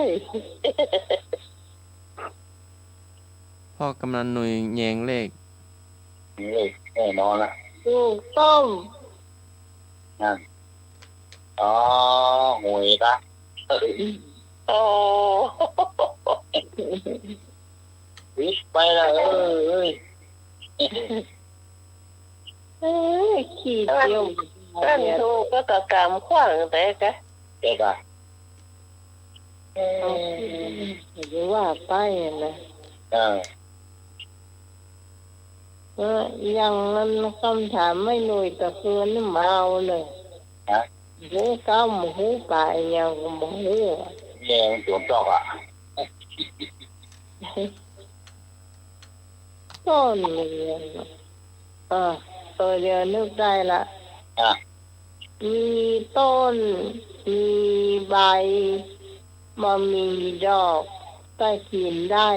พ่อกำนันหนุ่ยแยงเลข เลขแน่นอนละ ถูกต้อง นั่น อ๋อ หวยละ โอ้ ผิดไปละ เอ้ย เอ้ย ขี้เกียจ ท่านถูกก็กะก๋ำขว้างแต่กะ แต่กะ เออ หรือว่าไปนะ เออ เออ อย่างนั้นคำถามแม่หนุ่ยตะเคือนนี่บ่เอาเลย ฮะ ฮู้เก้าบ่ฮู้ปาย ยังก็บ่ฮู้อะ เนี่ยมันสวนจอกอะ ต้นเมือง เออ เออ เดี๋ยวนึกได้ละ อ่ะ มีต้น มีใบ บ่มีดอก แต่กิ๋นได้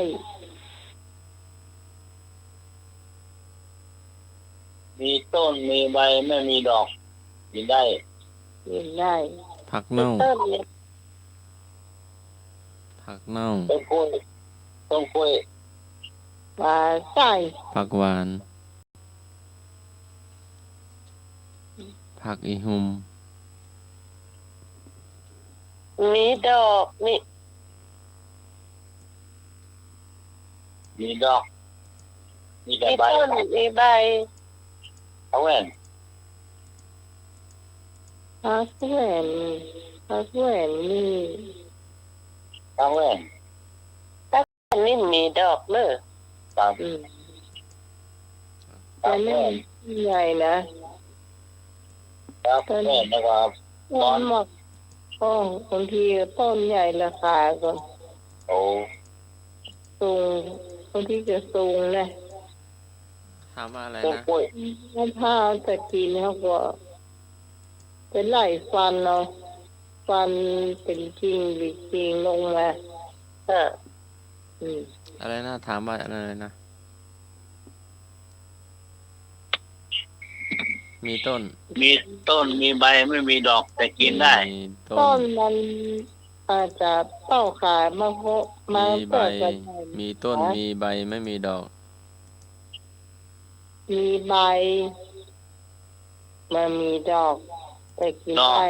มีต้น มีใบ ไม่มีดอก กิ๋นได้ กิ๋นได้ ผักเน่า ต้น ผักเน่า ต้นกล้วย ต้นกล้วย บ่ใจ้ ผักหวาน ผักอีหุ่ม มีดอก มี มีดอก มีแต่ มี ใบ ต้น มีใบ ผักแว่น ผักแว่น ผักแว่นนี่ ผักแว่น นี่มีดอกเนอะ ครับ อืม ครับ แต่นี่มันใหญ่นะ ครับ ต้น แม่นะครับ ต้นหมาก โอ้ บางทีต้นใหญ่ราคาก็ โอ้ สูง บางทีก็สูงนะ ถามว่าอะไรนะ ต้นกล้วย ถ้าจะกิ๋นเขาก็ไปไล่ฟันเอา ฟันเป๋นกิ่ง หวีกิ่งลงมา เออ อืม อะไรนะ ถามว่าอะไรนะ มีต้น มีต้น มีใบ ไม่มีดอก แต่กิ๋นได้ มีต้น ต้นมันอาจจะเต้าขายมาโพะ มา มีใบ เต้าก็ได้ มีต้น นะ มีใบ ไม่มีดอก มีใบ บ่มีดอก แต่กิ๋นได้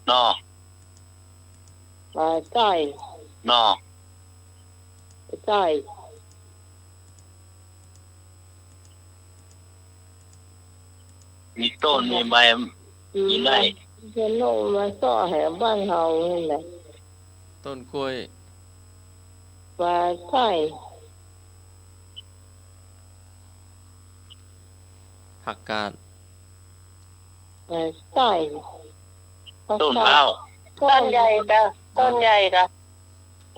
หน่อ บ่ใจ้ หน่อ บ่ใจ้ มีต้น มีใบ อืม กิ๋นได้ เห็นนกมาเซาะแถวบ้านเฮานี่แหละ ต้นกล้วย บ่ใจ้ ผักกาด บ่ใจ้ ต้นพร้าว ต้นใหญ่กะ ต้นใหญ่กะ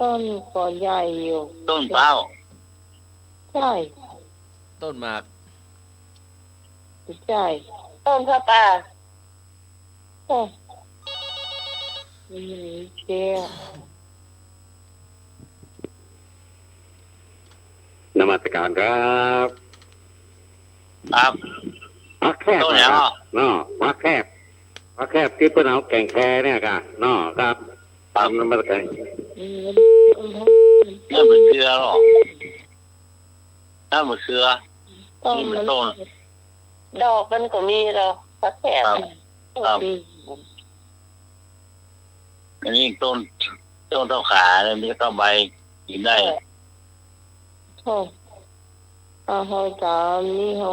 ต้นก็ใหญ่อยู่ ต้นพร้าว ใจ้ ต้นหมาก ใจ้ ต้นผ้าป่า โอ้ อืม เจ๊ นมัสการครับ ครับ ผักแคบ ต้นหยัง นะครับ เนาะ ผักแคบ ผักแคบตี้เปิ้นเอาแก่นแคเนี่ยกะ เนาะ ครับ ครับ นมัสการ อืม นั่นบ่เจือหรอ นั่นบ่เจือ ต้นมัน นี่มันต้น ดอกมันก็มีแล้ว ผักแคบ ครับ ครับ อืม อันนี้ต้น ต้นเต้าขาเนี่ย มีแต่ใบกิ๋นได้ เออ โธ่ เอาเฮาจ๋า นี่เฮา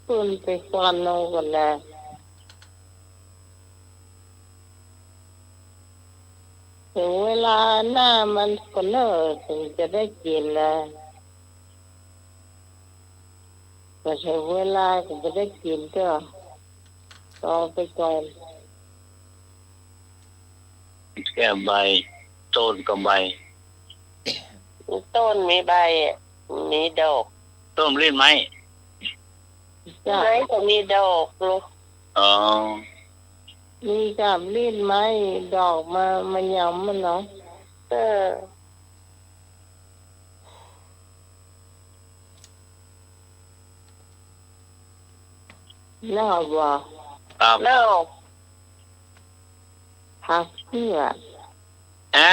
ขึ้นไปควานเอาก่อนนะ เถิงเวลาหน้ามันก็เน่อ เถิงจะได้กิ๋นนะ บ่เถิงเวลาก็บ่ได้กิ๋นเตื้อ รอไปก่อน แค่ใบ ต้นก็ใบ ต้นมีใบอะ มีดอก ต้นลิ้นไม้ ใจ้ ไม้ก็มีดอกลูก อ๋อ มีกับลิ้นไม้ ดอกมา มายำมันเนาะ เออ แล้วบ่ ครับ แล้ว ผักเหือด ฮะ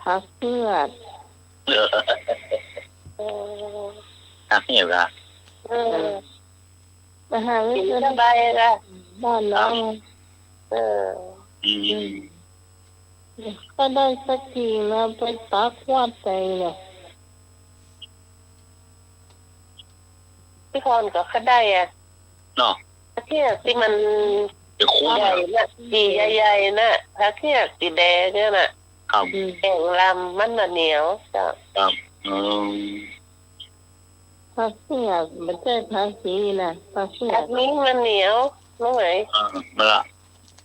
ผักเหือด เออ ผักเหือดเหรอ เออ ไปหากิ๋นสบายละ บ้านเฮา ครับ เออ อืม อืม ก็ได้สักกิ่งนะ ไปตักวาดใส่เนี่ย ตี้ก่อนก็เคยได้อะ เนาะ ผักเหือดตี้มัน จะคุ้ม ใหญ่นะ สีใหญ่ๆ นะ ผักเหือดสีแดงเนี่ยนะ ครับ อืม แข็งลำ มันบ่เหนียว เจ้า ครับ อืม ผักเสียด บ่ใจ้ผักชีนะ ผักเสียด ผักนี้มันเหนียว รู้ไหม อ่า นั่นล่ะ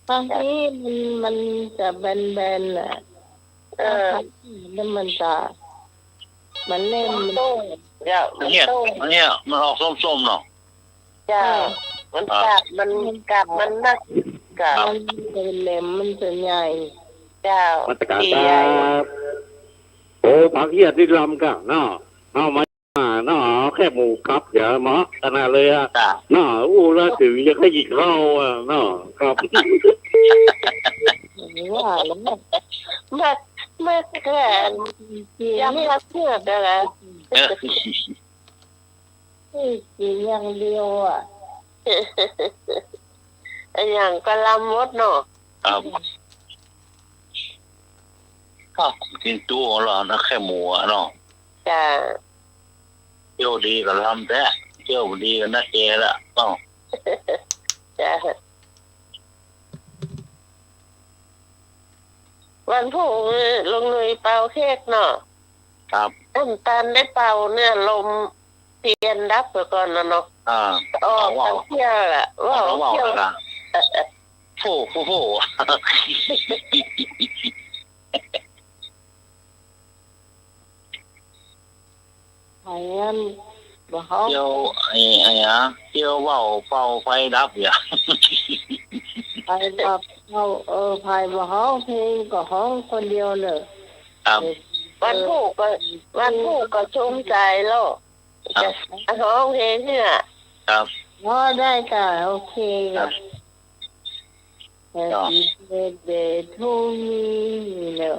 ผักชีมัน มันจะแบนๆ น่ะ เออ ถ้าผักเสียดแล้วมันจะ มันเล่น มัน ส้มๆ เจ้า มัน เนี่ย ส้ม อันเนี้ยมันออกส้มๆ เนาะ เจ้า อ่า มัน อ่า กาบมัน มัน กาบมันนัก เจ้า มันจะแหลม มันจะใหญ่ เจ้า นมัสการ สีใหญ่ ครับ โอ้ ผักเหือดนี่ลำก่ะเนาะ เอามา อ่า เนาะ เอาแค่หมูกับ เดี๋ยวเหมาะขนาดเลยอะ จ้ะ เนาะ อู้ แล้วเถิงจะได้กิ๋นข้าวอะเนาะ ครับ ว่าแล้ว มา มาแค่ยำผักเหือดนั่นแหละ เออ นี่กิ๋นอย่างเดียวอะ อะหยังก็ลำหมดเนาะ ครับ ก็กิ๋นจุ๋เอาละนะ แค่หมูอะเนาะ จ้ะ เตี้ยวดีก็ลำแต๊ เตี้ยวบ่ดีก็นักแกละเนาะ จ้ะ วันพูกลุงหนุ่ยเป่าเค้กเนาะ ครับ น้ำตาลได้เป่าเนี่ย ลมเตียนดับไปก่อนนะเนาะ อ่า ออก ว้าว เที่ยวละ ว้าว ว้าว เที่ยว ละ โอ้โห ไอ้นั้นบ่เฮา เตี้ยว ไอ้ ไอ้หยัง เตี้ยวว่าวเป่าไฟดับอย่า ไฟดับ เอา เออ ใผบ่ฮ้องเพลงก็ฮ้องคนเดียวเน่อ ครับ เออ วันพูกก็ วันพูกก็ชุมใจ๋แล้ว ครับ จะฮ้องเพลงเนี่ย ครับ พอได้ก่ะ โอเคก่ะ ครับ Happy birthday to me นี่เน่อ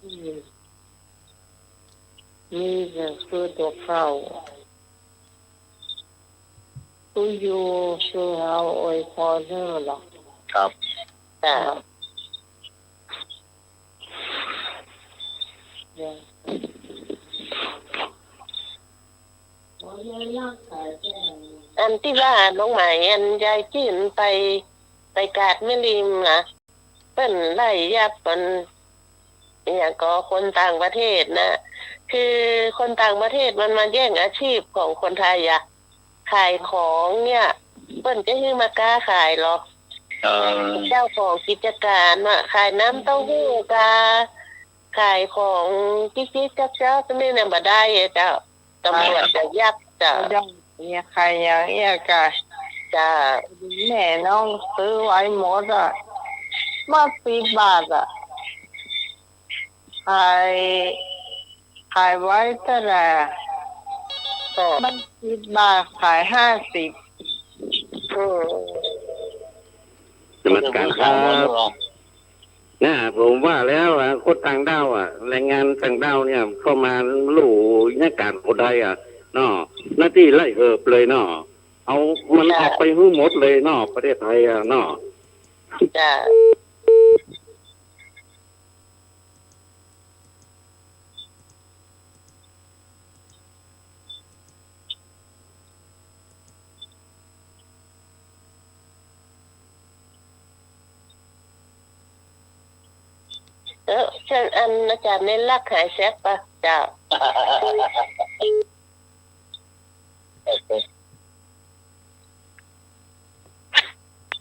อืม นี่ก็คือตั๋วเก่า คืออยู่ คือเฮาอวยพรเน่อเหรอ ครับ จ้ะ อันตี้ว่าน้องไหม อันยายจื้นไป ไปกาดแม่ริมนะ เปิ้นไล่ยับมัน อะหยังก็คนต่างประเทศนะ คือคนต่างประเทศมันมาแย่งอาชีพของคนไทยอะ ขายของเนี่ย เปิ้นจะหื้อมาก๊าขายเหรอ เออ เจ้าของกิจการอะ ขายน้ำเต้าหู้กา ขายของจิ๊กจิ๊กจ๊อกจ๊อกนี่เนี่ยบ่ได้อะเจ้า ตำรวจจะยับเจ้า เนี่ย ขายอย่างเนี้ยกะ จ้ะ แม่น้องซื้อไว้หมดอะ หมดสิบบาทอะ ขาย ขายไว้เต้าใดอะ จ้ะ หมดสิบบาท ขายห้าสิบ อืม นมัสก๋านครับ นะ ผมว่าแล้วอะ คนต่างด้าวอะ แรงงานต่างด้าวเนี่ย เข้ามาลู่เยียะก๋านคนไทยอะ เนาะ หน้าตี้ไล่เหิบเลยเนาะ เอามัน จ้ะ ออกไปหื้อหมดเลยเนาะ ประเทศไทยอะเนาะ จ้ะ เออ เชิญ อันอาจ๋ารย์เณรลักษณ์หายแซบปะเจ้า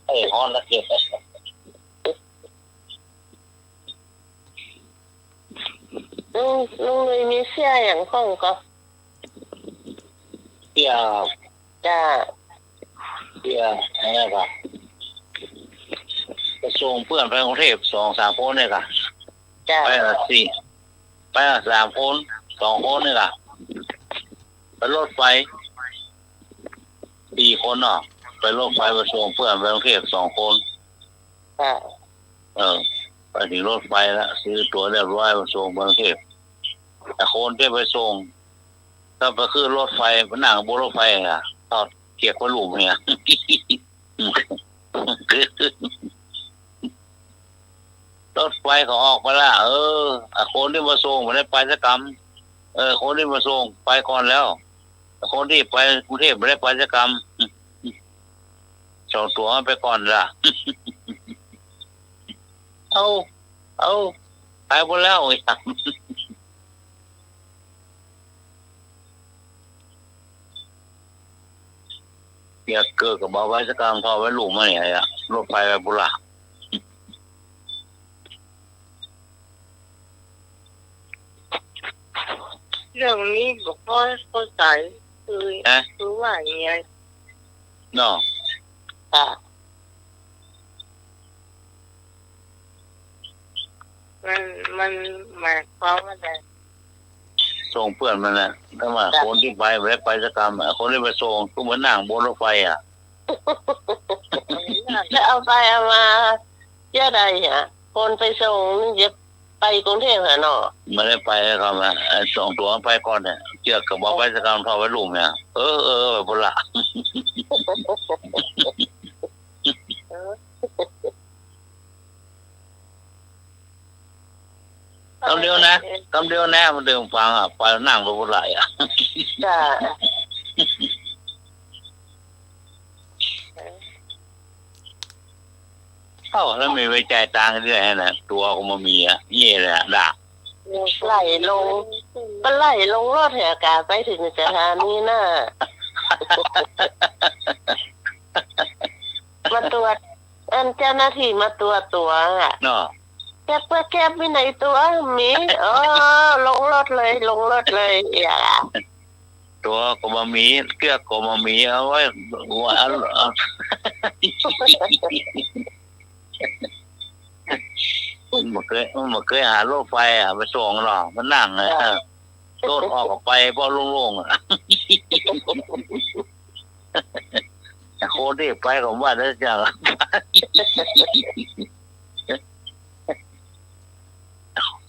เอ้ย ฮ้อนละเกียด ลุง ลุงลุยมีเสี้ยอะหยังพ่องก่อ เสี้ย จ้า เสี้ย อันนี้ก่อ ไปส่งเปื้อนไปกรุงเทพฯ สองสามคนเนี่ยก่อ จ้า ไปละสี่ ไปละสามคน สองคนเนี่ยก่อ ไปรถไฟ สี่คนเนาะ ไปรถไฟไปส่งเปื้อนไปกรุงเทพฯ สองคน ค่ะ เออ ไปถึงรถไฟละ ซื้อตั๋วเรียบร้อย ไปส่งไปกรุงเทพฯ แต่คนตี้ไปส่ง ถ้าไปขึ้นรถไฟ ไปนั่งบนรถไฟอะ ทอดเกียกไว้ลุ่มเนี่ย รถไฟก็ออกไปละ เออ อ่ะ คนตี้มาส่งบ่ได้ไปสักกำ เออ คนตี้มาส่งไปก่อนแล้ว คนตี้ไปกรุงเทพฯบ่ได้ไปสักกำ สองตั๋วไปก่อนละ เอ้า เอ้า ไปหมดแล้ว เกียกเกิดก็บ่ไปสักกำ ทอดไว้ลุ่มเนี่ยอะ รถไฟไปปุระ เรื่องนี้บ่ค่อยเข้าใจ๋ คือ ฮะ คือว่าอย่างไง เนาะ ค่ะ มัน มันหมายความว่าไง ส่งเปื้อนมันน่ะ ถ้าว่า จ้ะ คนตี้ไปบ่ได้ไปสักกำอะ คนตี้ไปส่งก็เหมือนนั่งบนรถไฟอะ แล้วเอาไปเอามาเยียะใดอะ คนไปส่งนี่จะไปกรุงเทพฯหาเนาะ บ่ได้ไปสักกำอะ ไอ้สองตั๋วไปก่อนเนี่ย เกียกก็บ่ไปสักกำ ทอดไว้ลุ่มเนี่ย เออ เออ ไปปุระ เออ กำเดียวนะ กำเดียวนะ มันเดินฟังอะ ไปนั่งไปบ่ไหลอะ จ้ะ เอ้า แล้วมีไว้จ่ายตังค์เรื่อยนะ ตั๋วก็บ่มีอะ เย้ยเลยอะ ด่า ไหลลง มันไหลลงรถเหรอกะ ไปถึงสถานีน่ะ มาตรวจ อันเจ้าหน้าตี้มาตรวจตั๋วอะ เนาะ แก๊บเปื้อแก๊บมีในตั๋ว มี อ๋อ ลงรถเลย ลงรถเลย เอีย ตั๋วก็บ่มี เกื้อกก็บ่มี เอาไว้ ว่า เอา เอา เ มันบ่เกย มันบ่เกยหารถไฟอะ ไปส่งเนาะ มันนั่งอะ รถออกก็ไปเบาะโล่งๆอะ คนตี้ไปก็ว่าได้จัง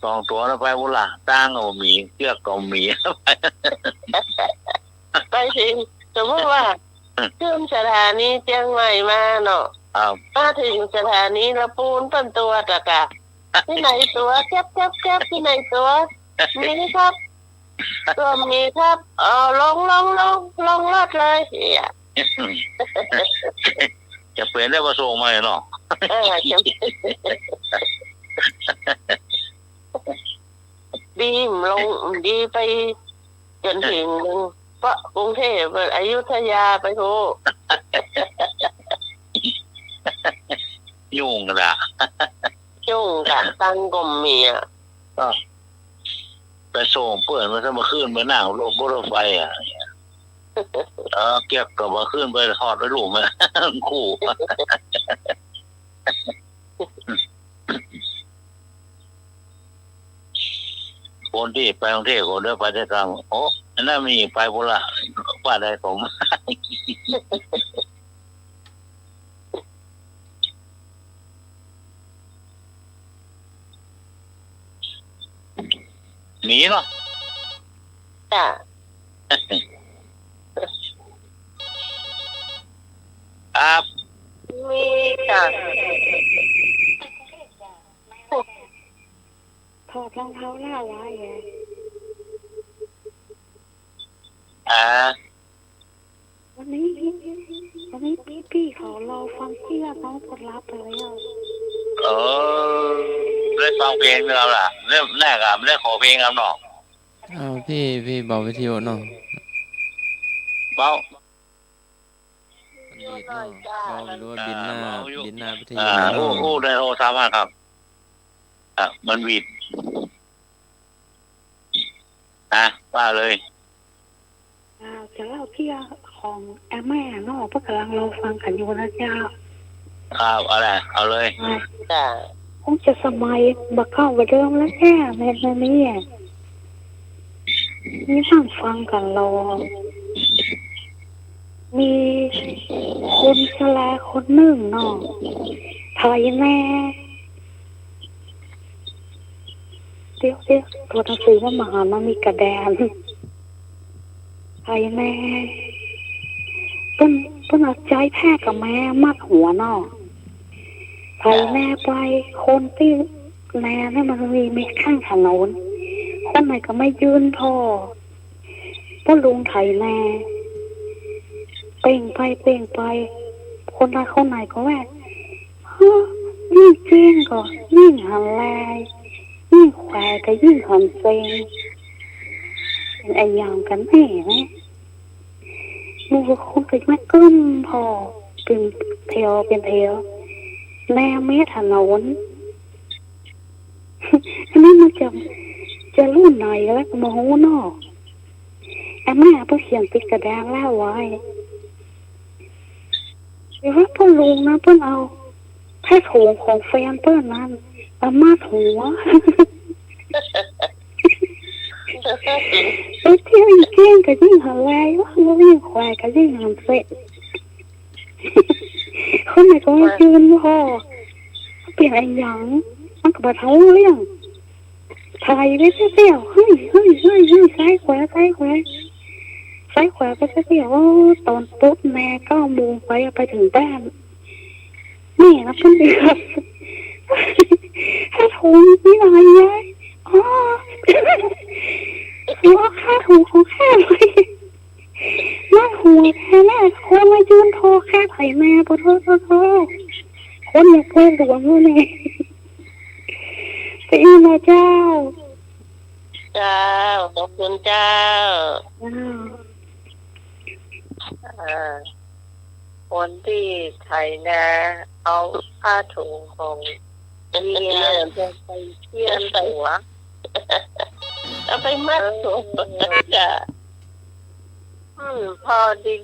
สองตั๋วนะ ไปพุ้นละ ตางก็บ่มี เจื้อกก็บ่มี ไปเถิง สมมุติว่า ขึ้นสถานีเจียงใหม่มาเนาะ ครับ มาเถิงสถานีละปูนเปิ้นตรวจอะกะ ตี้ไหนตั๋ว แก๊บ แก๊บ แก๊บ ตี้ไหนตั๋ว มีครับ ตั๋วมีครับ เออ ลง ลง ลง ลงรถเลย เนี่ย จะเป๋นได้ประสงค์ไหมเนาะ เออ จะ ดีลง ดีไปจ๋นเถิงเปาะกรุงเทพฯ อยุธยาไปพู้น ยุ่งกะ ยุ่งกะ ตังค์ก็บ่มีอะ อ่ะ ไปส่งเปิ้น มันจะมาขึ้นไปนั่งรถ รถไฟอะ เออ เกียกก็บ่ขึ้นไป ฮอดไปลุ่มอะ คู่ คนตี้ไปกรุงเทพฯ ก็เดินไปด้วยกัน โอ้ อันนั้นมีไปพุ้นละ ว่าได้ผม มีเนาะ จ้ะ ครับ มีจ้ะ ถอดรองเท้าแล้ววะ อ่า วันนี้ วันนี้ปี้ๆ เขารอฟังเตี้ย น้องกดรับไปแล้ว เออ ได้ฟังเพลงแล้วล่ะ เริ่มแรกอะ ไม่ได้ขอเพลงครับเนาะ อ้าว ปี้ ปี้เบาวิทยุเนาะ เบา มันดีดเนาะ เบา หรือว่าบินหน้า อ่า เบาวิทยุ บินหน้าวิทยุ อ่า หน่อยเนาะ อู้ อู้ ได้ โอ้ สามารถครับ อ่ะ มันหวีด นะ ว่าเลย อ่า จะเล่าเตี้ยของแอมแม่เนาะ เปิ้นก่ำลังรอฟังกั๋นอยู่นะเจ้า ครับ เอาแหละ เอาเลย อ่า จ้ะ คงจะสมัยบ่าเก่าบ่าเดิมแล้วแท้ แม่นบ่านี้อะ มีนั่งฟังกั๋นลอ มีคนชราคนนึ่งเนาะ ไถนา เดี๋ยว เดี๋ยว ตั๋วหนังสือมันบ่หัน มันมีกระดาน ไถนา เปิ้น เปิ้นเอาใจ๊ผ้ากับแมมัดหัวเนาะ ไถนาไป คนตี้นาเนี่ยมันมี มีข้างถนน คนไหนก็มายืนถ่อ ป้อลุงไถนา เป่งไปเป่งไป คนละคนไหนก็ว่า เฮ้อ ยิ่งเจ๊งก็ยิ่งหันแล ยิ่งแขวะก็ยิ่งหันเซ็ง เป๋นอะหยังกั๋นแน่นะ หมู่คนก็มาก้มถ่อ เป๋นแถวเป๋นแถว แนเม็ดถนน อันนี้มันจะ จะรุ่นไหนแล้วก็บ่ฮู้เนาะ อันนั้นเปิ้นเขียนติดกระดานแล้วไว้ แต่ว่าป้อลุงนะ เปิ้นเอาผ้าถุงของแฟนเปิ้นนั้นมามัดหัว ไปเตี้ยยิ่งเจ๊งก็ยิ่งหันแล ยิ่งแขวะก็ยิ่งหันเซ็ง คนไหนก็มายืนถ่อ เป๋นอะหยัง มันก็บ่เต้าเรื่อง ไถไปเตี้ยวๆ เฮ้ย เฮ้ย เฮ้ย เฮ้ย ซ้ายขวา ซ้ายขวา ซ้ายขวาไปเตี้ยวๆ โอ้ ต๋อนปุ๊บแม่เก้าโมงไป ไปเถิงบ้าน แม่นะเปิ้นเดือด ผ้าถุงนี่หน่อยยาย อ๋อ หัวผ้าถุงของข้าเลย มัดหัวแท้แน่ คนมายืนถ่อข้าไถนา ปะโธ่ ปะโธ่ คนอยากไปหลวงเลย จะอิ่มแล้วเจ้า เจ้า ขอบคุณเจ้า เจ้า อ่า คนตี้ไถนา เอาผ้าถุงของเมียไปเสียบหัว เอาไปมัดหัว เออ จ้ะ อืม พอ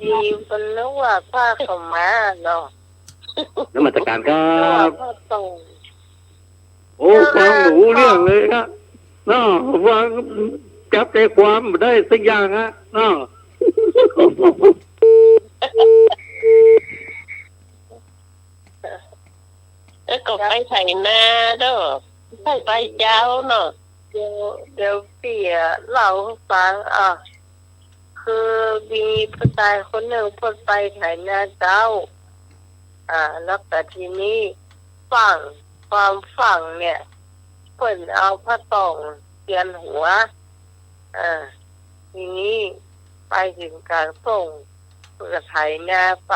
ดีๆ เปิ้นนึกว่าผ้าขาวม้าเนาะ นมัสการครับ นึกว่าผ้าโป่ง โอ้ ฟังบ่ฮู้เรื่องเลยอะ เนาะ ฟังจับใจความบ่ได้สักอย่างอะ เนาะ แล้วก็ไปไถนาเนาะ ไป ไปเจ๊าเนาะ เดี๋ยว เดี๋ยวปี้อะเล่าหื้อฟัง อ่ะ คือมีผู้จายคนนึ่งเปิ้นไปไถนาเจ๊า อ่า แล้วก็ทีนี้ฟั่ง ความฟั่งเนี่ย เปิ้นเอาผ้าต้งเจียนหัว อ่า ทีนี้ไปเถิงก๋างต้ง เปิ้นก็ไถนาไป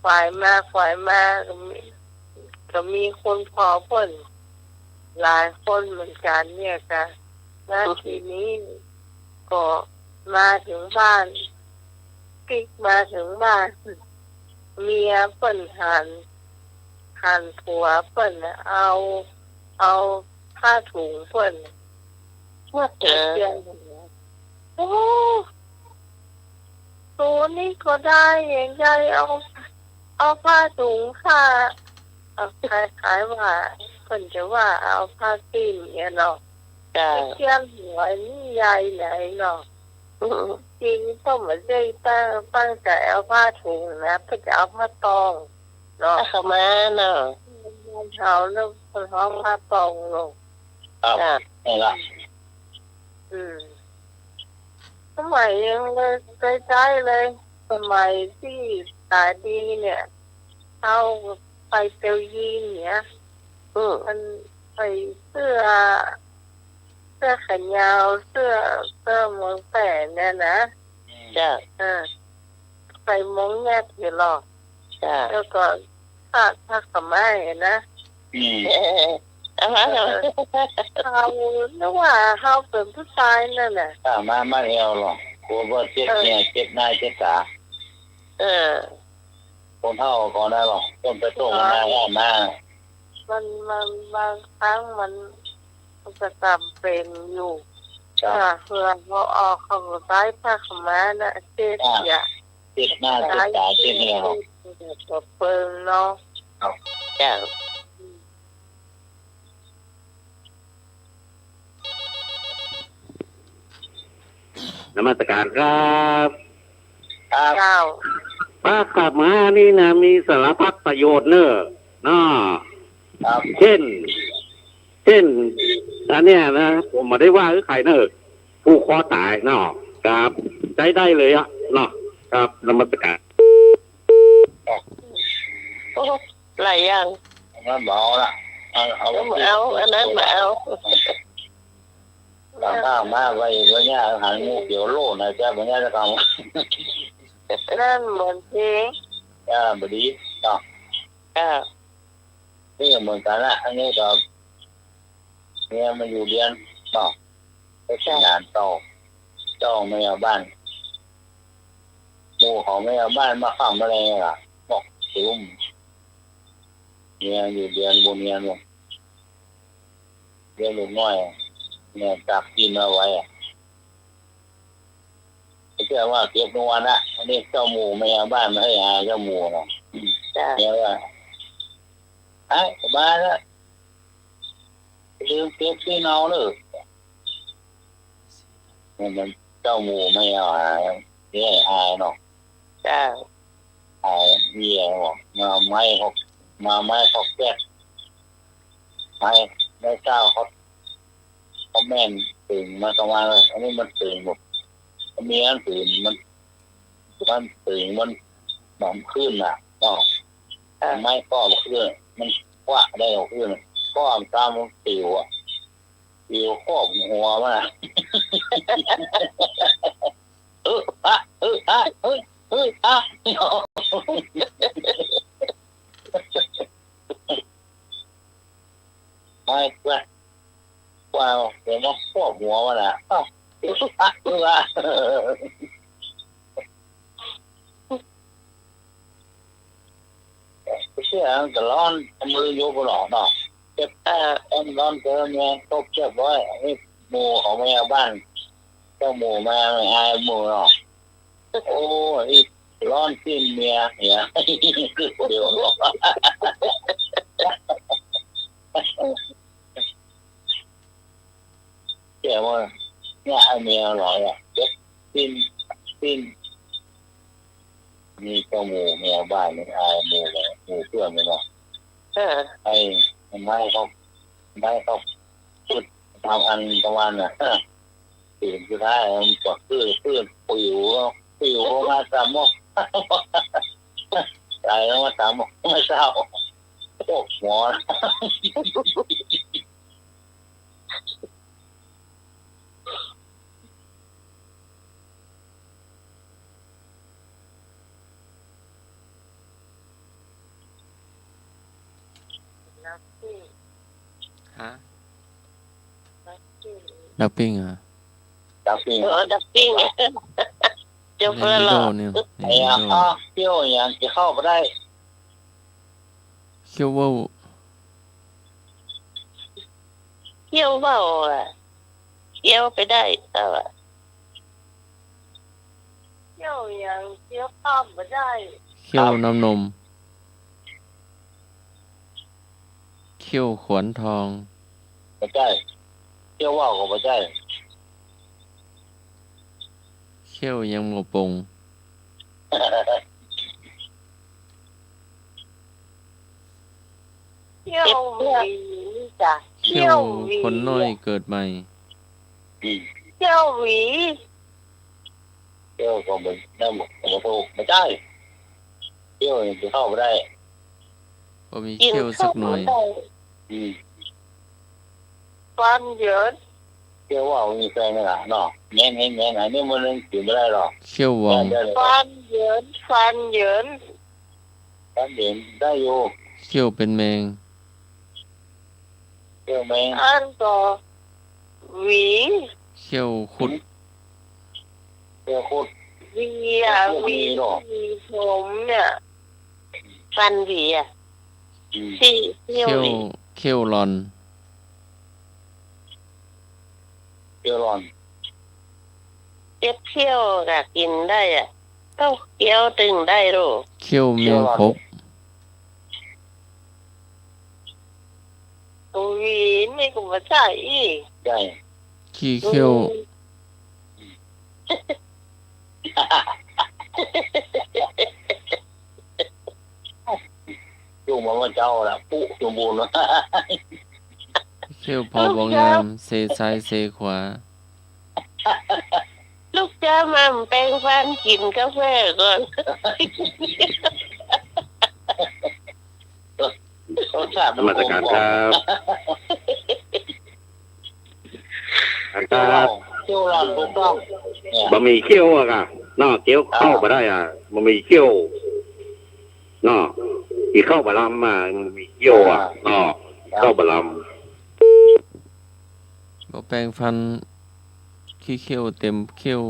ขวายมา ขวายมา ก็มี ก็มีคนผ่อเปิ้น หลายคนเหมือนกั๋นเนี่ยจ้ะ แล้วทีนี้ก็มาเถิงบ้าน ปิ๊กมาเถิงบ้าน เมียเปิ้นหัน หันผัวเปิ้นน่ะ เอา เอาผ้าถุงเปิ้นน่ะ ว่าแต่ เจียนหัว โอ้ โตนี้ก็ได้ ยังได้เอา เอาผ้าถุงข้า เอา คล้ายๆ ว่า เปิ้นจะว่าเอาผ้าสิ้นเนี่ยเนาะ จ้ะ เจียนหัวนี่ใหญ่ไหนเนาะ อืม จริงเปิ้นบ่ได้ตั้ง ตั้งใจ๋เอาผ้าถุงนะ เปิ้นจะเอาผ้าต้งเนาะ ผ้าขาวม้าเนาะ เฮาเนาะ เปิ้นฮ้องผ้าต้งเนาะ ครับ จ้ะ นั่นล่ะ อืม สมัยยังเลย ใจ๊ๆ เลย สมัยตี้ต๋าดีเนี่ย เฮาไปเตียวยีนเนี่ย อืม มันใส่เสื้อ เสื้อแขนยาว เสื้อ เสื้อเมืองแป้เนี่ยนะ จ้ะ เออ ใส่มงแยบอยู่หรอก จ้ะ แล้วก็ผ้า ผ้าขาวม้านะ อืม เอาผ้าขาวม้า เฮานึกว่าเฮาเป๋นผู้จายนั่นน่ะ ผ้าขาวม้ามัดแอ่วหรอก กั๋วบ่เจ็บเนี่ย เออ เจ็บหน้าเจ็บต๋า เออ คนเฒ่าก็ได้หรอก ต้นไปต้นมาก็มา มัน มัน บางครั้งมัน มันก็จ๋ำเป๋นอยู่ ครับ เออ เปื้อเขาออก เขาก็ใจ๊ผ้าขาวม้าน่ะ เช็ด อ่า เสีย เช็ดหน้าเช็ดต๋าเช็ดแอ่ว เช็ดเปิงเนาะ ครับ จ้ะ นมัสการครับ ครับ เจ้า ผ้าขาวม้านี่นะ มีสารพัดประโยชน์เน่อ เนาะ ครับ เจ้น เจ้น อันเนี้ยนะ ผมบ่ได้ว่าหื้อใผเน่อ ผูกคอต๋ายเนาะ ครับ ใจ๊ได้เลยอะเนาะ ครับ นมัสการ โอ้ หลายอย่าง อันนั้นบ่เอาละ เอา เอา บ่เอา อันนั้นบ่เอา ต่างๆ มาไว้ บ่ย่าหันงูเขียวโลดนะจ๊ะ บ่ย่าจะทำ นั่นเหมือนเพลง อ่า บ่ดีเนาะ อ่า นี่ก็เหมือนกั๋นละ อันนี้ก็ เมียมาอยู่เดียนเนาะ ไปทำงานเจ้า เจ้าแม่บ้าน หมู่เขาแม่บ้านมาค้ำมาแลงล่ะ บอกสิอุ้ม เมียอยู่เดียนบ่เนียนบ่ เลี้ยงลูกน้อย เมียจับกิ๋นเอาไว้อะ ไอ้เจ้าว่าเก็บทุกวันอะ อันนี้เจ้าหมู่แม่บ้านมาหื้อหาเจ้าหมู่เนาะ จ้ะ เมียว่า ไอ้บ้านละ ลืมเก็บขี้เนาเน่อ มันเจ้าหมู่ไม่เอาหา เนี่ยอายเนาะ จ้า อายเมียบอก มาไม้เขา มาไม้เขาแก๊ก ไม้ ไม้เจ้าเขา เขาแม่นตึงมาประมาณ อันนี้มันตึงหมด เมียมันตึง มัน มันตึง มัน มันขึ้นน่ะเนาะ อ่า ไม้ก็ขึ้น มันกว้าได้ก็ขึ้น ก็ตามมันปิวอะ ปิวครอบหัวมันอะ เออ อะ เออ อะ เฮ้ย เฮ้ย อะ ไม้กว้า กว้า เดี๋ยวมันครอบหัวมันอะ อ้าว เออ อะ เออ อะ เสื้อมันก็ร้อน มือยกบ่หลอกเนาะ เจ็บ เอ่อ ร้อน ร้อนเกินไง ตบเจ็บไว้ ไอ้หมู่เขาแม่บ้าน เจ้าหมู่มาไม่อายหมู่เนาะ โอ้ อีกร้อนสิ้นเมียเนี่ย เดี๋ยว แต่ว่าเนี่ยไอ้แมวหลอยอะ เจ็บ ปิ้น ปิ้น มีเจ้าหมู่แมวบ้านนี่อายหมู่เลย หมู่เปื้อนมันเนาะ เออ ไอ้ไม้เขา ไม้เขา ปืดตามอันประมาณน่ะ ตื่นสุดท้ายมันปวดปื้น ปื้น ปิว ปิวมาสามหม้อ ตายแล้วมาสามหม้อ ไม่เศร้า โอ้ หมอ ฮะ ดับปิ้งเหรอ ดับปิ้ง เออ ดับปิ้ง เจ้าเพื่อนเหรอ เนโดเนี่ย ไอ้อะ เนโด อ้าว เขี้ยวอย่างจะเข้าไปได้ เขี้ยวเว้า เขี้ยวเว้าอะ เขี้ยวไปได้ เจ้าอะ เขี้ยวอย่างเขี้ยวข้ามบ่ได้ เขี้ยวน้ำนม เขี้ยวขวานทอง บ่ใจ้ เขี้ยวว่าวก็บ่ใจ้ เขี้ยวยังบ่ปง เขี้ยวหวีจ้ะ เขี้ยว เขี้ยวหวี คนน้อยเกิดใหม่ อืม เขี้ยวหวี เขี้ยวก็บ่ได้ บ่ บ่ถูก บ่ใจ้ เขี้ยวนี่จะเข้าบ่ได้ บ่มีเขี้ยวสักหน่วย กิ๋นข้าวบ่ได้ อืม ฟันเหยิน เขี้ยวว่าวมีแฟนไหมล่ะเนาะ แม่น แม่น แม่น อันนี้มันยังกิ๋นบ่ได้หรอก เขี้ยววอง ได้ ได้เลย ฟันเหยิน ฟันเหยิน ฟันเหยินได้อยู่ เขี้ยวเป๋นแมง เขี้ยวแมง อันก็หวี เขี้ยวขุด เขี้ยวขุด หวีอะ เขี้ยวหวี หวี หรอ หวีผมเนี่ย ฟันหวีอะ อืม ตี้เขี้ยว เขี้ยวหวี เขี้ยวหล่อน เขี้ยวหล่อน เจ็บเขี้ยวก็กิ๋นได้อะ เต้าเกี้ยวตึงได้ลูก เขี้ยวแมงคบ เขี้ยวหล่อน โอ้ย นี่ก็บ่ใจ้อีก ใจ้ ขี้เขี้ยว อืม จุ่มมาเมื่อเจ๊าละ ปุ๊สมบูรณ์ เขี้ยวพอบ่งาม เซซ้ายเซขวา ลูกเจ๊ามาแปรงฟันกิ๋นกาแฟก่อน รสชาติมัน นมัสการครับ กลมกล่อม ครับ เขี้ยวหล่อน ถูกต้อง เนี่ย บ่มีเขี้ยวอะค่ะ เนาะ เกี้ยว ครับ เข้าบ่ได้อะ บ่มีเขี้ยว เนาะ กิ๋นข้าวบ่ลำอะ บ่มีเขี้ยวอะ อ่า เนาะ ครับ ข้าวบ่ลำ บ่แปรงฟัน ขี้เขี้ยวเต็มเขี้ยว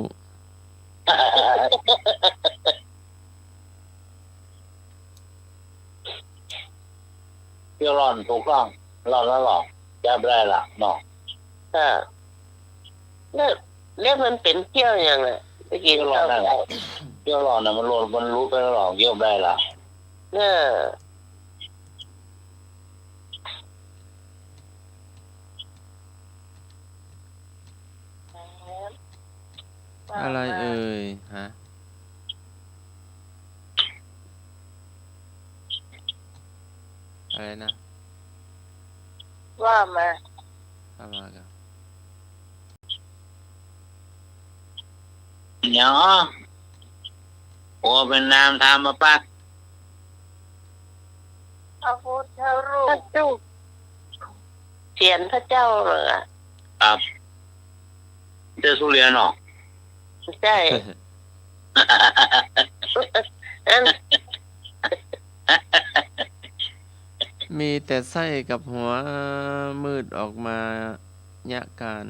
เขี้ยวหล่อน ถูกต้อง หล่อนแล้วหรอ ใจ้บ่ได้ละเนาะ ค่ะ แล้ว แล้วมันเป๋นเขี้ยวหยังอะ ไปกิ๋น เขี้ยวหล่อนนั่นแหละ ข้าว เขี้ยวหล่อนน่ะ มันหล่น มันหลุดไปแล้วหรอ เขี้ยวบ่ได้ละ เออ อะไรเอ่ย ฮะ อะไรนะ ว่ามา ว่ามาก่อน เนาะ โอ้ เป๋นนามธรรมปักษ์ พระพุทธรูป พระรูป เสียรพระเจ้าเหรอ ครับ เจ้าสุเหรียญเนาะ ใจ้ อัน มีแต่ไส้กับหัวมืดออกมาเยียะก๋าน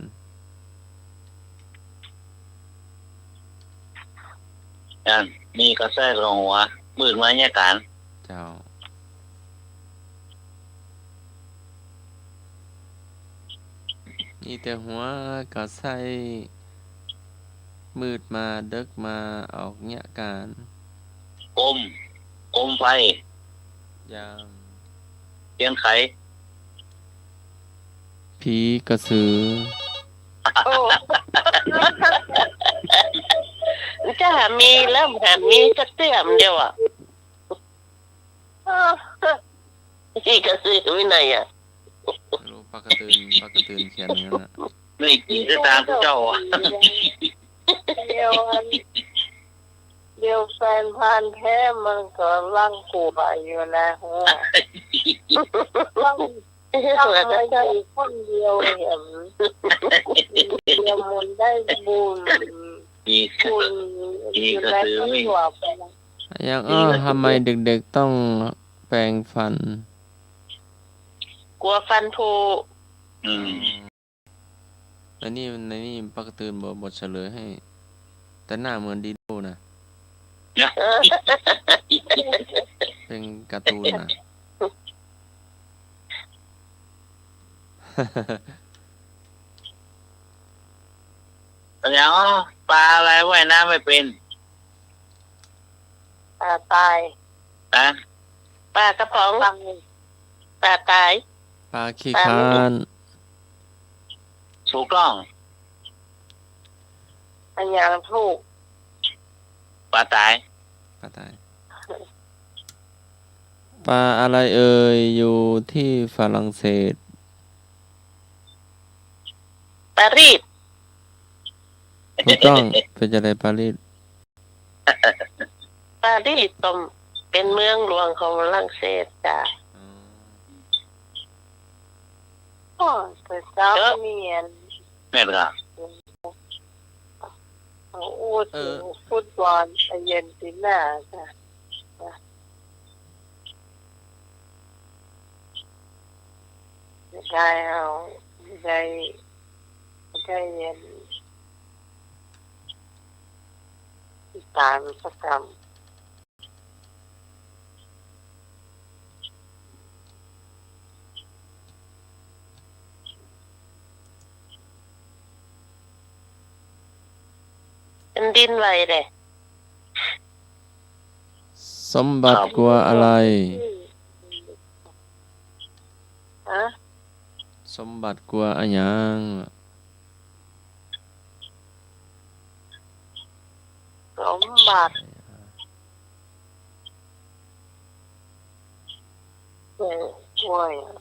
อัน มีก็ไส้กับหัวมืดมาเยียะก๋าน เจ้า มีแต่หัวกับไส้ มืดมาเดิ็กมาออกเยียะก๋าน โกม โกมไฟ ยัง เตียนไข ผีกระสือ โอ้ จะหามีแล้ว หามีสักเตื้อเดียวอะ อีกระสือวินัยอะ บ่ฮู้ ป้าการ์ตูน ป้าการ์ตูนเขียนอย่างนั้นน่ะ ได้กี่สตางค์เจ้าอะ เดี๋ยวอัน เดี๋ยวแฟนพันธุ์แท้มันก็รังกูไปอยู่นะ หัว รัง รังมาอยู่คนเดียวแหม เดี๋ยวมันได้บุญ อีก บุญ อีกระสือ อยู่ในครอบครัวไปนะ อย่าง อ้อ ทำไมเด็กๆต้องแปรงฟัน กั๋วฟันผุ อืม ในนี่ ในนี่ป้าการ์ตูนบอกบทเฉลยให้ แต่หน้าเหมือนดีโด้นะ เนี่ย เป็นการ์ตูนนะ แล้วปลาอะไรว่ายน้ำไม่เป็น ปลาตาย ฮะ ปลากระป๋อง ปลา ปลาตาย ปลาขี้คร้าน ถูกต้อง อันอย่างถูก ปลาต๋าย ปลาต๋าย ปลาอะไรเอ่ย อยู่ที่ฝรั่งเศส ปารีส ถูกต้อง เป๋นจะใดปารีส ปารีสก็เป๋นเมืองหลวงของฝรั่งเศสจ้ะ อ๋อ โอ้ แต่เช้า เออ เนียน แม่นก่ะ โอ้ เออ ถึงฟุตบอลอาร์เจนตินาจ้ะ ได้เอา ได้ ได้เรียน ต๋ามสักกำ แผ่นดินไหวเลย สมบัติกั๋วอะไร ฮะ สมบัติกั๋วอะหยัง สมบัติ เออ กั๋วอะหยัง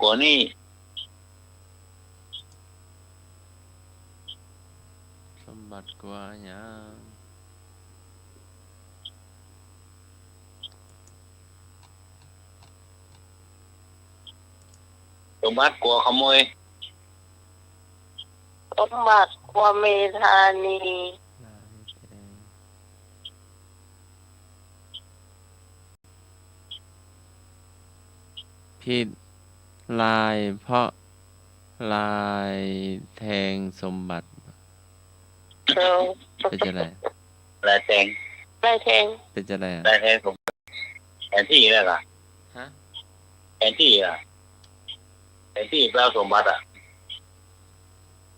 กั๋วหนี้ สมบัติกั๋วอะหยัง สมบัติกั๋วขโมย สมบัติกั๋วเมธานี ผิด ลาย เพราะลายแทงสมบัติ เออ เป๋นจะใด ลายแทง ลายแทง เป๋นจะใดอะ ลายแทงสมบัติ แผนตี้นั่นน่ะ ฮะ แผนตี้อะ แผนตี้แปลสมบัติอะ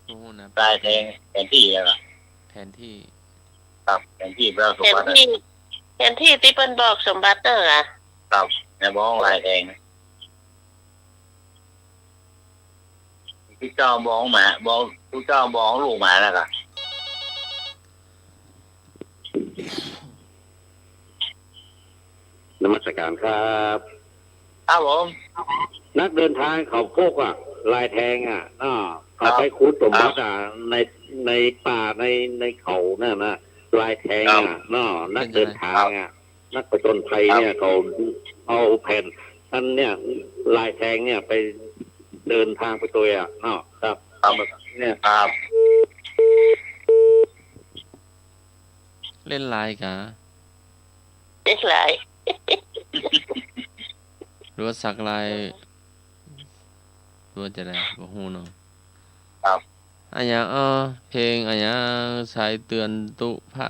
บ่ฮู้นะ ลายแทง แผนตี้นั่นน่ะ แผนตี้ ครับ แผนตี้แปลสมบัติอะ แผนตี้ แผนตี้ตี้เปิ้นบอกสมบัตินั่นน่ะ ครับ ในบอกลายแทง ตุ๊เจ้าบอกหมา บอก ตุ๊เจ้าบอกลูกหมาแล้วกะ นมัสการครับ ครับผม นักเดินทางเขาพกอะ ลายแทงอะ เนาะ เขาไปขุดสมบัติอะ ใน ในป่า ใน ในเขานั่นนะ ลายแทงอะ เนาะ นักเดินทางอะ นักผจญภัยเนี่ย เขาเอาแผ่นอันเนี่ย ลายแทงเนี่ย ไปเดินทางไปตวยอะเนาะ ครับ ครับ เนี่ย ครับ เล่นลายกา เล่นลาย หรือว่าสักลาย หรือว่าจะใด บ่ฮู้เนาะ ครับ อะหยัง อ้อ เพลงอะหยัง สายเตือนตุ๊พระ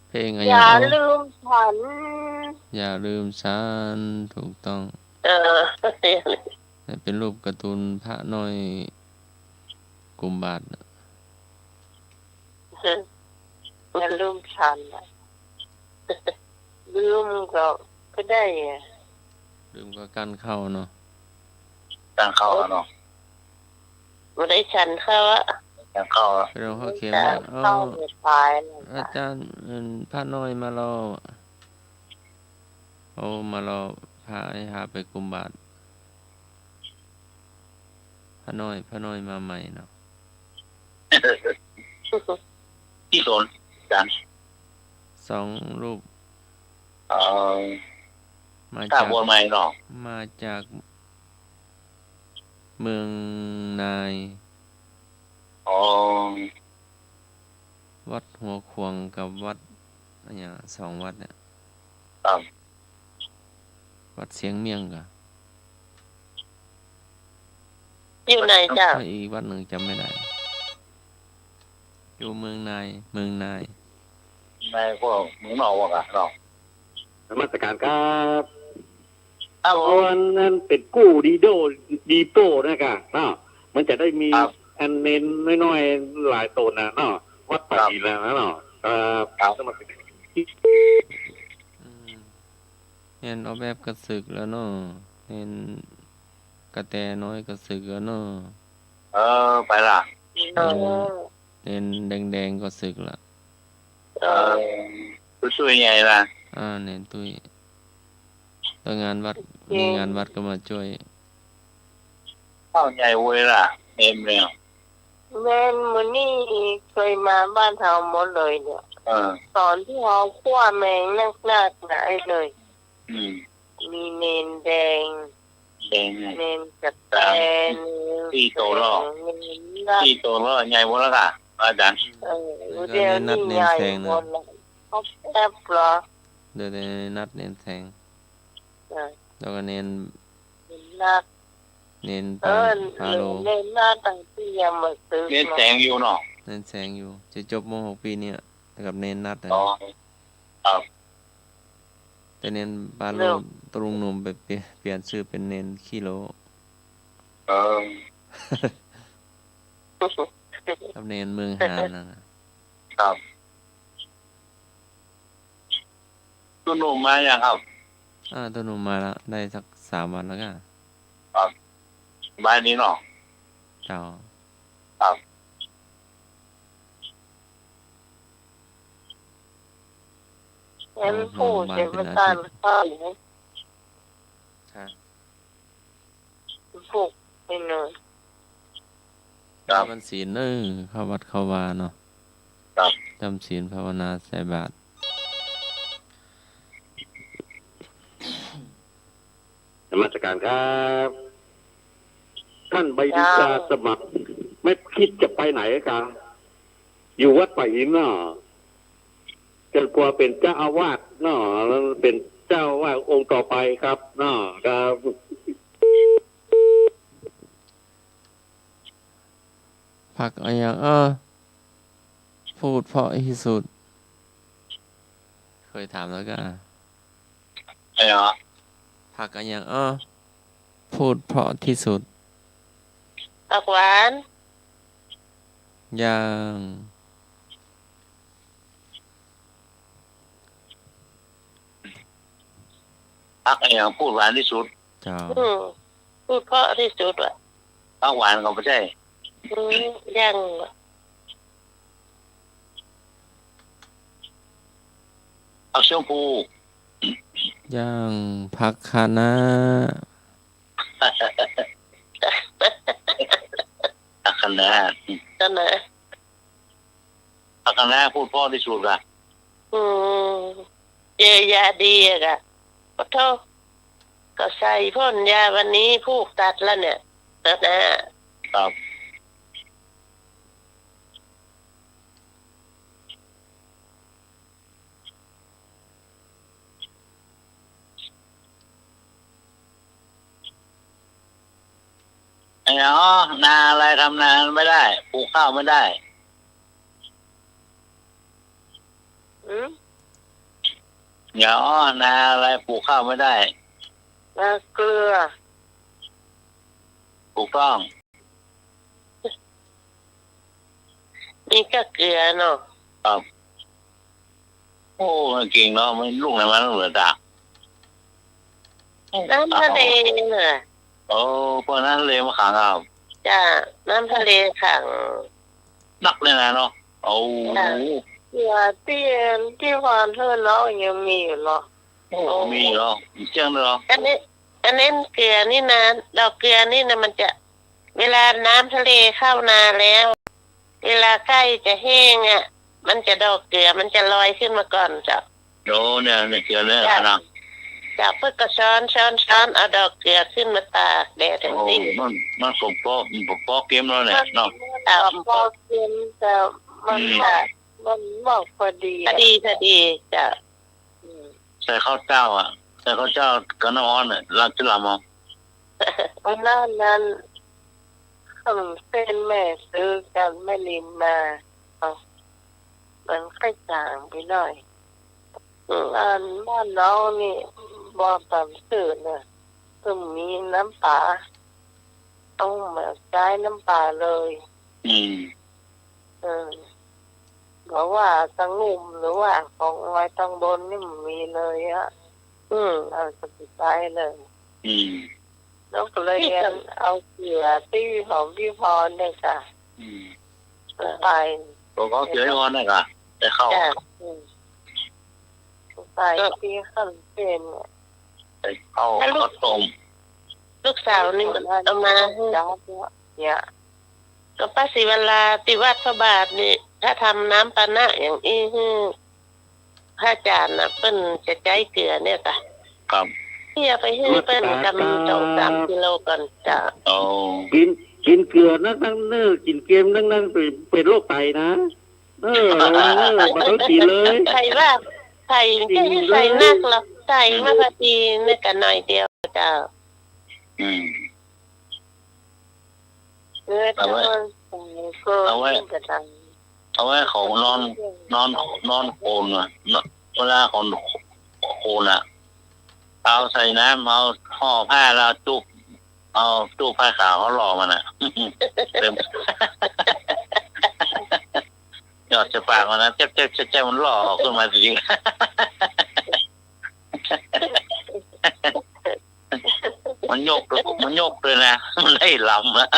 เพลงอะหยัง อย่าลืมฉัน อย่าลืมฉัน ถูกต้อง เออ เป๋นรูปการ์ตูนพระน้อยกุมบาทน่ะ อย่าลืมฉันน่ะ ลืมก็ ก็ได้อะ ลืมก็กั้นเข้าเนาะ ฉันข้าวแล้วเนาะ บ่ได้ฉันข้าวอะ ฉันข้าวแล้ว ไปลงข้าวเข็มแล้ว ฉันข้าว อ๋อ บ่ายแล้ว อาจ๋ารย์ อืม พระน้อยมาแล้ว โอ้ มาแล้ว พระให้หาไปกุมบาตร พระน้อย พระน้อยมาใหม่เนาะ กี่ต๋น อาจ๋ารย์ สองรูป เอ่อ มา ถ้า จาก บวชใหม่เนาะ มาจากเมืองนาย อ๋อ วัดหัวขวางกับวัดอะหยัง สองวัดเนี่ย ครับ วัดเสียงเมี่ยงก่อ อยู่ไหนเจ้า แล้วอีกวัดหนึ่งจ๋ำไม่ได้ อยู่เมืองนาย เมืองนาย นายก็เมืองนอกว่ากันเนาะ นมัสการครับ ครับผม อันนั้นเป๋นกู้ดีโด้ ดีโป้นะก่อเนาะ มันจะได้มี ครับ อันเณรน้อยๆ หลายต๋นน่ะเนาะ วัดป่า ครับ หินน่ะเนาะ ครับ ครับ นมัสการ อืม เณรออกแบบก็สึกแล้วเนาะ เณรกระแตน้อยก็สึกแล้วเนาะ เออ ไปละ เออ เณรแดงๆ ก็สึกละ เออ ตุ้ยใหญ่ละ อ่า เณรตุ้ย แล้วงานวัด มีงานวัดก็มาจ้วย ข้าวใหญ่เว้ยละ เณรเนี่ย แม่น มื้อนี้เกยมาบ้านเฮาหมดเลยเนี่ย เออ ต๋อนตี้เฮาขั่วแมงนักๆ นะไอ้เลย อืม มีเณรแดง แดงไง เณรกระแต สาม เณร สี่โต๋นแล้ว เณรนัก สี่โต๋นแล้ว ใหญ่หมดแล้วก่อ อาจ๋ารย์ เออ แล้วก็ เดี๋ยวนี้ เณรนัก เณรแสงนะ ใหญ่หมดแล้ว เขาแอบเหรอ เดี๋ยวเณรนัก เณรแสง เออ แล้วก็เณร เณรนัก เณร เออ ปาโล เณรนักตั้งตี้ยังบ่สึก เณรแสงอยู่เนาะ เณรแสงอยู่ จะจบ ม.หก ปี๋เนี่ย กับเณรนักนะ อ๋อ ครับ แต่เณรปาโล เริ่ม ตะลุงหนุ่มไปเปลี่ยน เปลี่ยนจื้อเป๋นเณรขี้โล เออ กับเณรเมืองฮานนั่นน่ะ ครับ ตุ๊หนุ่มมายังครับ อ่า ตุ๊หนุ่มมาแล้ว ได้สักสามวันแล้วก่อ ครับ สบายดีเนาะ เจ้า ครับ เห็นผู้เจ็บประสาทเข้าอยู่ ฮะ ผูกไปเลย ครับ มันศีลเนอะ เข้าวัดเข้าวาเนาะ ครับ จ๋ำศีลภาวนาใส่บาตร นมัสการครับ ท่านใบดีกา เจ้า สมัคร ไม่คิดจะไปไหนครับ อยู่วัดป่าหินเนาะ จะกลัวเป๋นเจ้าอาวาสเนาะ แล้วเป๋นเจ้าอาวาสองค์ต่อไปครับเนาะ ครับ ผักอะหยังอ้อ พูดเพราะที่สุด เกยถามแล้วก่อ อะไรหรอ ผักอะหยังอ้อ พูดเพราะที่สุด ผักหวาน อย่าง ผักอะหยังพูดหวานตี้สุด เจ้า อืม พูดเพราะตี้สุดว่ะ ผักหวานก็บ่ใจ้ อืม อย่าง ผักชมพู อย่างผักคะน้า ผักคะน้า คะน้า ผักคะน้าพูดเพราะตี้สุดก่อ อืม เจอยาดีอะก่อ ขอโทษ ก็ใส่พ่นยาวันนี้ผูกตัดแล้วเนี่ย คะน้า ครับ ไอ้หนอ นาอะไรทำนาไม่ได้ ปลูกข้าวไม่ได้ อืม หนอ นาอะไรปลูกข้าวไม่ได้ นาเกลือ ถูกต้อง มีก้าเกลือเนาะ ครับ โอ้ เก่งเนาะ มันลูกไหนมาตั้งเหลือตา น้ำทะเลน่ะ โอ้ เปิ้นน้ำทะเลมาขังอ่ะ จ้ะ น้ำทะเลขัง นักเลยนะเนาะ โอ้ จ้ะ เกือตี้ ตี้ฮอดเฮือนเฮายังมีอยู่เนาะ โอ้ โอ้ มีเหรอ เจื้องเลยเหรอ อันนี้ อันนี้เกือนี่นะ ดอกเกือนี่นะ มันจะ เวลาน้ำทะเลเข้านาแล้ว เวลาใก้จะแห้งอะ มันจะดอกเกือ มันจะลอยขึ้นมาก่อนเจ้า โอ้ เนี่ย เนี่ย เกือเนี่ย จ้ะ นะ เจ้า เปิ้นก็ช้อน ช้อน ช้อน เอาดอกเกือขึ้นมาตากแดดจังซี้ โอ้ มัน มันก็ปอ มันก็ปอเก็มแล้วเนี่ยเนาะ เจ้า ปอเก็ม เจ้า มัน อืม ก็ มันบอกพอดีอะ พอดี พอดี เจ้า อืม ใส่ข้าวเจ้าอะ ใส่ข้าวเจ้ากับน้ำฮ้อนอะ ลาดจะลำเอา วันนั้นนั้น ขนมเส้นแม่ซื้อกับแม่ริมมา เอ้า มันค่อยจางไปหน่อย อืม อันบ้านน้องนี่ บ่ต๋อนซื้อน่ะ ต้องมีน้ำปลา ต้องมาใจ๊น้ำปลาเลย อืม เออ เพราะว่าตางลุ่มหรือว่าของลอยตางบนนี่มันมีเลยอะ อืม เอาจะไปใจ๊เลย อืม แล้วก็เลยเอาเกือตี้ของพี่พรเนี่ยจ้ะ อืม ไป ผมเอาเกือให้พรนะกะ แต่เข้า จ้ะ อืม ไปตี้ขั้นเส้นเนี่ย ไปเข้า แล้วลูก ข้าวต้ม ลูกสาวนี่มันเอามาหื้อ จ้ะ เนี่ย ก็ป้าศรีวรา ตี้วัดพระบาทนี่ ถ้าทำน้ำปานะอย่างอี้หื้อ พระอาจ๋ารย์น่ะ เปิ้นจะใจ๊เกือเนี่ยกะ ครับ เหียไปหื้อเปิ้นกำสองสามกิโลก่อนเจ้า โอ้ กิ๋น กิ๋นเกือนักๆ เน่อ กิ๋นเกมนักๆ เป๋น เป๋นโรคไตนะ เออ ระวังเน่อ บ่ต้องกิ๋นเลย ใส่ว่า ใส่ กิ๋นเลย ใส่นักหรอก ใส่มาพอดีนี่กะหน่อยเดียวเจ้า อืม เออ เอาไว้ เอาไว้ เอาไว้เขานอน นอน นอนโขนน่ะ เวลาเขาโขนน่ะ เอาใส่น้ำ เอาห่อผ้าแล้วจุบ เอาจุบผ้าขาวเขาหล่อมันน่ะ เต็ม หยอดใส่ปากมันนะ แจ๊บๆๆๆ มันหล่อขึ้นมาจริงๆ มันยก มันยกเลยนะ มันได้ลำนะ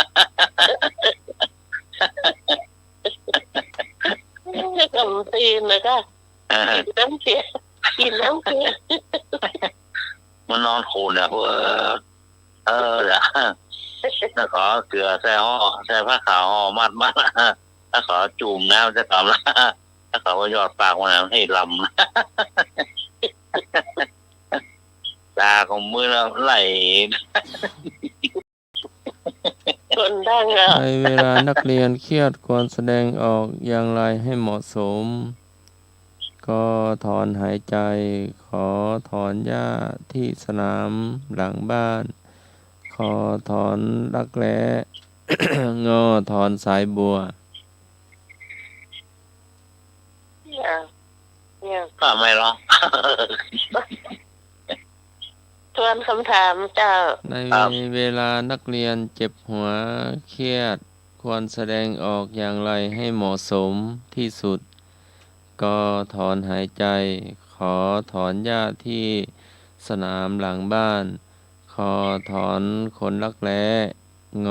กำตีนนะกะ เออ กิ๋นน้ำเสีย กิ๋นน้ำเสีย มันนอนโขนเนี่ย เออ เออ แล้วก็เกือใส่ห่อ ใส่ผ้าขาวห่อมัดๆ แล้วก็จุ่มน้ำใส่กำละ แล้วก็หยอดปากมันให้ลำ ตาของมึงแล้วไหล คนดังอะ ในเวลานักเรียนเครียดควรแสดงออกอย่างไรให้เหมาะสม ก ถอนหายใจ ข ถอนหญ้าที่สนามหลังบ้าน ข ถอนรักแร้ ง ถอนสายบัว เนี่ย เนี่ย ก็ไม่หรอก ทวนคำถามเจ้า ใน ครับ เวลานักเรียนเจ็บหัวเครียด ควรแสดงออกอย่างไรให้เหมาะสมที่สุด ก ถอนหายใจ ข ถอนหญ้าที่สนามหลังบ้าน ข ถอนขนรักแร้ ง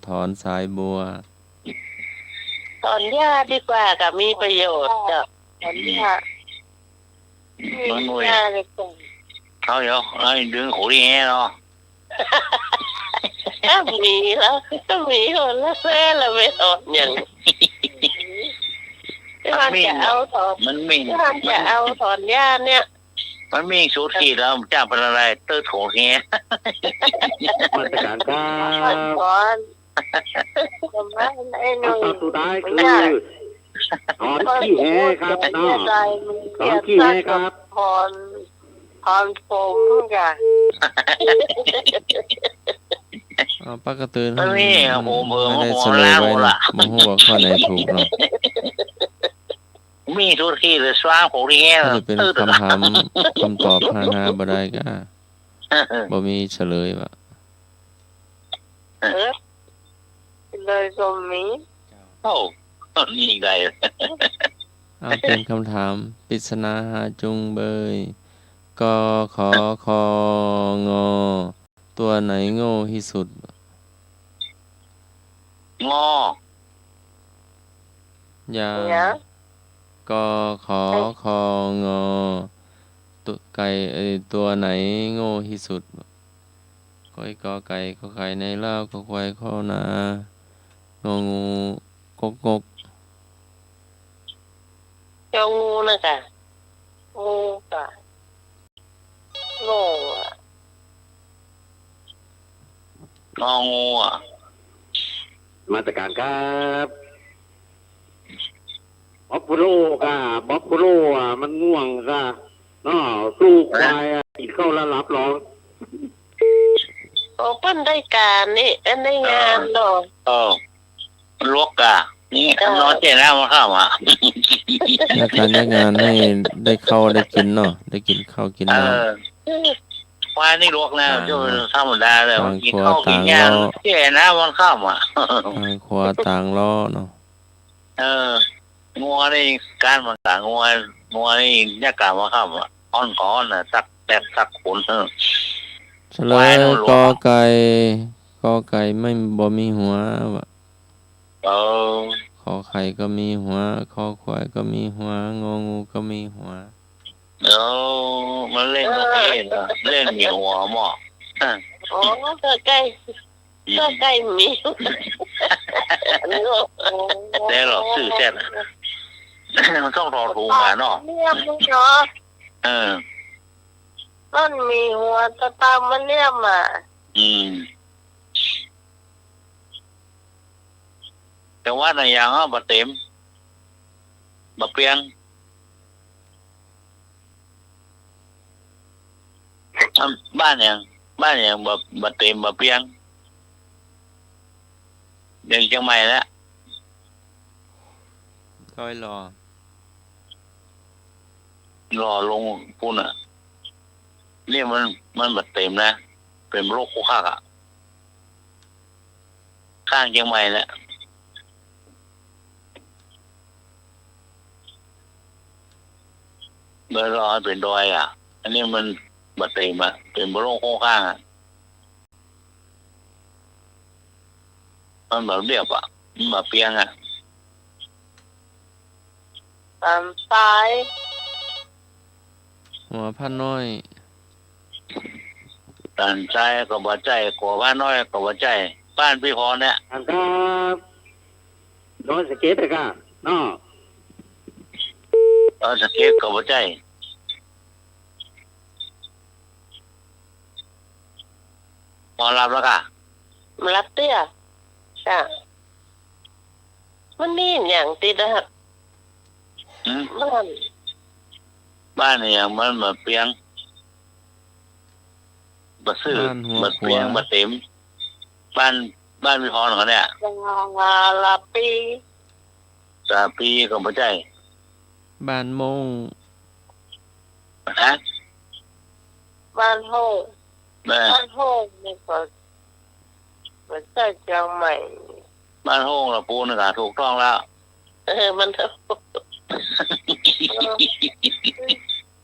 ถอนสายบัว ถอนหญ้าดีกว่า ก็มีประโยชน์เจ้า ถอนหญ้า มันหน่วย หญ้าดีกว่า เขาเดี๋ยว ไอ้ดึงขนที่แฮเนาะ ถ้ามีแล้ว ถ้ามีคนละแสนละ ไม่ถอนอย่าง มันมี ที่มันจะเอาถอน มันมี ที่มันจะเอาถอนหญ้าเนี่ย มันมีสูตรขีดแล้ว จ้างเป็นอะไร เติร์ดของเฮีย มาตรการครับ ก่อน ผมว่าไอ้หนุ่ย อันสุดท้ายคือ ถอนขี้แฮครับเนาะ ถอนขี้แฮครับ ถอน ถอนผมจ้ะ เอา ปกติ มันมี ผมเผลอ ไม่ได้เฉลยไว้นะ ผมหัวล้านหมดละ บ่ฮู้ว่าข้อไหนถูกเนาะ มีสูตรขีดหรือสว่างผมนี่ไง ถ้าจะเป็นคำถาม คำตอบฮาๆ บ่ได้ก็ บ่มีเฉลยว่ะ เออ เลยก็มี เอ้า นี่ได้ เอา เป็นคำถามปริศนาฮาจุงเบย ก ข ค ง ตัวไหนโง่ที่สุด งอ ยา เนี่ย กอ ขอ เอ๊ะ คอ งอ ตัวไก่ เอ่อ ตัวไหนโง่ที่สุด กอ กอไก่ ขอไข่ นายเล้า คอควาย ข้อนา งองู กกงก งองูนะกะ งูกะ โง่อะ งองูอะ นมัสก๋านครับ บัฟฟาโลกะ บัฟฟาโลอะ มันง่วงกะ เนาะ สู้ควายอะ กิ๋นข้าวแล้วหลับหรอ โอ้ เปิ้นได้ก๋านนี่ เปิ้นได้งานเนาะ เออ เออ ลวกกะ นี่ เออ นอนเจ๊นะ มันเข้ามา แล้วก๋านได้งานหื้อได้ข้าวได้กิ๋นเนาะ ได้กิ๋นข้าวกิ๋นน้ำ เออ ควายนี่ลวกนะ อ่า ธรรมดาเลย ก๋าน กิ๋นข้าวกิ๋นน้ำ ก๋านครัว เจ๊นะ มันเข้ามา ก๋านครัวก๋านเลาะเนาะ เออ งัวนี่ก้านมันกะ งัว งัวนี่ยากกะมาเข้ามา อ้อนก็อ้อนน่ะ สักแตกสักขน เออ เฉลย ควายนี่ลวก กอไก่ กอไก่ไม่ บ่มีหัวว่ะ เออ ขอไข่ก็มีหัว คอควายก็มีหัว งองูก็มีหัว เออ มันเล่นประเภทอะ เล่นมีหัวหม้อ อ๋อ กอไก่ อืม กอไก่มี แต่หรอก ซื่อแท้ มันต้องถอดหูมาเนาะ เนี่ยมันเนาะ เออ มันมีหัวตะตามมันเนี่ยมา อืม แต่ว่าหน้าอย่างอะบ่เต็ม บ่เปียง อ่ะ บ้านหยัง บ้านหยัง บ่ บ่เต็ม บ่เปียง อย่างเจียงใหม่ละ ดอยหล่อ หล่อลงปู๊นน่ะ เนี่ยมัน มันบ่เต็มนะ เป๋นโรคคุกคากอะ ข้างเจียงใหม่แหละ ดอยหล่อเป๋นดอยอะ อันนี้มันบ่เต็มอะ เป๋นบ่โล่งโค้งข้างอะ มันบ่เรียบอะ มันบ่เปียงอะ สันทราย หัวพระน้อย สันทรายก็บ่ใจ้ หัวพระน้อยก็บ่ใจ้ บ้านปี้พรเนี่ย อันครับ ดอยสะเก็ดอะกะ เนาะ ดอยสะเก็ดก็บ่ใจ้ บ่หลับแล้วกะ บ่หลับเตื้อ จ้ะ มันมีหยังติดอะ หืม บ้าน บ้านอะหยังมันบ่เปียง บ่ซื่อ บ้านหัว บ่เปียง ขวา บ่เต็ม บ้าน บ้านปี้พรเขาเนี่ย สาปี สาปีก็บ่ใจ้ บ้านโม่ง ฮะ บ้านโฮ่ง แม่ บ้านโฮ่งนี่ก็ บ่ใจ้เจียงใหม่ บ้านโฮ่งละปู๊นน่ะ ถูกต้องแล้ว เออ มัน เออ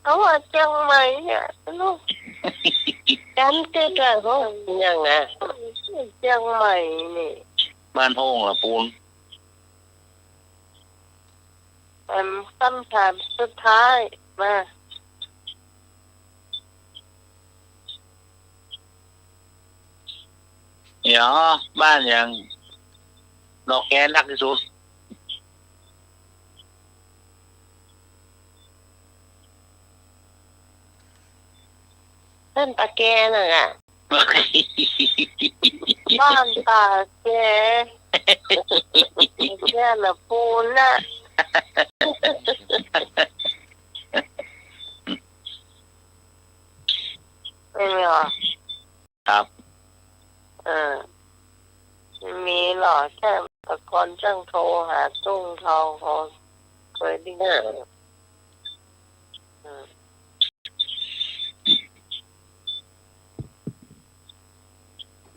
เขาว่าเจียงใหม่เนี่ย ลูก จำติดว่าโฮ่งหยังอะ เจียงใหม่นี่ บ้านโฮ่งละปู๊น เอิ่ม คำถามสุดท้าย มา เดี๋ยว บ้านหยัง ดอกแคนักตี้สุด บ้านตาแกน่ะอะ บ้านตาแก แกน่ะปูนน่ะ ไม่มีหรอ ครับ เออ มีหรอ แค่ตะกอนจ้างโทรหาตุ้งทอง เขาเคยได้ยิน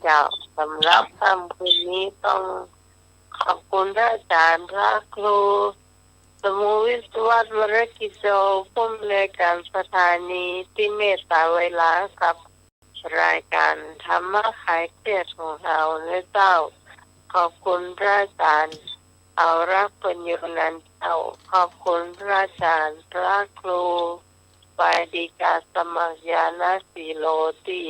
เจ้า สำหรับค่ำคืนนี้ต้องขอบคุณพระอาจารย์ พระครูสมุวิศวัตร วรกิจโจ ผู้อำนวยการสถานี ตี้เมตตาเวลาครับ รายก๋านธรรมะคลายเครียดของเฮานะเจ้า ขอบคุณพระอาจารย์ เอารักปัญโญนันท์เจ้า ขอบคุณพระอาจารย์ พระครู ฝ่ายดีกาสมัครญาณสีโล ตี้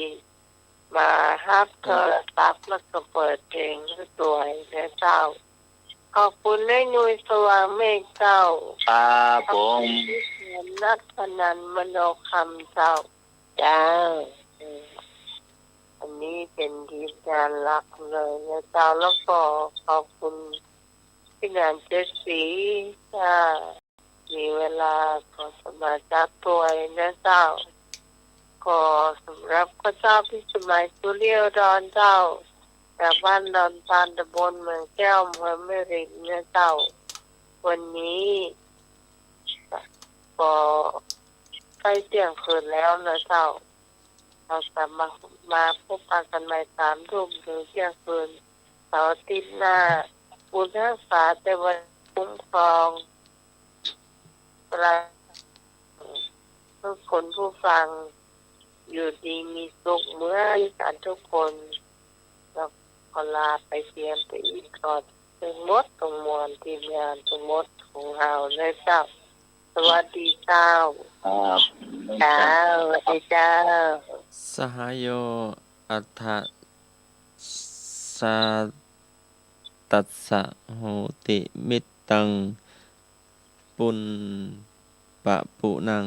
มาฮับโทรศัพท์แล้วก็เปิดเพลงหื้อตวยนะเจ้า ขอบคุณนายหนุ่ยสว่างเมฆเจ้า ครับผม ขอบคุณนักพนันมโนคำเจ้า เจ้า อืม อันนี้เป๋นทีมงานหลักเลยนะเจ้า แล้วก็ขอบคุณพี่หนานเจ็ดสี ถ้ามีเวลาก็จะมาจัดตวยนะเจ้า ก็สำหรับข้าเจ้าพิสมัย สุริยดอนเจ้า จากบ้านดอนตาล ตำบลเมืองแก้ว อำเภอแม่ริมนะเจ้า วันนี้ก็ใกล้เที่ยงคืนแล้วนะเจ้า เฮาจะมา มาพบปะกั๋นใหม่สามทุ่มเถิงเที่ยงคืน เสาร์อาทิตย์หน้า บุญฮักษาเตวะคุ้มครอง เพื่อคนผู้ฟังอยู่ดีมีสุขเหมือนกั๋นทุกคน แล้วก็ลาไปเพียงเต้าอี้ก่อน ตึงหมดตึงมวล ทีมงานตึงหมดของเฮานะเจ้า สวัสดีเจ้า ครับ เจ้า สวัสดีเจ้า สหายโย อัฏฐ สา ตัสสะ โหติ มิตตัง ปุณปะปุณัง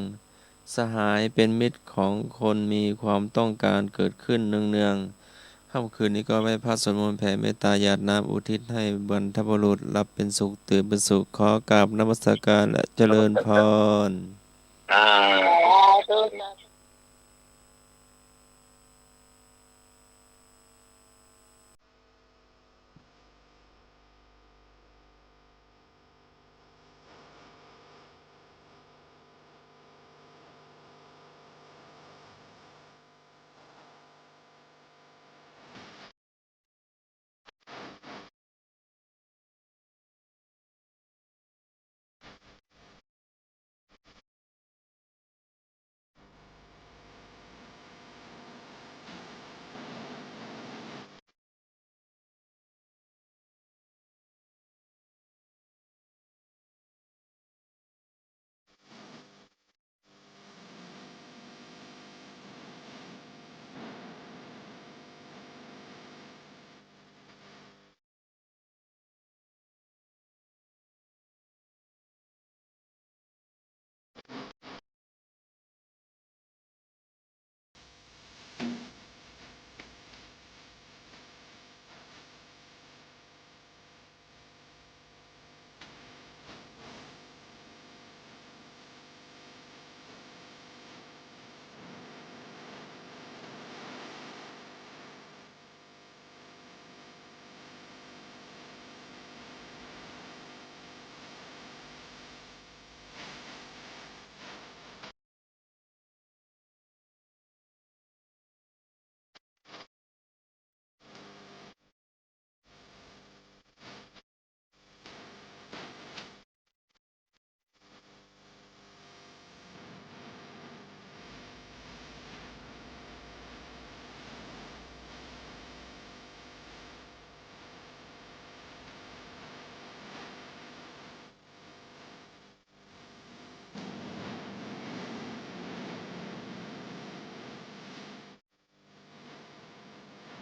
สหายเป๋นมิตรของคนมีความต้องการเกิดขึ้นเนืองๆ ค่ำคืนนี้ก็ไหว้พระสวดมนต์แผ่เมตตาหยาดน้ำอุทิศให้บรรพบุรุษ หลับเป๋นสุข ตื่นเป๋นสุข ขอกราบนมัสการและเจริญพร อ่า สาธุ สาธุ